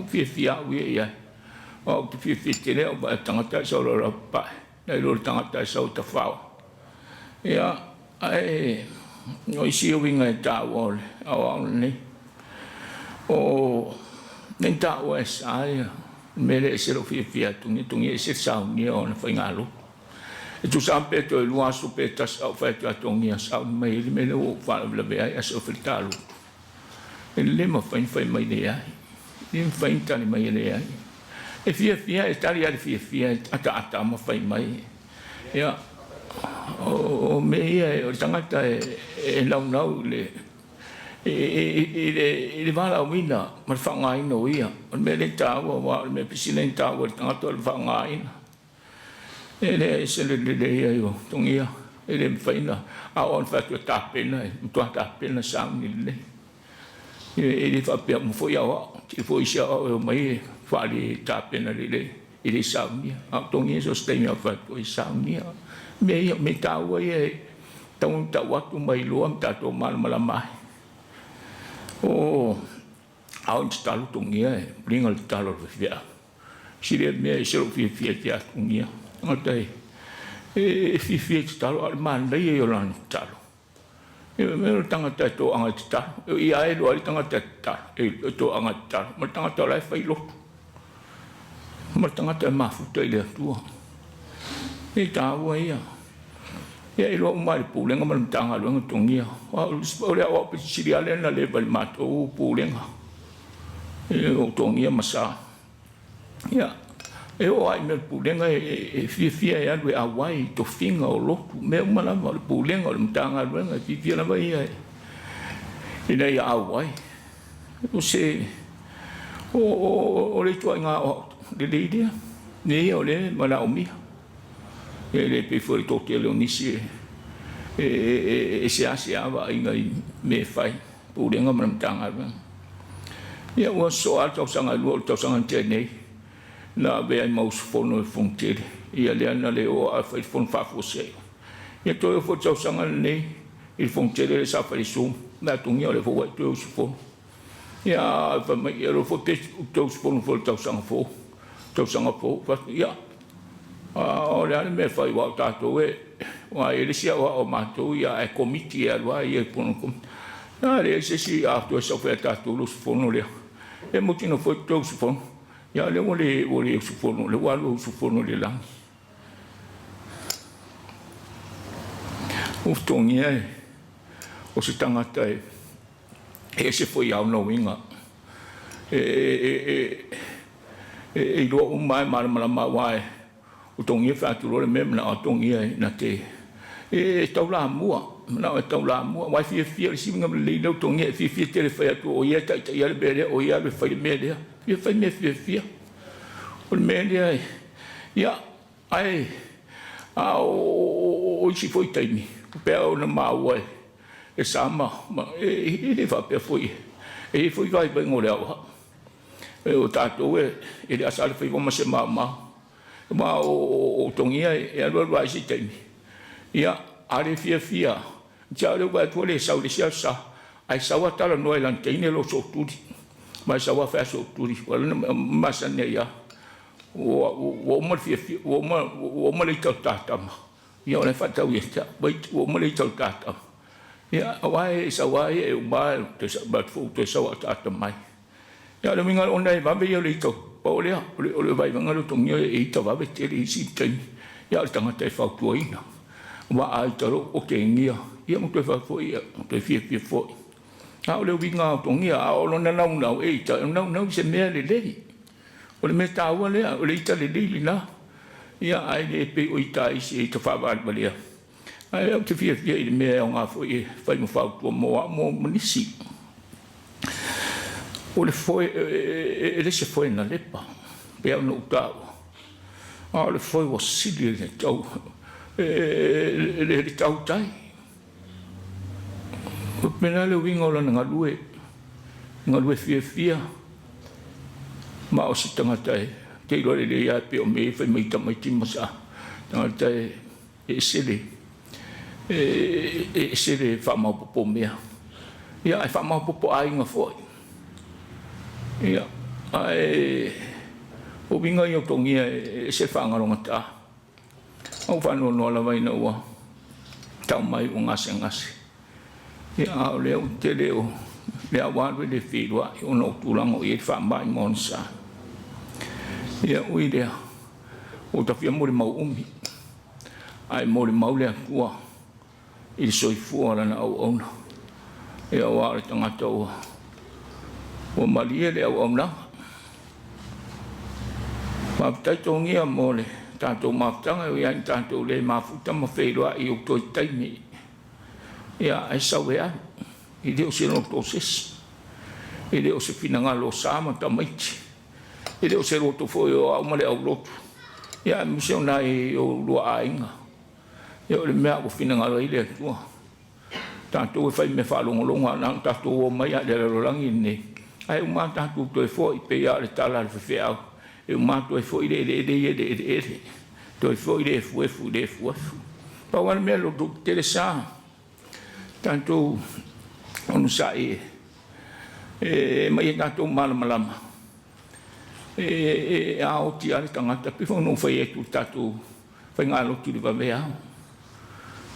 Fiafia au ia i ai. Aua ou te fiafia tele au vaai i le tagata e sau lavalava papae, nai lo le tagata e sau e tafao. Ia, ae o isi uiga e taua o le aoao lenei, o nei taua e sa ia le mea lea e ese lou fiafia atu nei, togia ese le saunia o ana faigalotu. E tusa lava pe toe lua aso pe tasi a ou fai atu ia togia sauni mai ai le mea lea ua ou faalavelave ai ae se o feletalutu. E le mafai ona fai mai leai. E le mafai ona tali mai e leai. E fiafia, e tali lava i le fiafia, e ataata ma fai mai. Ia, o mea ia, o le tagata e naunau i le i le valaauina ma le faaaogaina o ia. O le mea lea e taua, aua o le mea pisi lea e taua i le tagata o le faaaogaina. E le ese le lelei ai o Togia, e le mafai ona ao ona fai atu e tapena, e matua tapena sauni lelei. E le faapea uma foi aoao, tele foi isi aoao e omai e faale tapena lelei, e le saunia. A o Togia so o se taimi a fai atu e saunia. Mea ia, mea taua ia e tatau ona tau atu ma iloa ma tatou malamalama ai. O ao ina tatalo Togia e muliga le tatalo a le faifeau. Sili mea e se lou fiafia te atugia. Tagata e e fiafia i tatalo, a o le manaia ia o lana tatalo. E mea o le tagata e toaga i tatalo. E ia e iloa ai le tagata e tatalo, e toaga i tatalo, ma le tagata o la e fai lotu. Ma le tagata e mafuta i le Atua. E taua ia. Ia e iloa uma e le Pulega ma le Matagaluega togia. O le aoao pito sili lava lea na leva i le matou Pulega. E o togia ma sa. Ia, e oo lava i mea o le Pulega e fiafia e alu e auai i tofiga o lotu, mea uma lava o le Pulega, o le Matagaluega, e fiafia lava ia ina ia auai. O se, o le ituaiga aoao lelei lea, mea ia o lea e manaomia. E le pei foi o le toatele o nisi e seasea vaaiga i mea e fai. Pulega ma le Matagaluega. Ia ua sosoo lava le tausaga e lua o le tausaga na tea nei na avea ai ma usufono i le Fono Tele. Ia lea na le oo ae fai le Fono Faafuasei. Ia toe oo foi le tausaga lenei i le fonotele lea sa fai i le Zoom, le atogia o lea foi ua e toe usufono. Ia, fai mai, ia loa foi pe ou te usufono foi i le tausaga fou, tausaga fou. Fai atu, ia, a o le a le mea e fai aua o tatou e, aua e i ai le isi aoao a matou, ia, ae komiti e alu lava ia i totonu o le komiti. A leai se isi a toe sau foi ia tatou le usufono lea, e mautinoa foi e te toe usufono. Ia, o lea ua le, ua le usufono, o lea ua alu e usufono i le lagi. Ua totogia e, o se tagata e ese foi i aona uiga. E, e, e, e, e iloa uma e malamalama aua e o togia fe atu loa le mea manao a togia e na te e, e taulamua manao e taulamua aua e fiafia le isi uiga lelei lea o togia e fiafia tele fai atu o ia e taitaia le mea lea o ia alu e fai le mea lea fia fai mea fiafia o le mea lea e ia ae a o, o isi foi taimi pei ona maua e e sa ma, ma e, e le faapea foi e i ai foi vaivaiga o le aoao. E o tatou e, e le asa le faiva ma se maumau. Ma o, o togia e alu alu ai se taimi. Ia, a le fiafia, tia le ua atua le sau le sia sa, ai sau a talanoa i lana teine lo sootuli. Ma e sau a fai a sootuli. Ua lana masani ai ia. Ua, ua uma le fiafia, ua uma, ua uma le ita o le tatama. Ia o le faatau ia te au, ua uma le ita o le tatama. Ia, aua e sau lava ia e uma lava, toe sau ataata mai. Ia, o le uiga ona e vave ia o le ita, pau o lea, o le vaivaiga lea o togia e ita vave tele i isi taimi. Ia, o le tagata e fautuaina. Aua a ita loa ua otegia, ia ma toe fai foi, ia, ma toe fiafia foi. A o le uiga o togia, a o lona naunau e ita, e naunau i se mea lelei. O le mea taua lea, o le ita lelei lena. Ia, ae le pei o ita a isi e ita faavalevalea. Ae ou te fiafia i le mea e aoga foi e fai ma fautua mo au mo ma nisi. O le foe, e le se foe na lepa, pei ona ou taua, a o le foe ua sili le tau, le tau tai. O pena le uiga o lana galue, galue fiafia, ma o se tagata e te iloa lelei lava pei o mea ia fai mai tamaiti ma sa tagata e ese le e ese le faamaopoopo mea. Ia ae faamaopoopo aiga foi. Ia ae o uiga ia o togia e ese le faagalogata. Ou faanoanoa lava ina ua tau mai ua gasegase. Ia, a o lea ua tele o lea ua alu e le feiloai ona o tulaga o i ai le faamai ma ona sa. Ia, ui lea, ua tafia molimau umi, ae molimau le Atua i le soifua o lana auauna. Ia, aua o le tagata ua, ua malie le auaunaga. Faafetai Togia mo le tatou mafutaga e ui lava ina tatou le mafuta ma feiloai i ou toe taimi. Ia, ae sau e alu. E le o se loto o se isi. E le o se finagalo o Sa ma tamaiti. E le o se loto foi o au ma le aulotu. Ia, aemaise o nai ou lua aiga. Ia, o le mea ua finagalo ai le Atua. Tatou e fai mea faalogologo a na ona tatou o mai lava i le lalolagi lenei, ae uma lava tatou toe foi, pei lava o le tala a le faifeau, e uma lava toe foi le eleele ia i le eleele, toe foi le efuefu i le efuefu. Pau lava le mea loto tetele sa tatou onosai e mai e tatou malamalama e aoti lava le tagata, pei foi ona ou fai atu i le tatou faigalotu i le vaveao.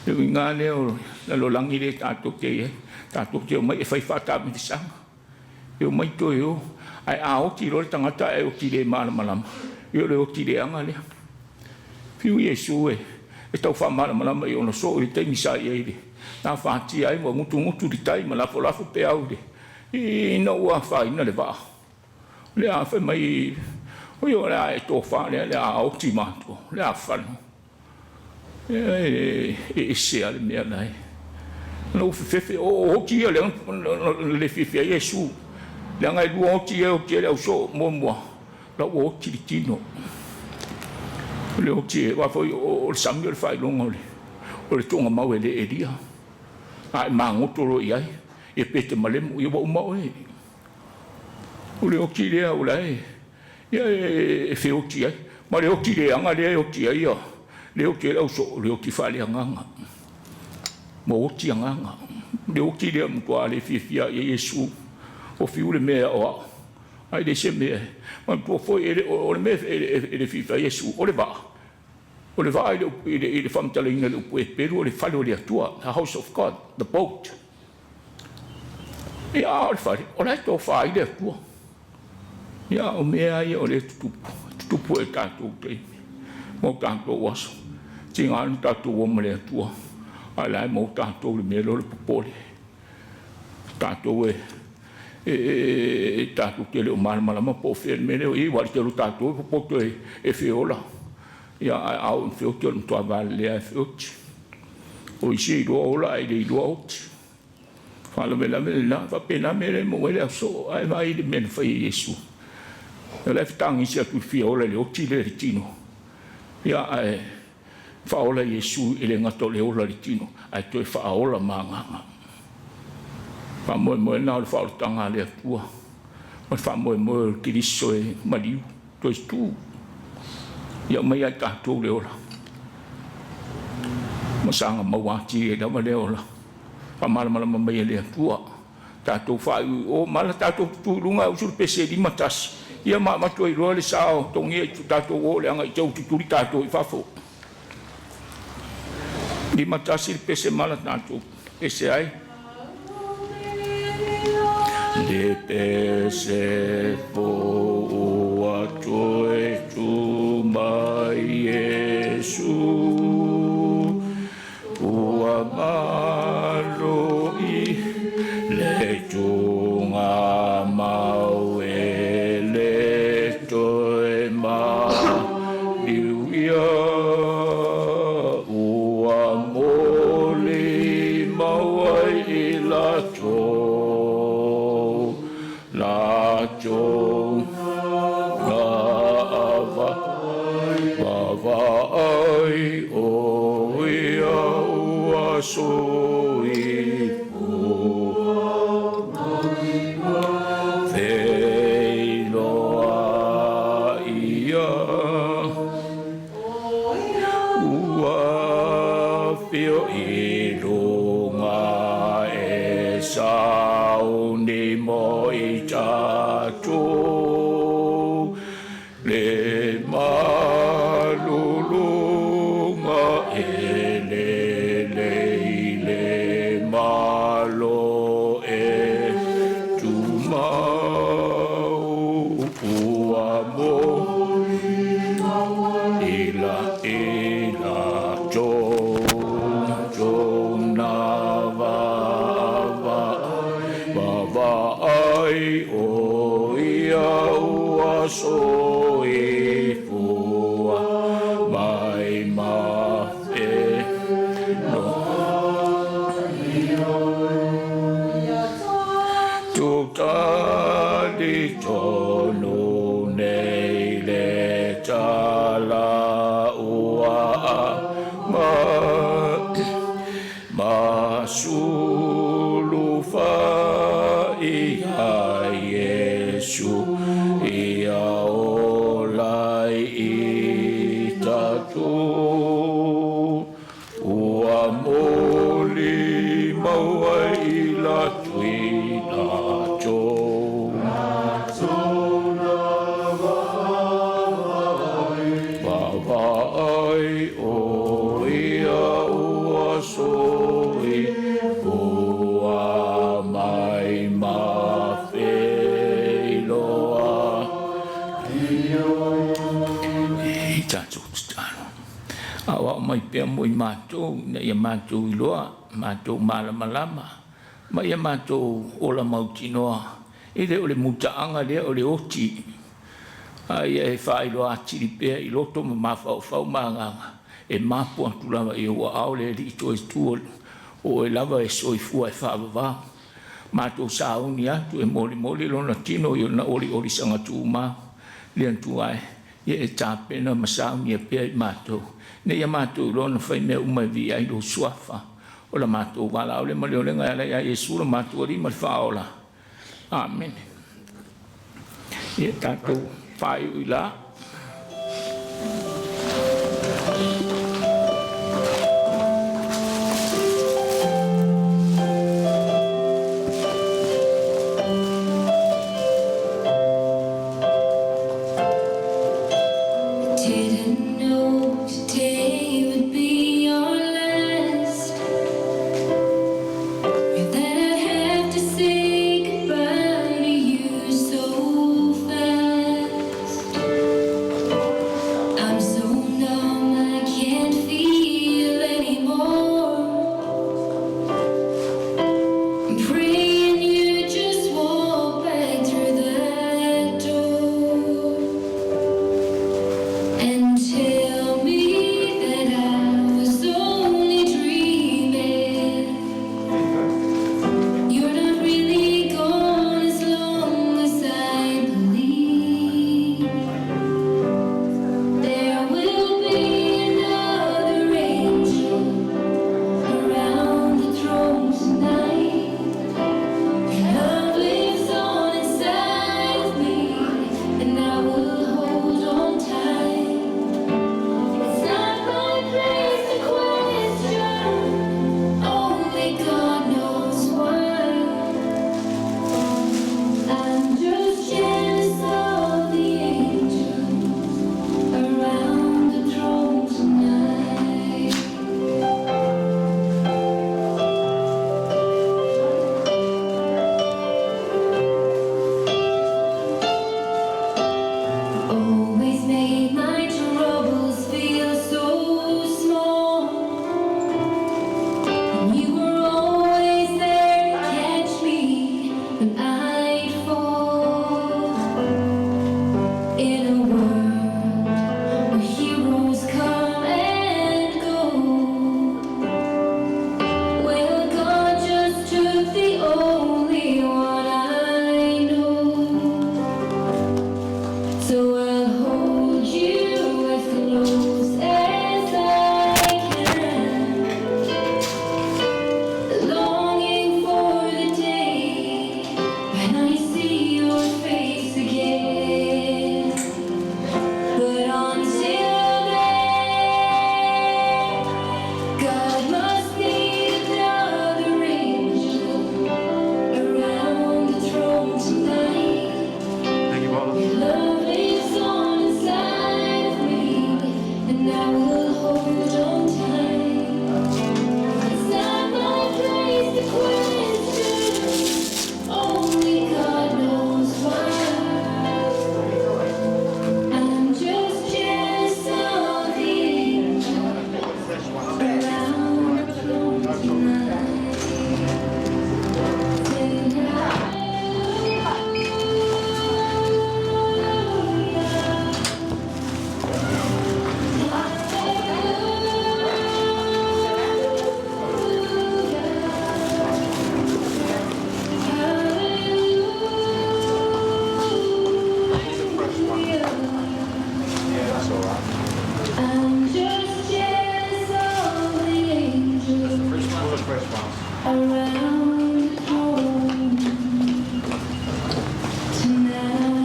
Le uiga lea o le lalolagi lea tatou te i ai, tatou te omai e fai faataamilosaga, e omai toe o, ae a oti loa le tagata ae oti le malamalama, ia o le oti leaga lea. Fiu Iesu e, e tau faamalamalama i ona soo i le taimi sa i ai i le gafatia ai ua gutugutu le tai ma lafolafo peau i le ina ua afaina le vaa. O le a fai mai, oi o le a e tofa lea, le a oti matou, le a fano. E ese lava le mea la e. Na ou fefefe, o oti ia lea na le fiafia ai Iesu. Leaga e lua oti ia e oti ai le ausoo, muamua, la ua oti le tino. O le oti, aua foi o le sami o le faailoga o le tuugamau e le Elia. A e magoto loa i ai, ia pe te malemo, ia ua uma oe. O le oti lea o la e ia e feoti ai. Ma le oti leaga lea e oti ai ia, le oti ai le ausoo, o le oti faaleagaga. Ma oti agaga. Le oti lea matua le fiafia ai Iesu. O fiu le mea e aoao. Ae le se mea. Manatua foi e le o le mea e le fiafia ai Iesu, o le vaa. O le vaa i le i le faamatalaina i le upu Eperu o le fale o le Atua, the house of God, the boat. Ia, a o le fale, o la e tofa ai le Atua. Ia, o mea ia o lea e tutupu, tutupu e tatou taimi, ma o tatou aso. Tiga ona tatou o ma le Atua, ae la e maua tatou le mea lea o le popole. Tatou e e tatou te le o malamalama po o fea le mea lea o i ai, aua o le tele o tatou e popoto e feola. Ia, ae a oo ina feoti, o le matua valelea e feoti. O isi e iloa ola ae le iloa oti. Faalavelave lena, faapena mea lea e maua ai le au soo, ae vaai i le mea na fai e Iesu. O la e fetagisi atu i le fia ola i le oti lea i le tino. Ia, ae faaola Iesu e le gata o le ola i le tino, ae toe faaola ma agaga. Faamoemoe lena o le faaolataga a le Atua, ma le faamoemoe o le Keriso e maliu, toe tu. Ia aumai ia i tatou le ola, ma saga maua atili ai lava le ola. Faamalamalama mai e le Atua. Tatou faaiuiu o ma la tatou tutu i luga e usu le pese 51, ia ma avatu ai loa le sa o togia i tatou o leaga i te ututuli tatou i fafo. 51 le pese ma la tatou pese ai. Le pese fou ua toe tu mai Iesu. Ua malo i le tuga mau e le toe maliu ia. Ua moli mau ai i latou, latou na vaavaai o ia ua soifua feiloa ia. Ua afio i luga e sauni mo i tatou le maluluga e lelei le malo e tumau. Ua moli i la i latou na vaavaai o ia ua soifua mai ma Talitonu nei le tala ua aumai ma sulufa ia Iesu ia ola i tatou. Ua moli mau ai i la tui latou. Vaavaai o ia ua soifua mai ma feiloa. E tatou tatalo. Aoao mai pea mo i matou ina ia matou iloa, matou malamalama, ma ia matou ola mautinoa, e le o le mutaaga lea o le oti, a ia e faailoa atili pea i loto ma mafaufau ma agaga, e mapu atu lava i ou aao le Alii toe tu o oe lava e soifua e faavavau. Matou sauni atu e molimoli lona tino i ona olioli sagatūmau, le Atua e. Ia e tapena ma saunia pea i matou, ina ia matou iloa ona fai mea uma e viia ai lou Suafa. O la matou valaau lea ma le olega e ala ia Iesu lo matou Alii ma le Faaola. Amene. Ia tatou faaiu i la. I'm praying you just walk back through that door and tell me that I was only dreaming. You're not really gone as long as I believe. There will be another angel around the throne tonight. Your love lives on inside of me, and I will hold on tight. It's not my place to question. Only God knows why. I'm just jealous of the angels around the throne tonight. Always made my troubles feel so small. And you were always there to catch me when I'd fall. In a world where heroes come and go. Well, God just took the only one I know. So I'll hold you as close as I can, longing for the day when I see your face again. But until then, God must need another angel around the throne tonight. Thank you, Paula. Your love lives on inside of me, and I will hold on tight. It's not my place to question. Only God knows why. I'm just jealous of the angels around the throne tonight. Sing Yeah, that's all right. I'm just jealous of the angels All the fresh ones. around the throne tonight.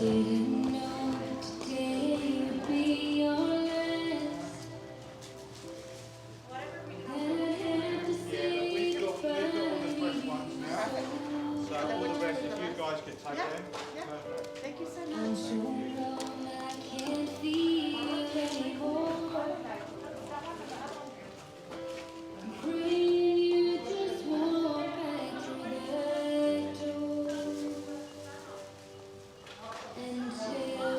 Didn't know today would be your last. That I had to say goodbye to you. So all the rest, if you guys could take them. Perfect. Thank you so I'm so numb, I can't feel anymore. I'm praying you just walk back through that door and tell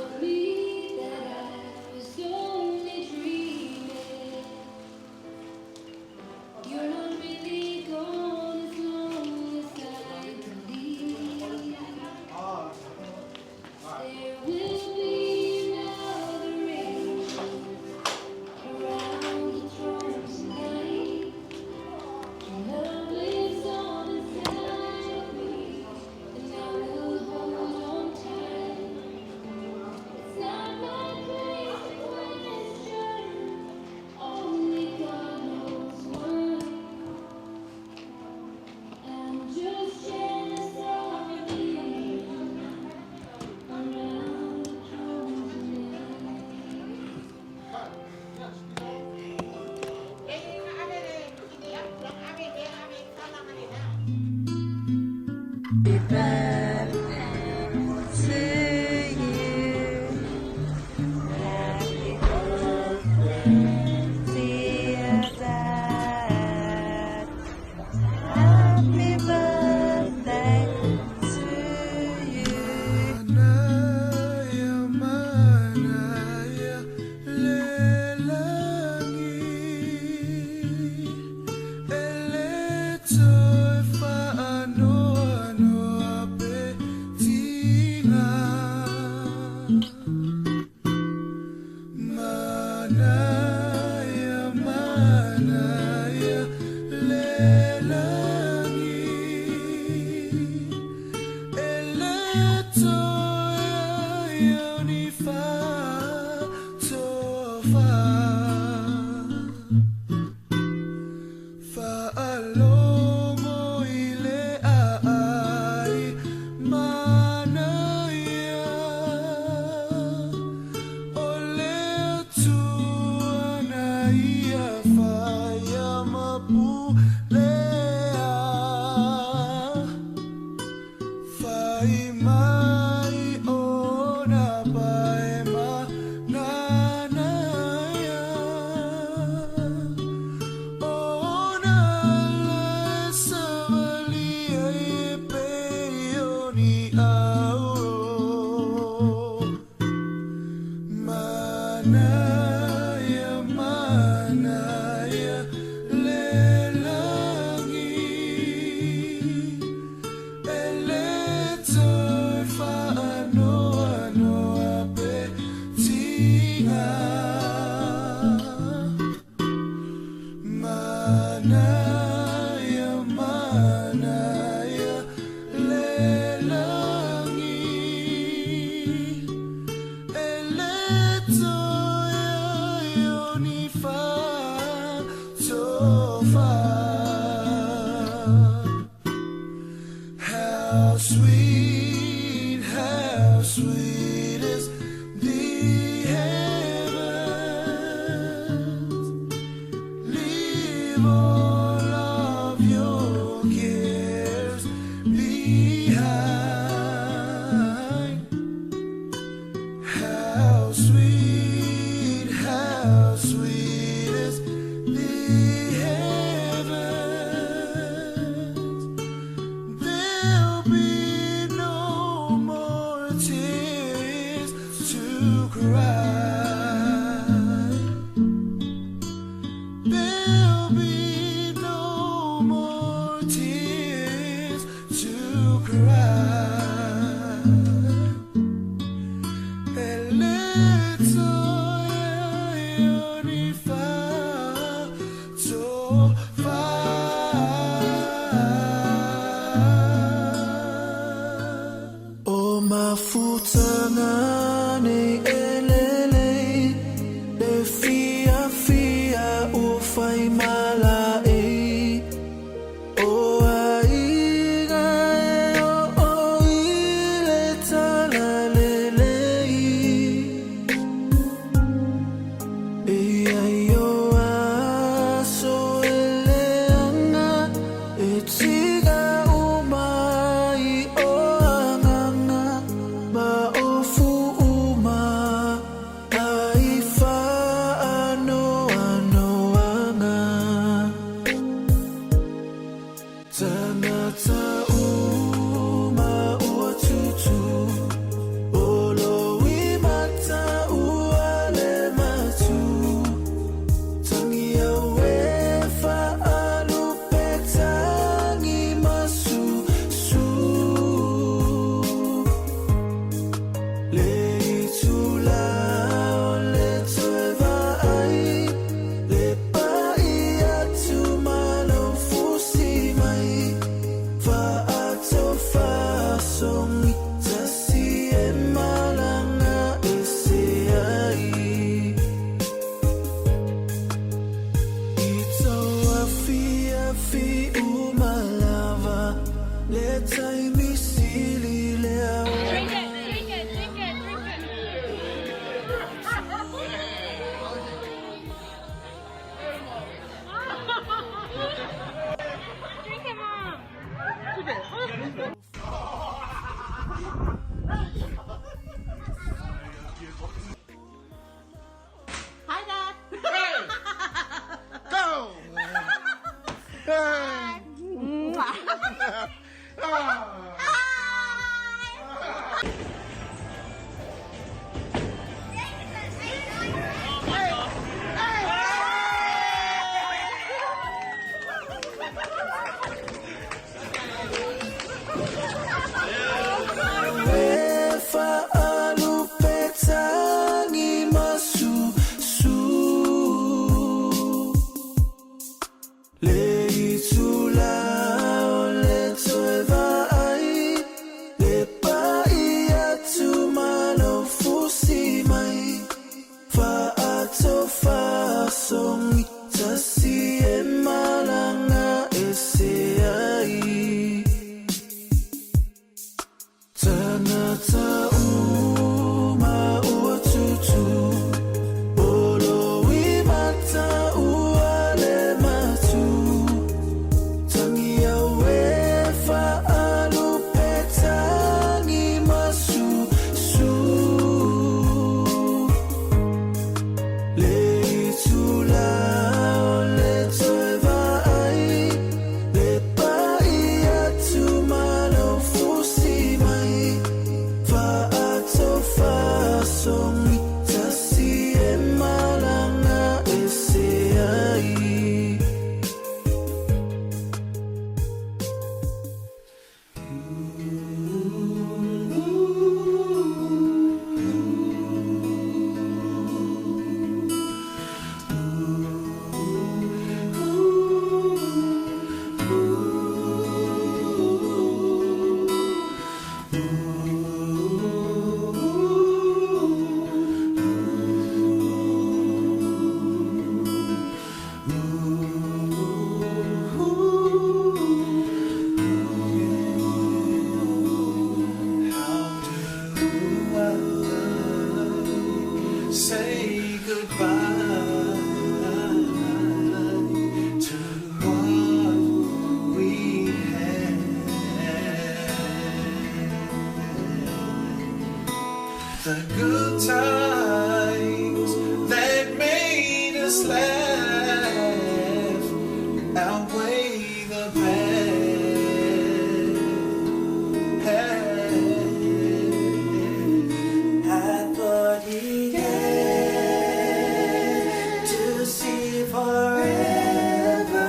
How sweet is the heavens. Leave all of your cares behind. How sweet is the heavens. There'll be no more tears to cry. There'll be no more tears to cry. O mafutanga nei elele le fia fia o whai mala e O aiga e o o i le tala lele E ai o aso e le anga e tika o mai o anganga ma o fu uma. say goodbye to what we had. The good times that made us laugh outweigh the bad. I thought he had to see forever.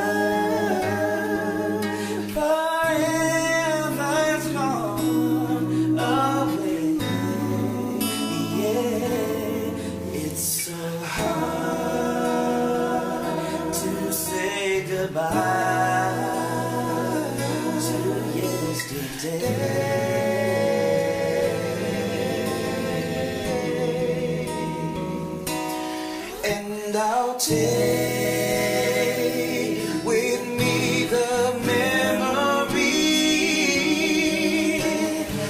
Forever's gone away. Yeah, it's so hard to say goodbye to yesterday. And I'll take with me the memory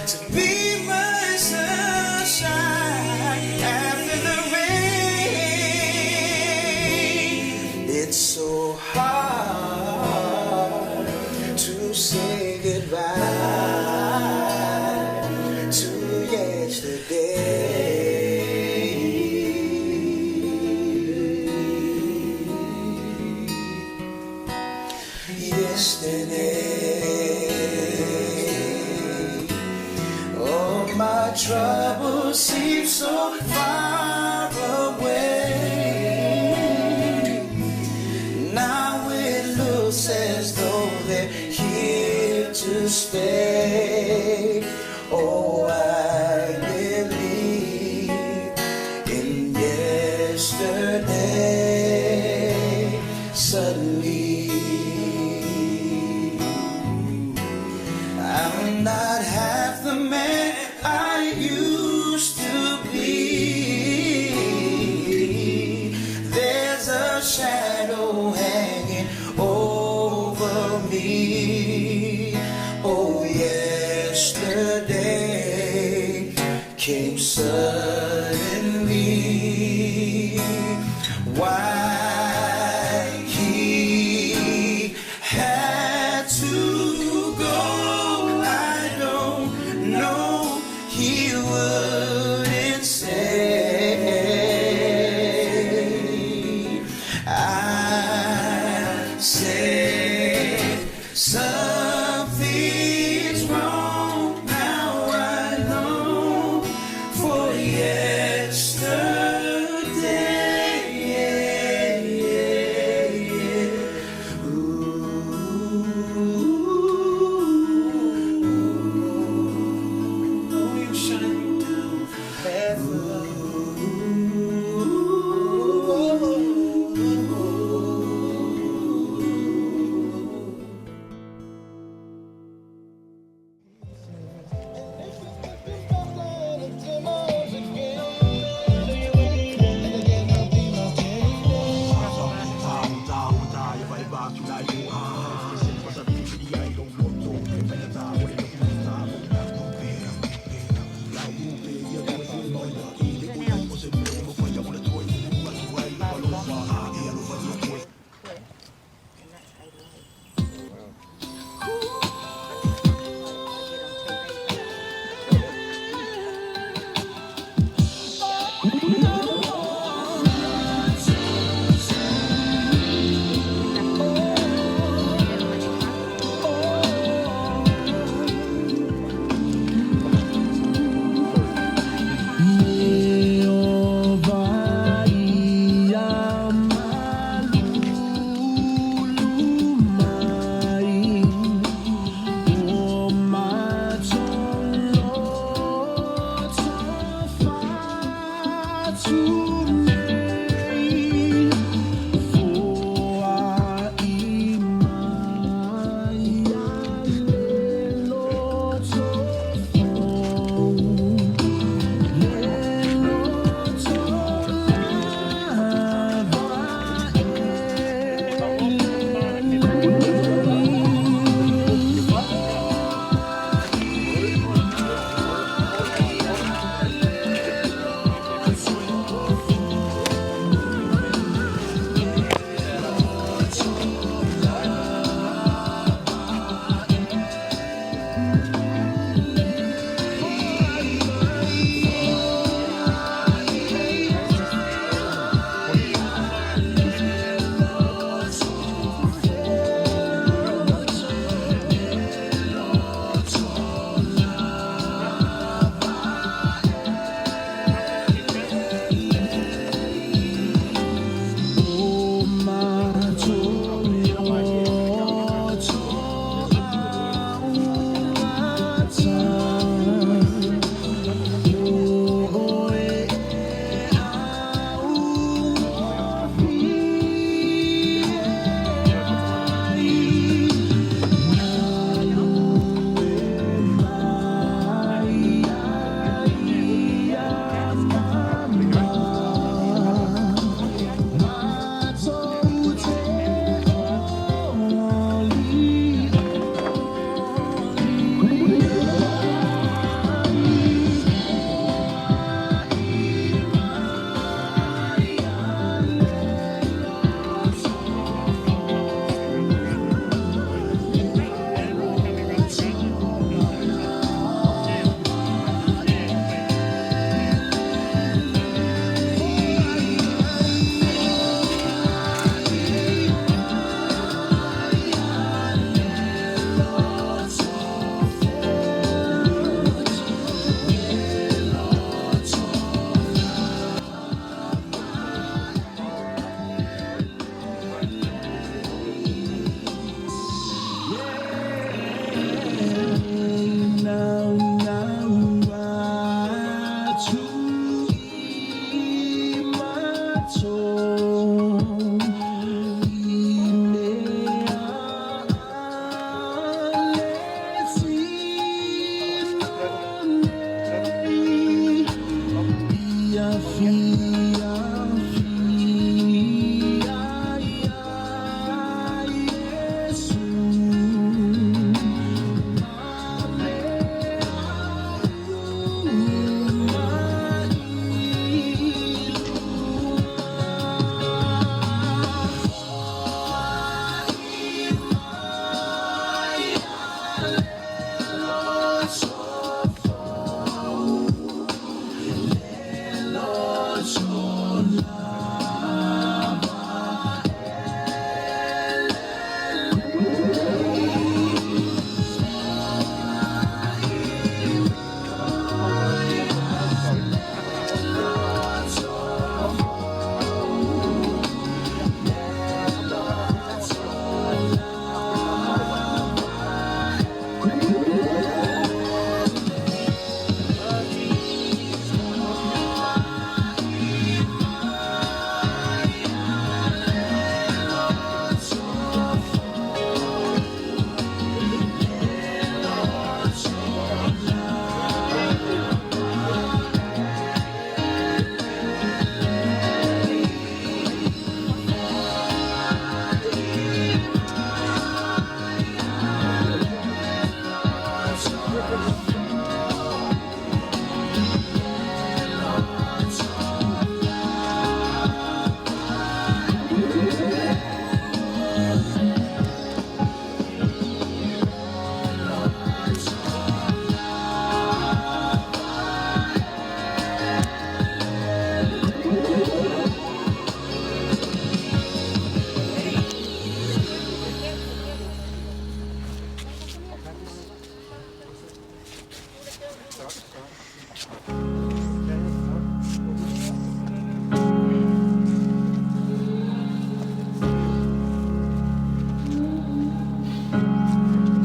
to be my sunshine after the rain. It's so hard to say goodbye to yesterday. Yesterday, all my troubles seem so far away. Now it looks as though they're here to stay. Oh, I believe in yesterday. Suddenly, I'm not half the man I used to be. There's a shadow hanging over me. Oh, yesterday came suddenly. Why he had to go, I don't know. He wouldn't say. I said something's wrong. Now I long for yesterday. Ooh, you shine down forever.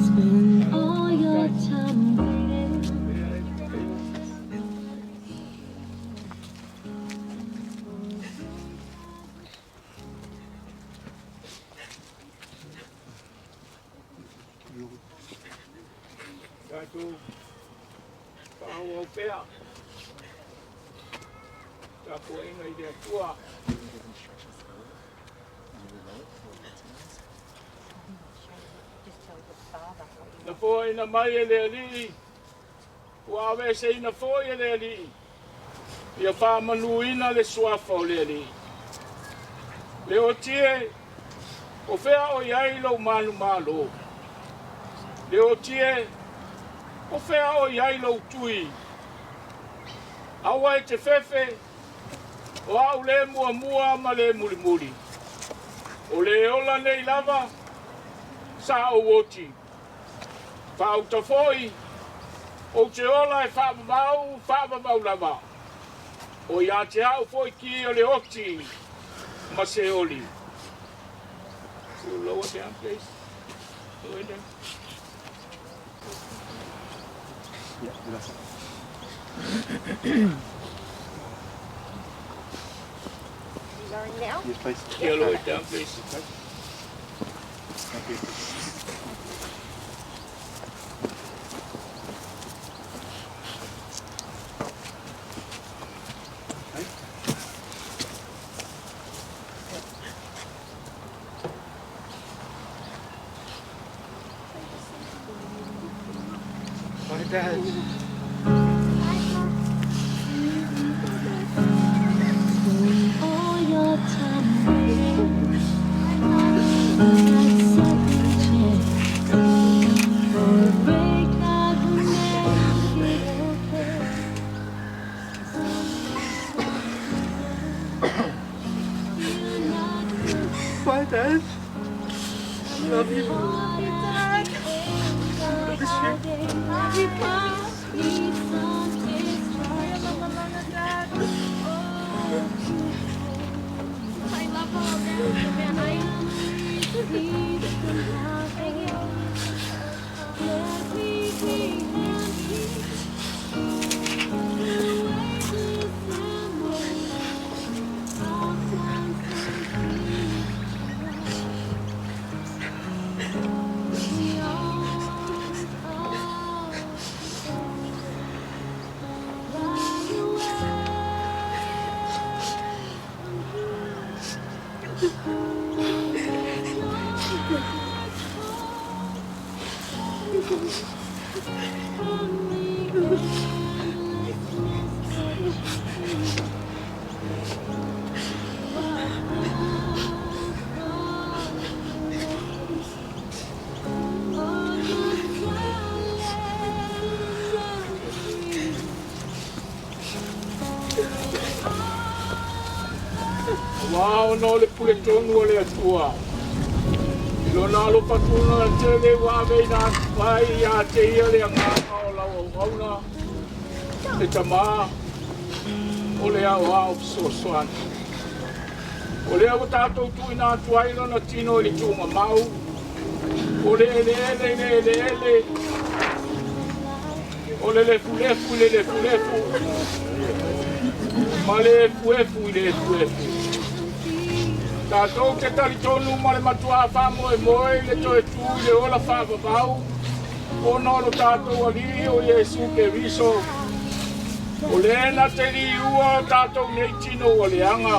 Spend all your time waiting. Tatou faaauau pea tapuaiga i le Atua. Na foaina mai e le Alii, ua aveeseina foi e le Alii, ia faamanuina le suafa o le Alii. Le oti e, o fea o i ai lou manumalo? Le oti e, o fea o i ai lou tui? Aua e te fefe, o au le muamua ma le mulimuli. O le ola nei lava, sa ou oti. Faauta foi, ou te ola e faavavau, faavavau lava. O ia te au foi ki o le oti ma se oli. You lower down, please. Lower down. Yeah, that's it. Lowering now? Yes, please. Yeah, lower it down, please. Thank you. Bye, Dad. Spend all your time waiting for that second chance, for a break that will make it okay. Bye, Dad. I love you. Dad. Miss you. Love you, Pa. Need some distraction. I love all Let me be happy. The weightless embrace of time's We all are fly away from Only endless misfortune. On the dry land and free. Ua ona o le pule tonu o le Atua. I lona alofa tunoa tele ua aveina atu ai ia te ia le agaga o lau auauna, le tamā, o le aoao fesoasoani. O lea ua tatou tuuina atu ai lona tino i le tuugamau, o le eleele i le eleele, o le lefulefu i le lefulefu, ma le efuefu i le efuefu. Tatou te talitonu ma le matuā faamoemoe i le toe tū i le ola faavavau, ona o lo tatou Alii o Iesu Keriso. O le na te liua o tatou nei tino ua leaga,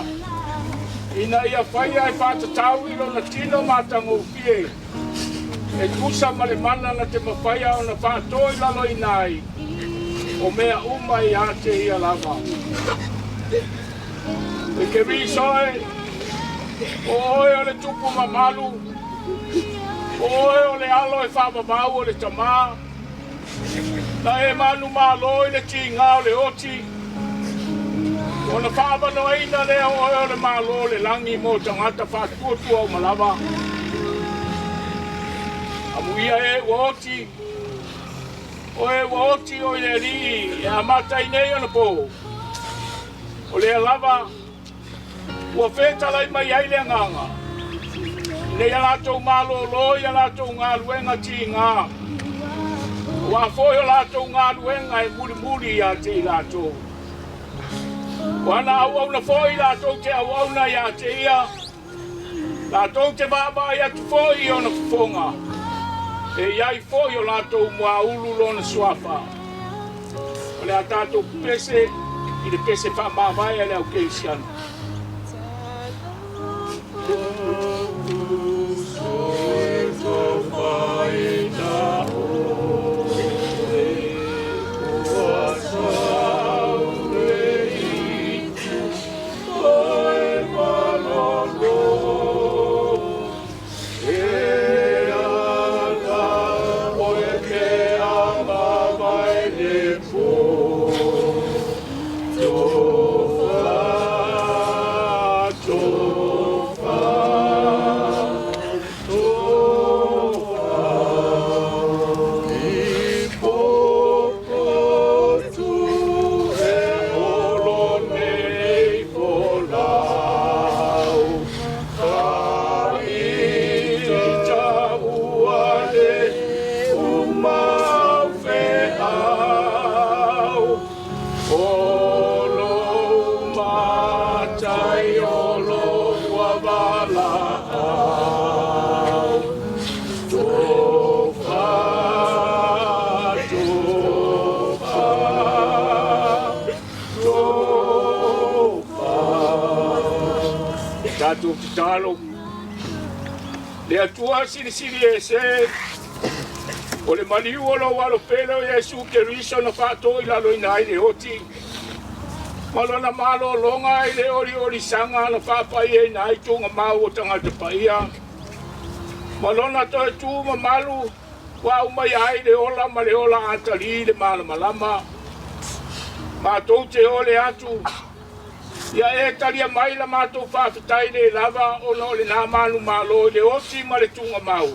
ina ia faia e faatatau i lona tino matagofie, e tusa ma le mana na te mafaia ona faatoi laloina ai. O mea uma ia te ia lava. E Keriso e, o oe o le tupu mamalu, o oe o le alo e whaamamau o le tamā, na e manu malo i le tīgā o le oti, ona faavanoaina lea o oe o le Malo o le lagi mo tagata faatuatua uma lava. Amuia e ua oti, o e ua oti o i le Alii e amata ai nei ona pō. O lea lava ua fetalai mai ai le Agaga, ina ia latou malōlō i a latou galuega tigā, auā foi o latou galuega e mulimuli ia te i latou. O ana auauna foi latou te auauna iā te ia, latou te vaavaai atu foi i ona fofoga, e i ai foi o latou muaulu lona suafa. O le a tatou pepese i le pese faamavae a le au kerisiano. Tatou tatalo. Le Atua silisili ese, o le maliu o lou alo pele o Iesu Keriso na faatoilaloina ai le oti, ma lona malōlōga i le oliolisaga na faapaiaina ai tugamau o tagata paia, ma lona toe tū mamalu ua aumaia ai le ola ma le ola atalī i le malamalama. Matou te ole atu, ia e talia mai la matou faafetai le lava ona o lenā manumalo i le oti ma le tugamau.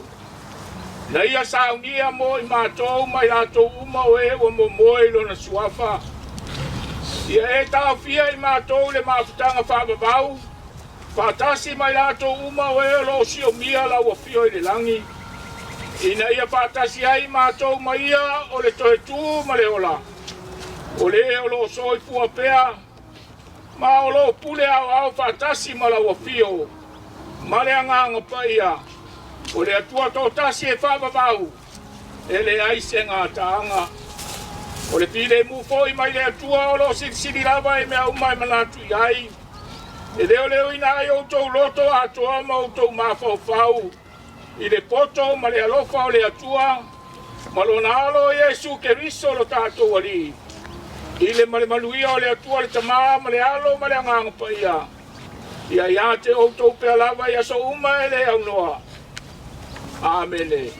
Na ia saunia mo i matou ma i latou uma o e ua momoe i lona suafa. Ia e taofia i matou le mafutaga faavavau, faatasi ma i latou uma o e o loo siomia lau afio i le lagi, ina ia faatasi ai matou ma ia o le toe tū ma le ola, o le o loo soifua pea, ma o loo pule aoao faatasi ma lau afio, ma le Agaga Paia, o le Atua toatasi e faavavau, e leai se gataaga. O le filemu foi mai le Atua o loo silisili lava i mea uma e manatu i ai, e leoleoina ai outou loto atoa ma outou mafaufau i le poto ma le alofa o le Atua ma lona alo Iesu Keriso lo tatou Alii. I le ma le manuia o le Atua le Tamā ma le Alo ma le Agaga Paia, ia iā te outou pea lava i aso uma e le aunoa. Amene.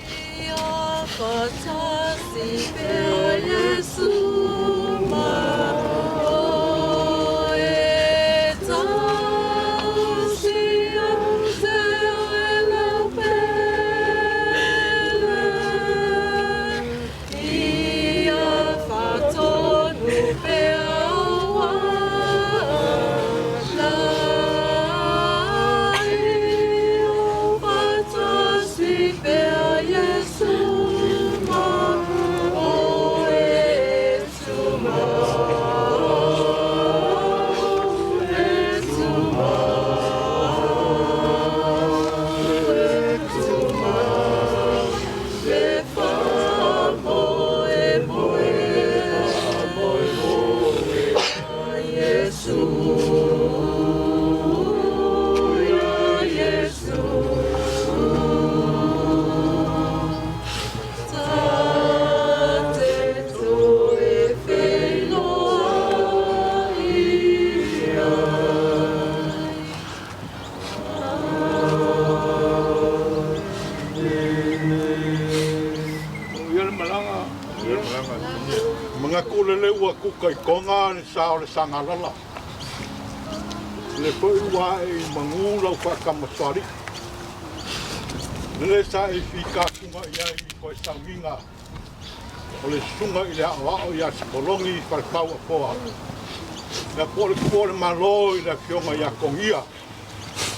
kuka i Tonga le sa o le Sagalala. Le foi ua e i manu lau whaakamasoari. Le sa e whikatunga ia i koe saugiga o le sunga i le ao ia Sipolongi i Whalepau Afoa. Le po le kuo le malo i le afioga ia Kongia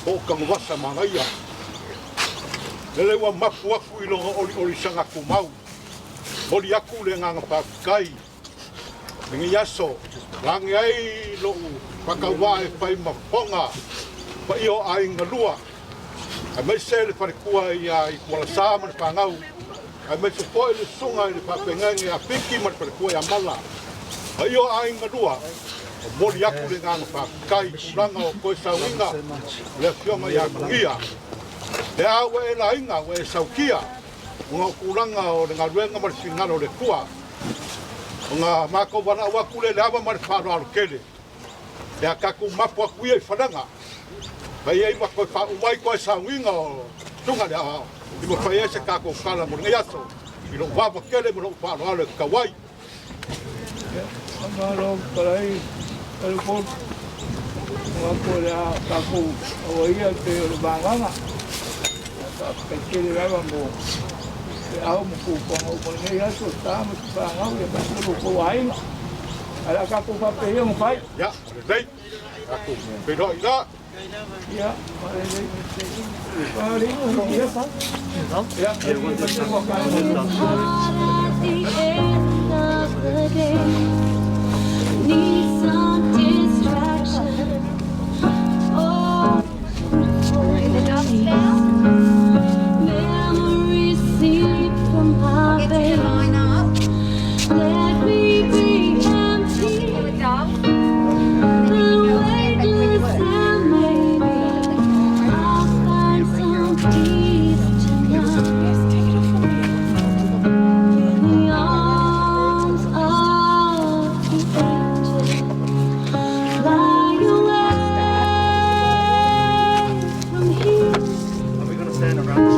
po o Kaguvasa Manaia. Le ua mapu aku i loga oli oli sanga kumau. Oli aku le nganga whakakai. Lengi aso, langi ai lou whakauā e whai maponga pa iyo ai ngalua. Ai mai se le wharekua i a i kuala ma le whangau. Ai mai se poe le sunga i le whapengenge a piki ma le wharekua i a mala. Pa iyo ai ngalua. O moli aku le nganga whakakai kulanga o koe sauinga le afioga ia kuia. Le a ua e lainga ua e saukia. O ngā kulanga o le ngaluenga ma le fingalo o le kua. O ngā mākou wana ua kule le awa ma le whāroaro kele. Le a kaku mapu aku ia i whananga. Mai ei ma koe wha umai koe sauinga o tunga le ao. I mo whai ese kako kala mo ngai aso. I lo wawa kele mo lo whāroaro e kawai. Malo palai telefon. Nga ko le a kako o ia te o le vanganga. Ka pekele lava mo te au mo ku konga o mo nei aso ta mo te whangau e masulu ko ainga. Ala kako whape ia mo whai. Ya, o le nei. Kako penoa i la. Ya, o le nei. Whare, ia sa. Ya, e At the end of the day, need some distraction. Oh, memories seep from my veins. Let me be empty and weightless, and maybe I'll find some peace tonight. In the arms of the angel, fly away from here. Are we gonna stand around this?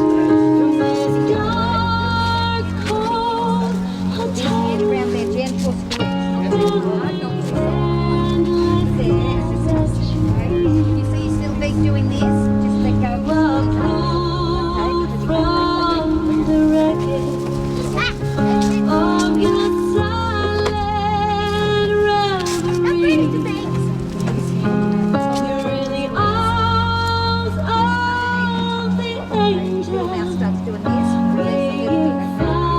From this dark, cold hotel room. You see Sylvie doing this? Just let go. Pulled from the wreckage of your silent reverie. You're in the arms of the angel. May you find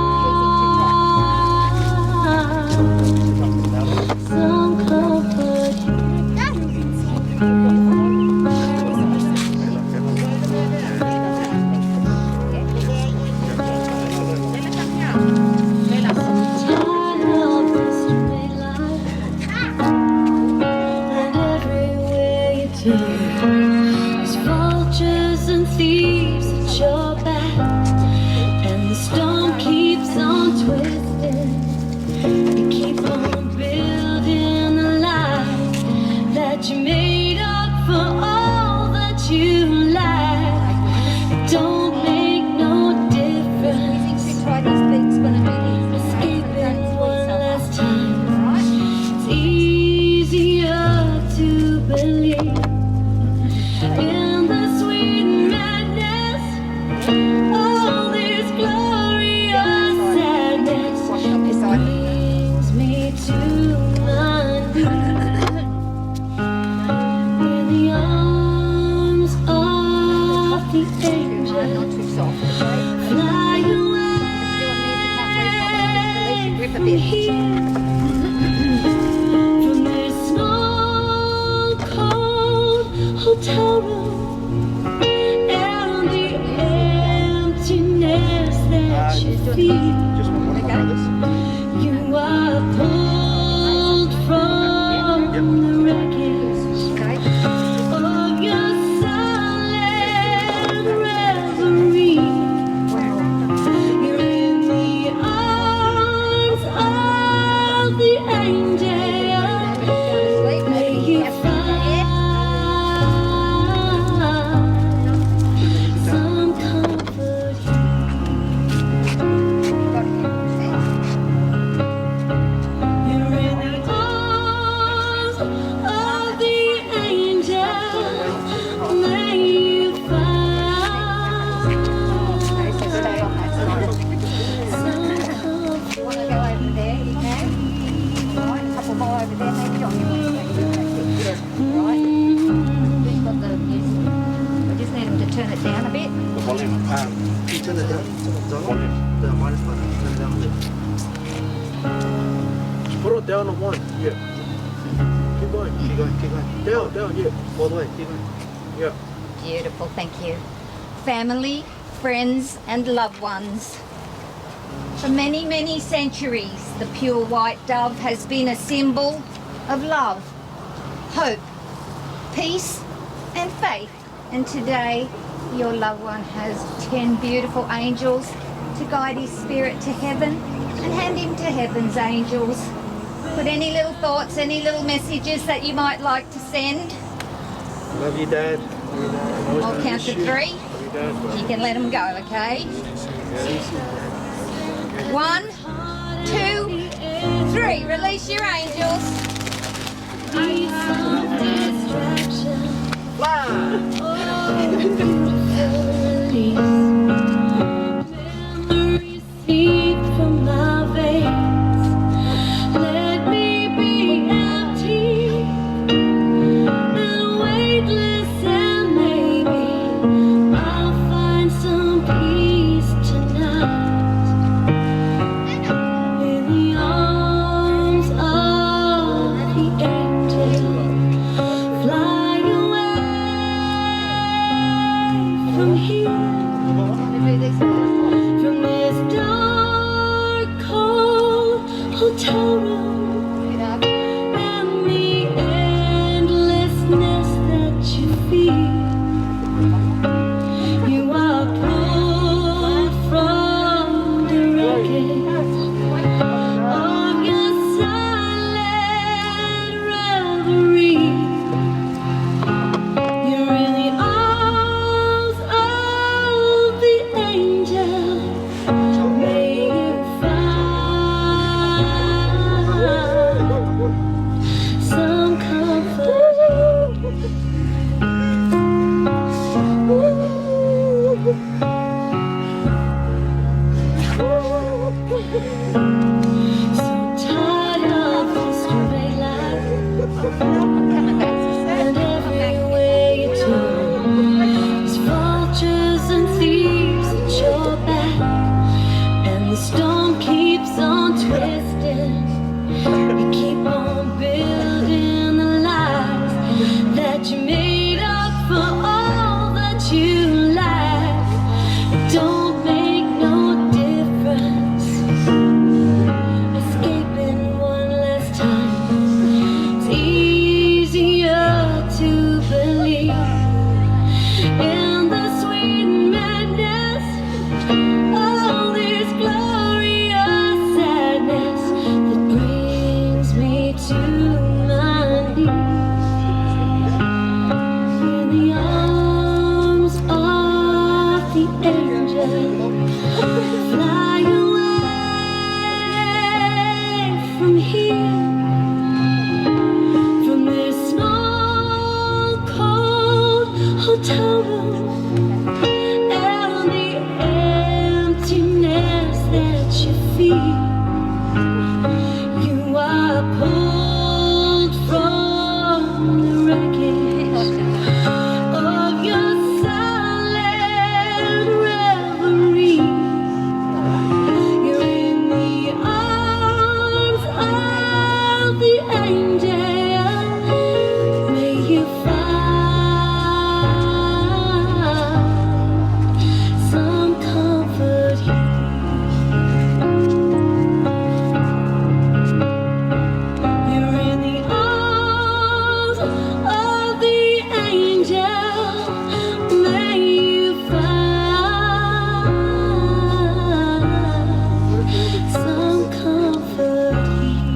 some comfort Tired of this straight life, and everywhere you turn, there's vultures and thieves at your back, and the storm keeps on twisting. You keep on building the lie that you made up for all that you lack. It don't make no difference. Escaping one last time. It's easier to believe in the sweet madness. All this glorious sadness. It brings me to my knees. In the arms of the angel, fly away from here. From this small, cold hotel room and the emptiness that you feel. You are pulled from the wreckage of your silent reverie. You're in the arms of the angel. May you find some comfort here. of the angel. May you find some You want to go over there, you can. All right, a couple more over there, maybe. Or you want to stay here? All right. Who's got the music? I just need them to turn it down a bit. The volume. Can you turn it down? Turn it down. The minus button. Turn it down a bit. Just put it down on one. Yeah. Keep going. Keep going. Keep going. Down, down, yeah. All the way. Keep going. Yeah. Beautiful, thank you. Family, friends, and loved ones. For many, many centuries, the pure white dove has been a symbol of love, hope, peace, and faith. And today, your loved one has 10 beautiful angels to guide his spirit to heaven and hand him to heaven's angels. Put any little thoughts, any little messages that you might like to send. Love you, Dad. Love you, Dad. I'm always I'll gonna count miss to you. three. Love you, Dad. You can let them go, okay? 1, 2, 3. Release your angels. Need some distraction. Oh, beautiful release. Memories seep from my veins. Let me be empty and weightless, and maybe I'll find some peace tonight in the arms of the angel. Fly away from here, from this dark, cold hotel room, and the endlessness that you feel. You are pulled from the wreckage of your silent reverie. You're in the arms of the angel. May you find some comfort. So tired of this straight life, and everywhere you turn, there's vultures and thieves at your back, and the storm keeps on twisting. You keep on building the lies that you made up for all that you lack. It don't make no difference. Escaping one last time. It's easier to believe in the sweet madness, all this glorious sadness that brings me to my knees. In the arms of the angel, fly away from here, from this small, cold hotel room, and the emptiness that you feel. You are pulled from the wreckage of your silent reverie. You're in the arms of the angel. May you find some comfort here. You're in the arms of the angel. May you find some comfort here.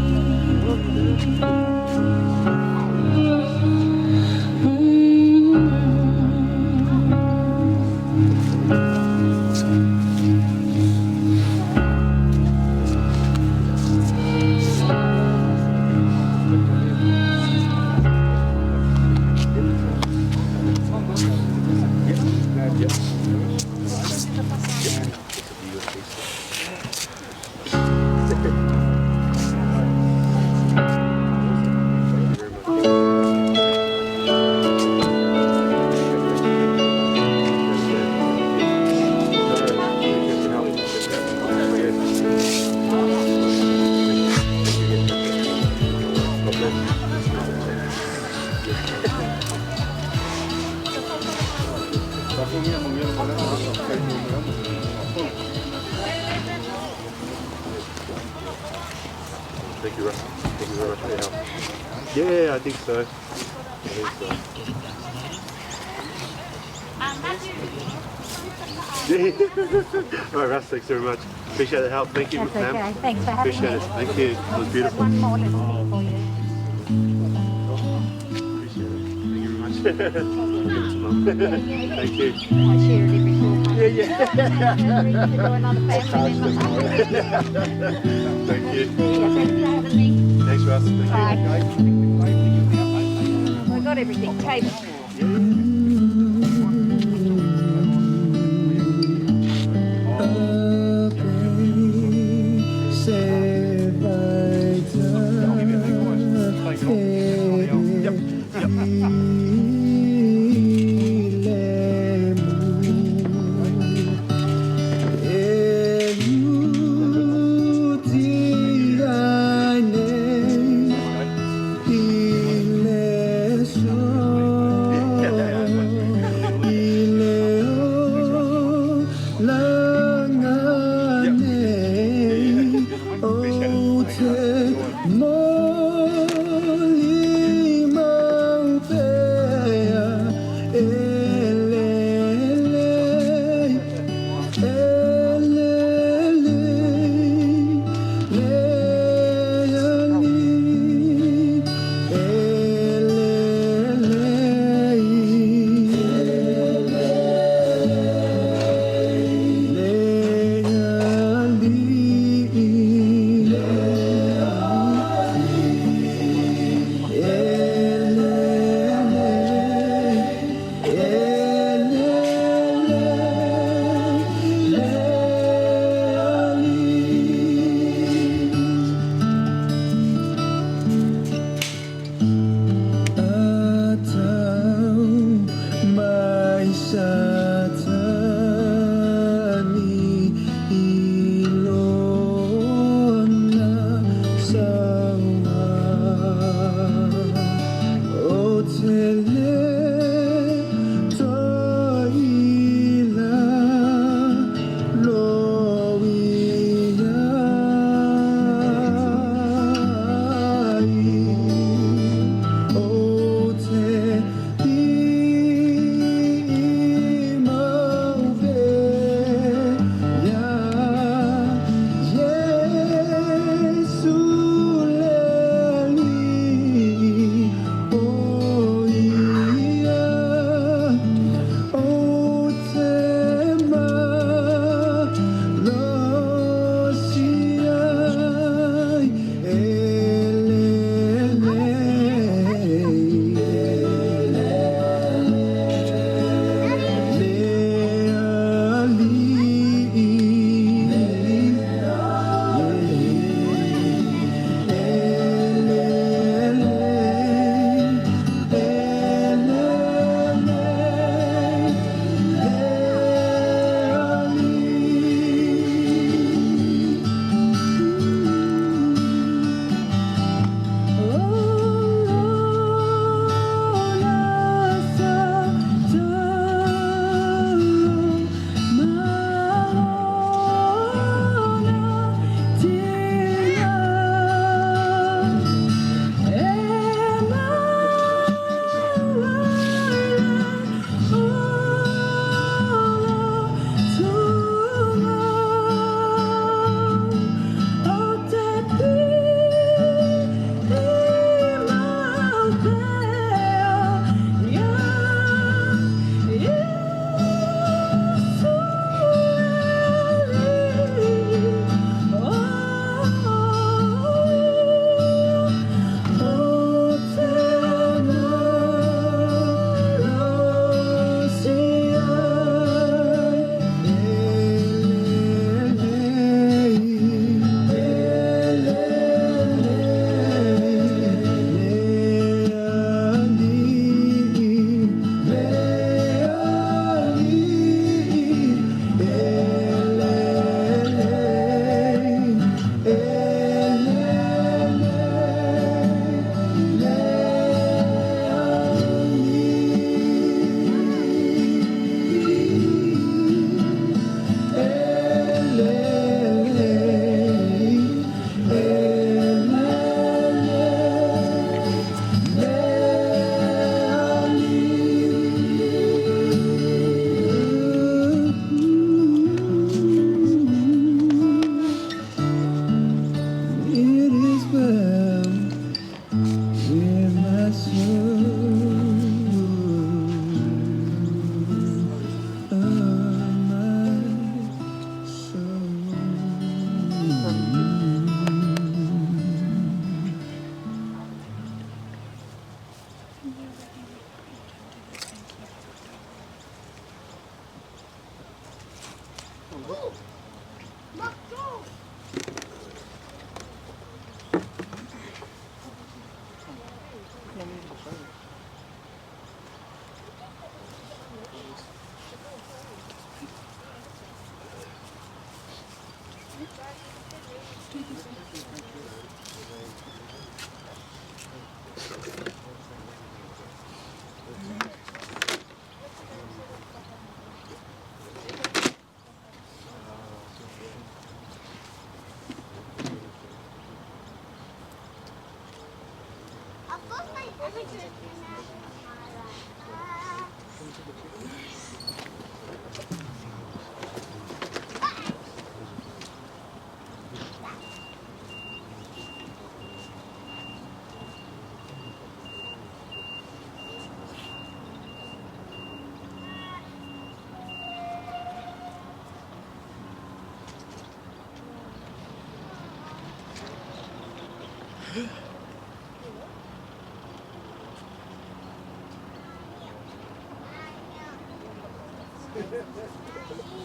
Thank you, Russ. Thank you very much for your help. Yeah, I think so. I think so. Yeah. All right, Russ, thanks very much. Appreciate the help. Thank you, That's ma'am. okay. Thanks for having Appreciate me. it. Thank you. It was beautiful. One more little thing for you. Appreciate it. Thank you very much. Give it to Mum. Thank you. I share it every 4 months. Yeah, yeah. To do another family member. Thank you. Thanks for having me. Thanks, Russ. Thank Bye. you. I got everything. Table.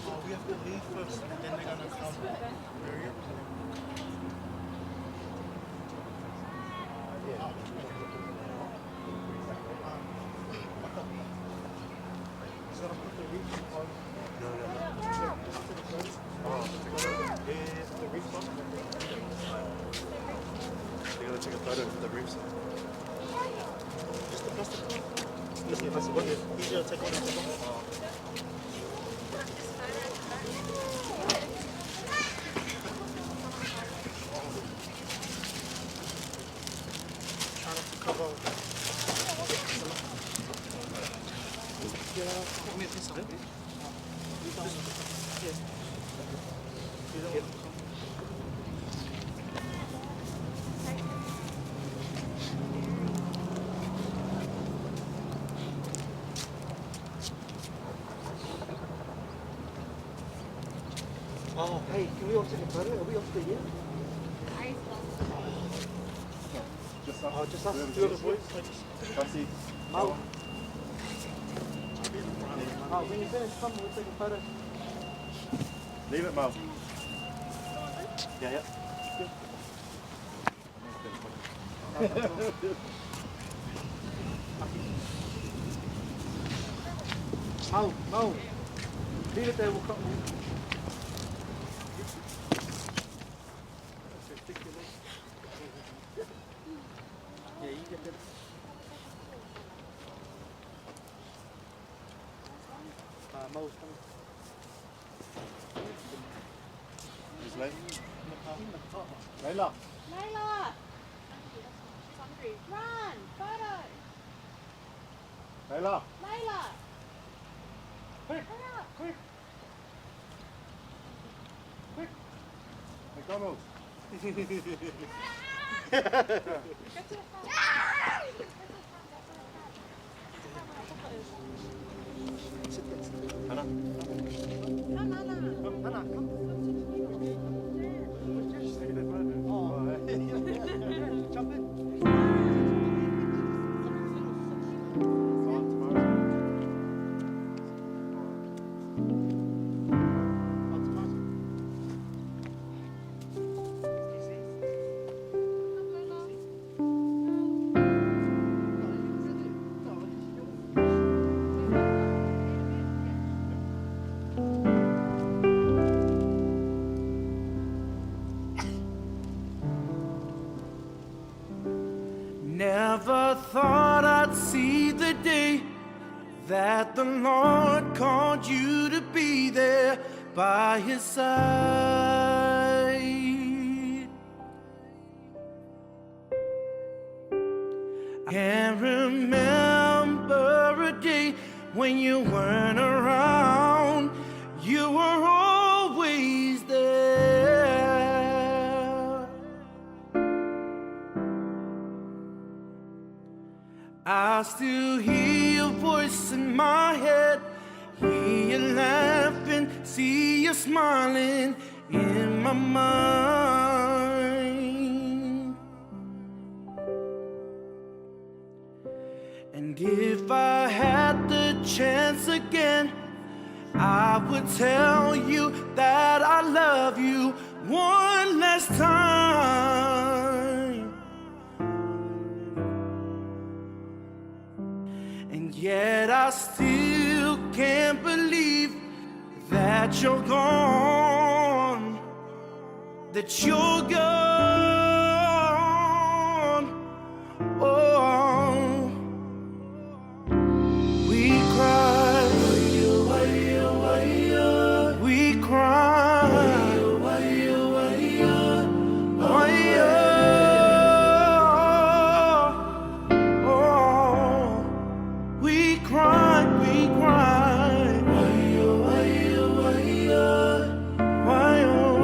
Oh, we have to leave first, and then they're gonna come. Bury it. He's gonna put the wreath on. No, no, no. Oh, yeah, the wreath on. They're gonna take a photo for the wreaths. Just the plastic one. Just the plastic one. Easier to take on and take off. Try not to cover. Oh, hey, can we all take a photo? Are we off the year? Just us. Oh, just us, two other boys. Kasi. Mau. Oh, when you finish, come, we'll take a photo. Leave it, Mo. Yeah, yeah. Mau, Mau. Leave it there, we'll come. Yeah, you get that. Mo's coming. Is Layla? Layla. Layla! She's hungry. Run! Photo! Layla. Layla! Quick! Hurry up! Quick! Quick! McDonald's. Go to the front. Go to the front. That's where my chocolate is. Sit there, sit there. Hannah. Come, Anna. Come, Hannah, come. Oh, jump in. Never thought I'd see the day that the Lord called you to be there by his side. I can't remember a day when you weren't around. You were always there. I still hear your voice in my head, hear you laughing, see you smiling in my mind. And And if I had the chance again, I would tell you that I love you one last time. And yet I still can't believe that you're gone, that you're gone. Oh, we cry, we cry, oh, we cry. Why, oh,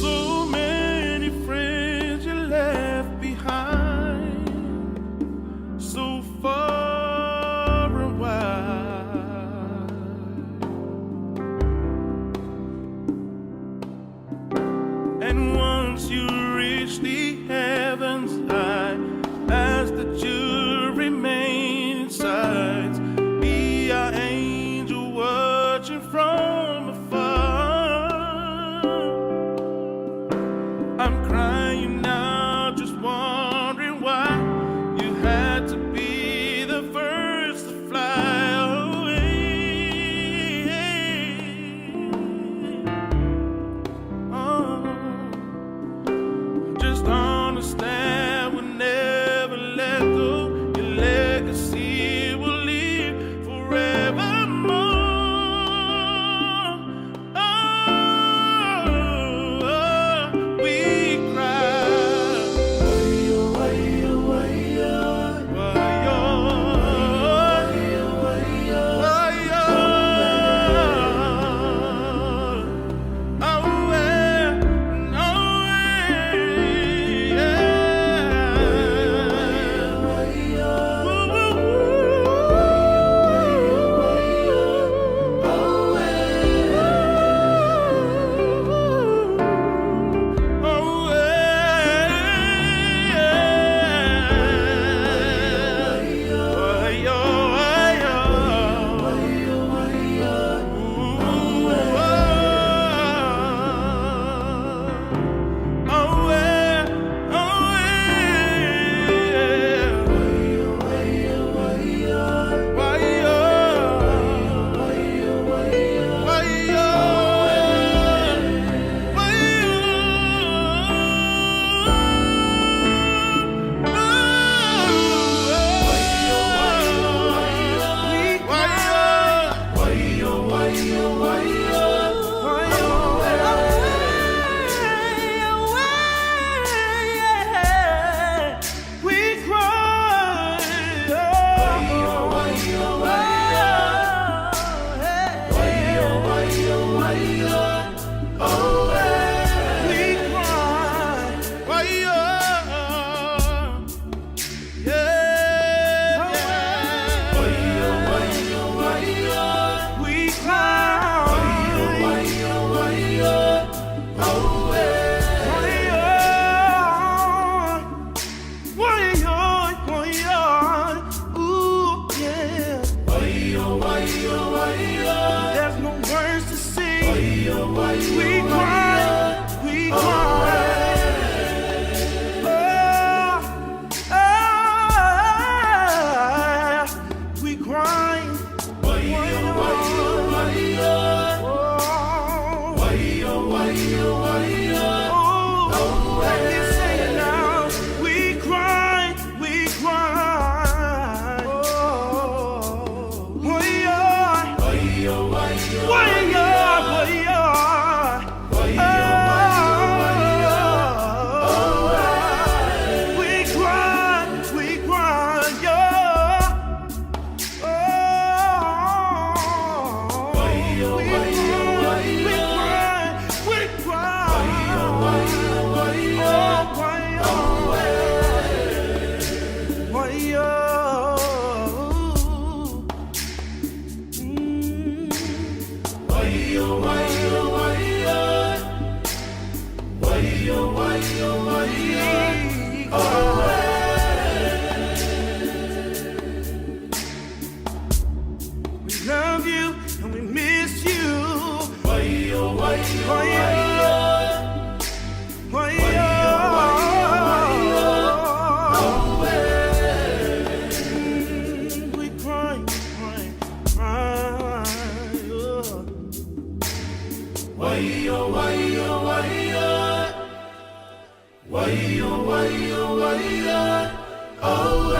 So many friends you left behind, so far and wide. And once you reach the heavens high, ask that you remain inside. Be our angel watching from afar. I'm crying now, just wondering why you had to be the first to fly away. Oh, just understand we'll never let go. Your legacy will live forevermore. Oh, we cry. We cry. We cry. We cry. Ooh, yeah. There's no words to say. We cry, we cry. Oh, ah, we cry. Oh, let me say it now. We cry, we cry. Oh, yeah. Why, yeah, why, yeah. Wai oh wai oh wai oh. Wai oh wai oh wai oh. Oh We love you and we miss you. Wai oh wai oh wai oh. Wai oh wai oh wai oh. Oh We cry, cry, cry. Oh. Wai oh wai oh wai oh. Wai oh wai oh wai oh. Oh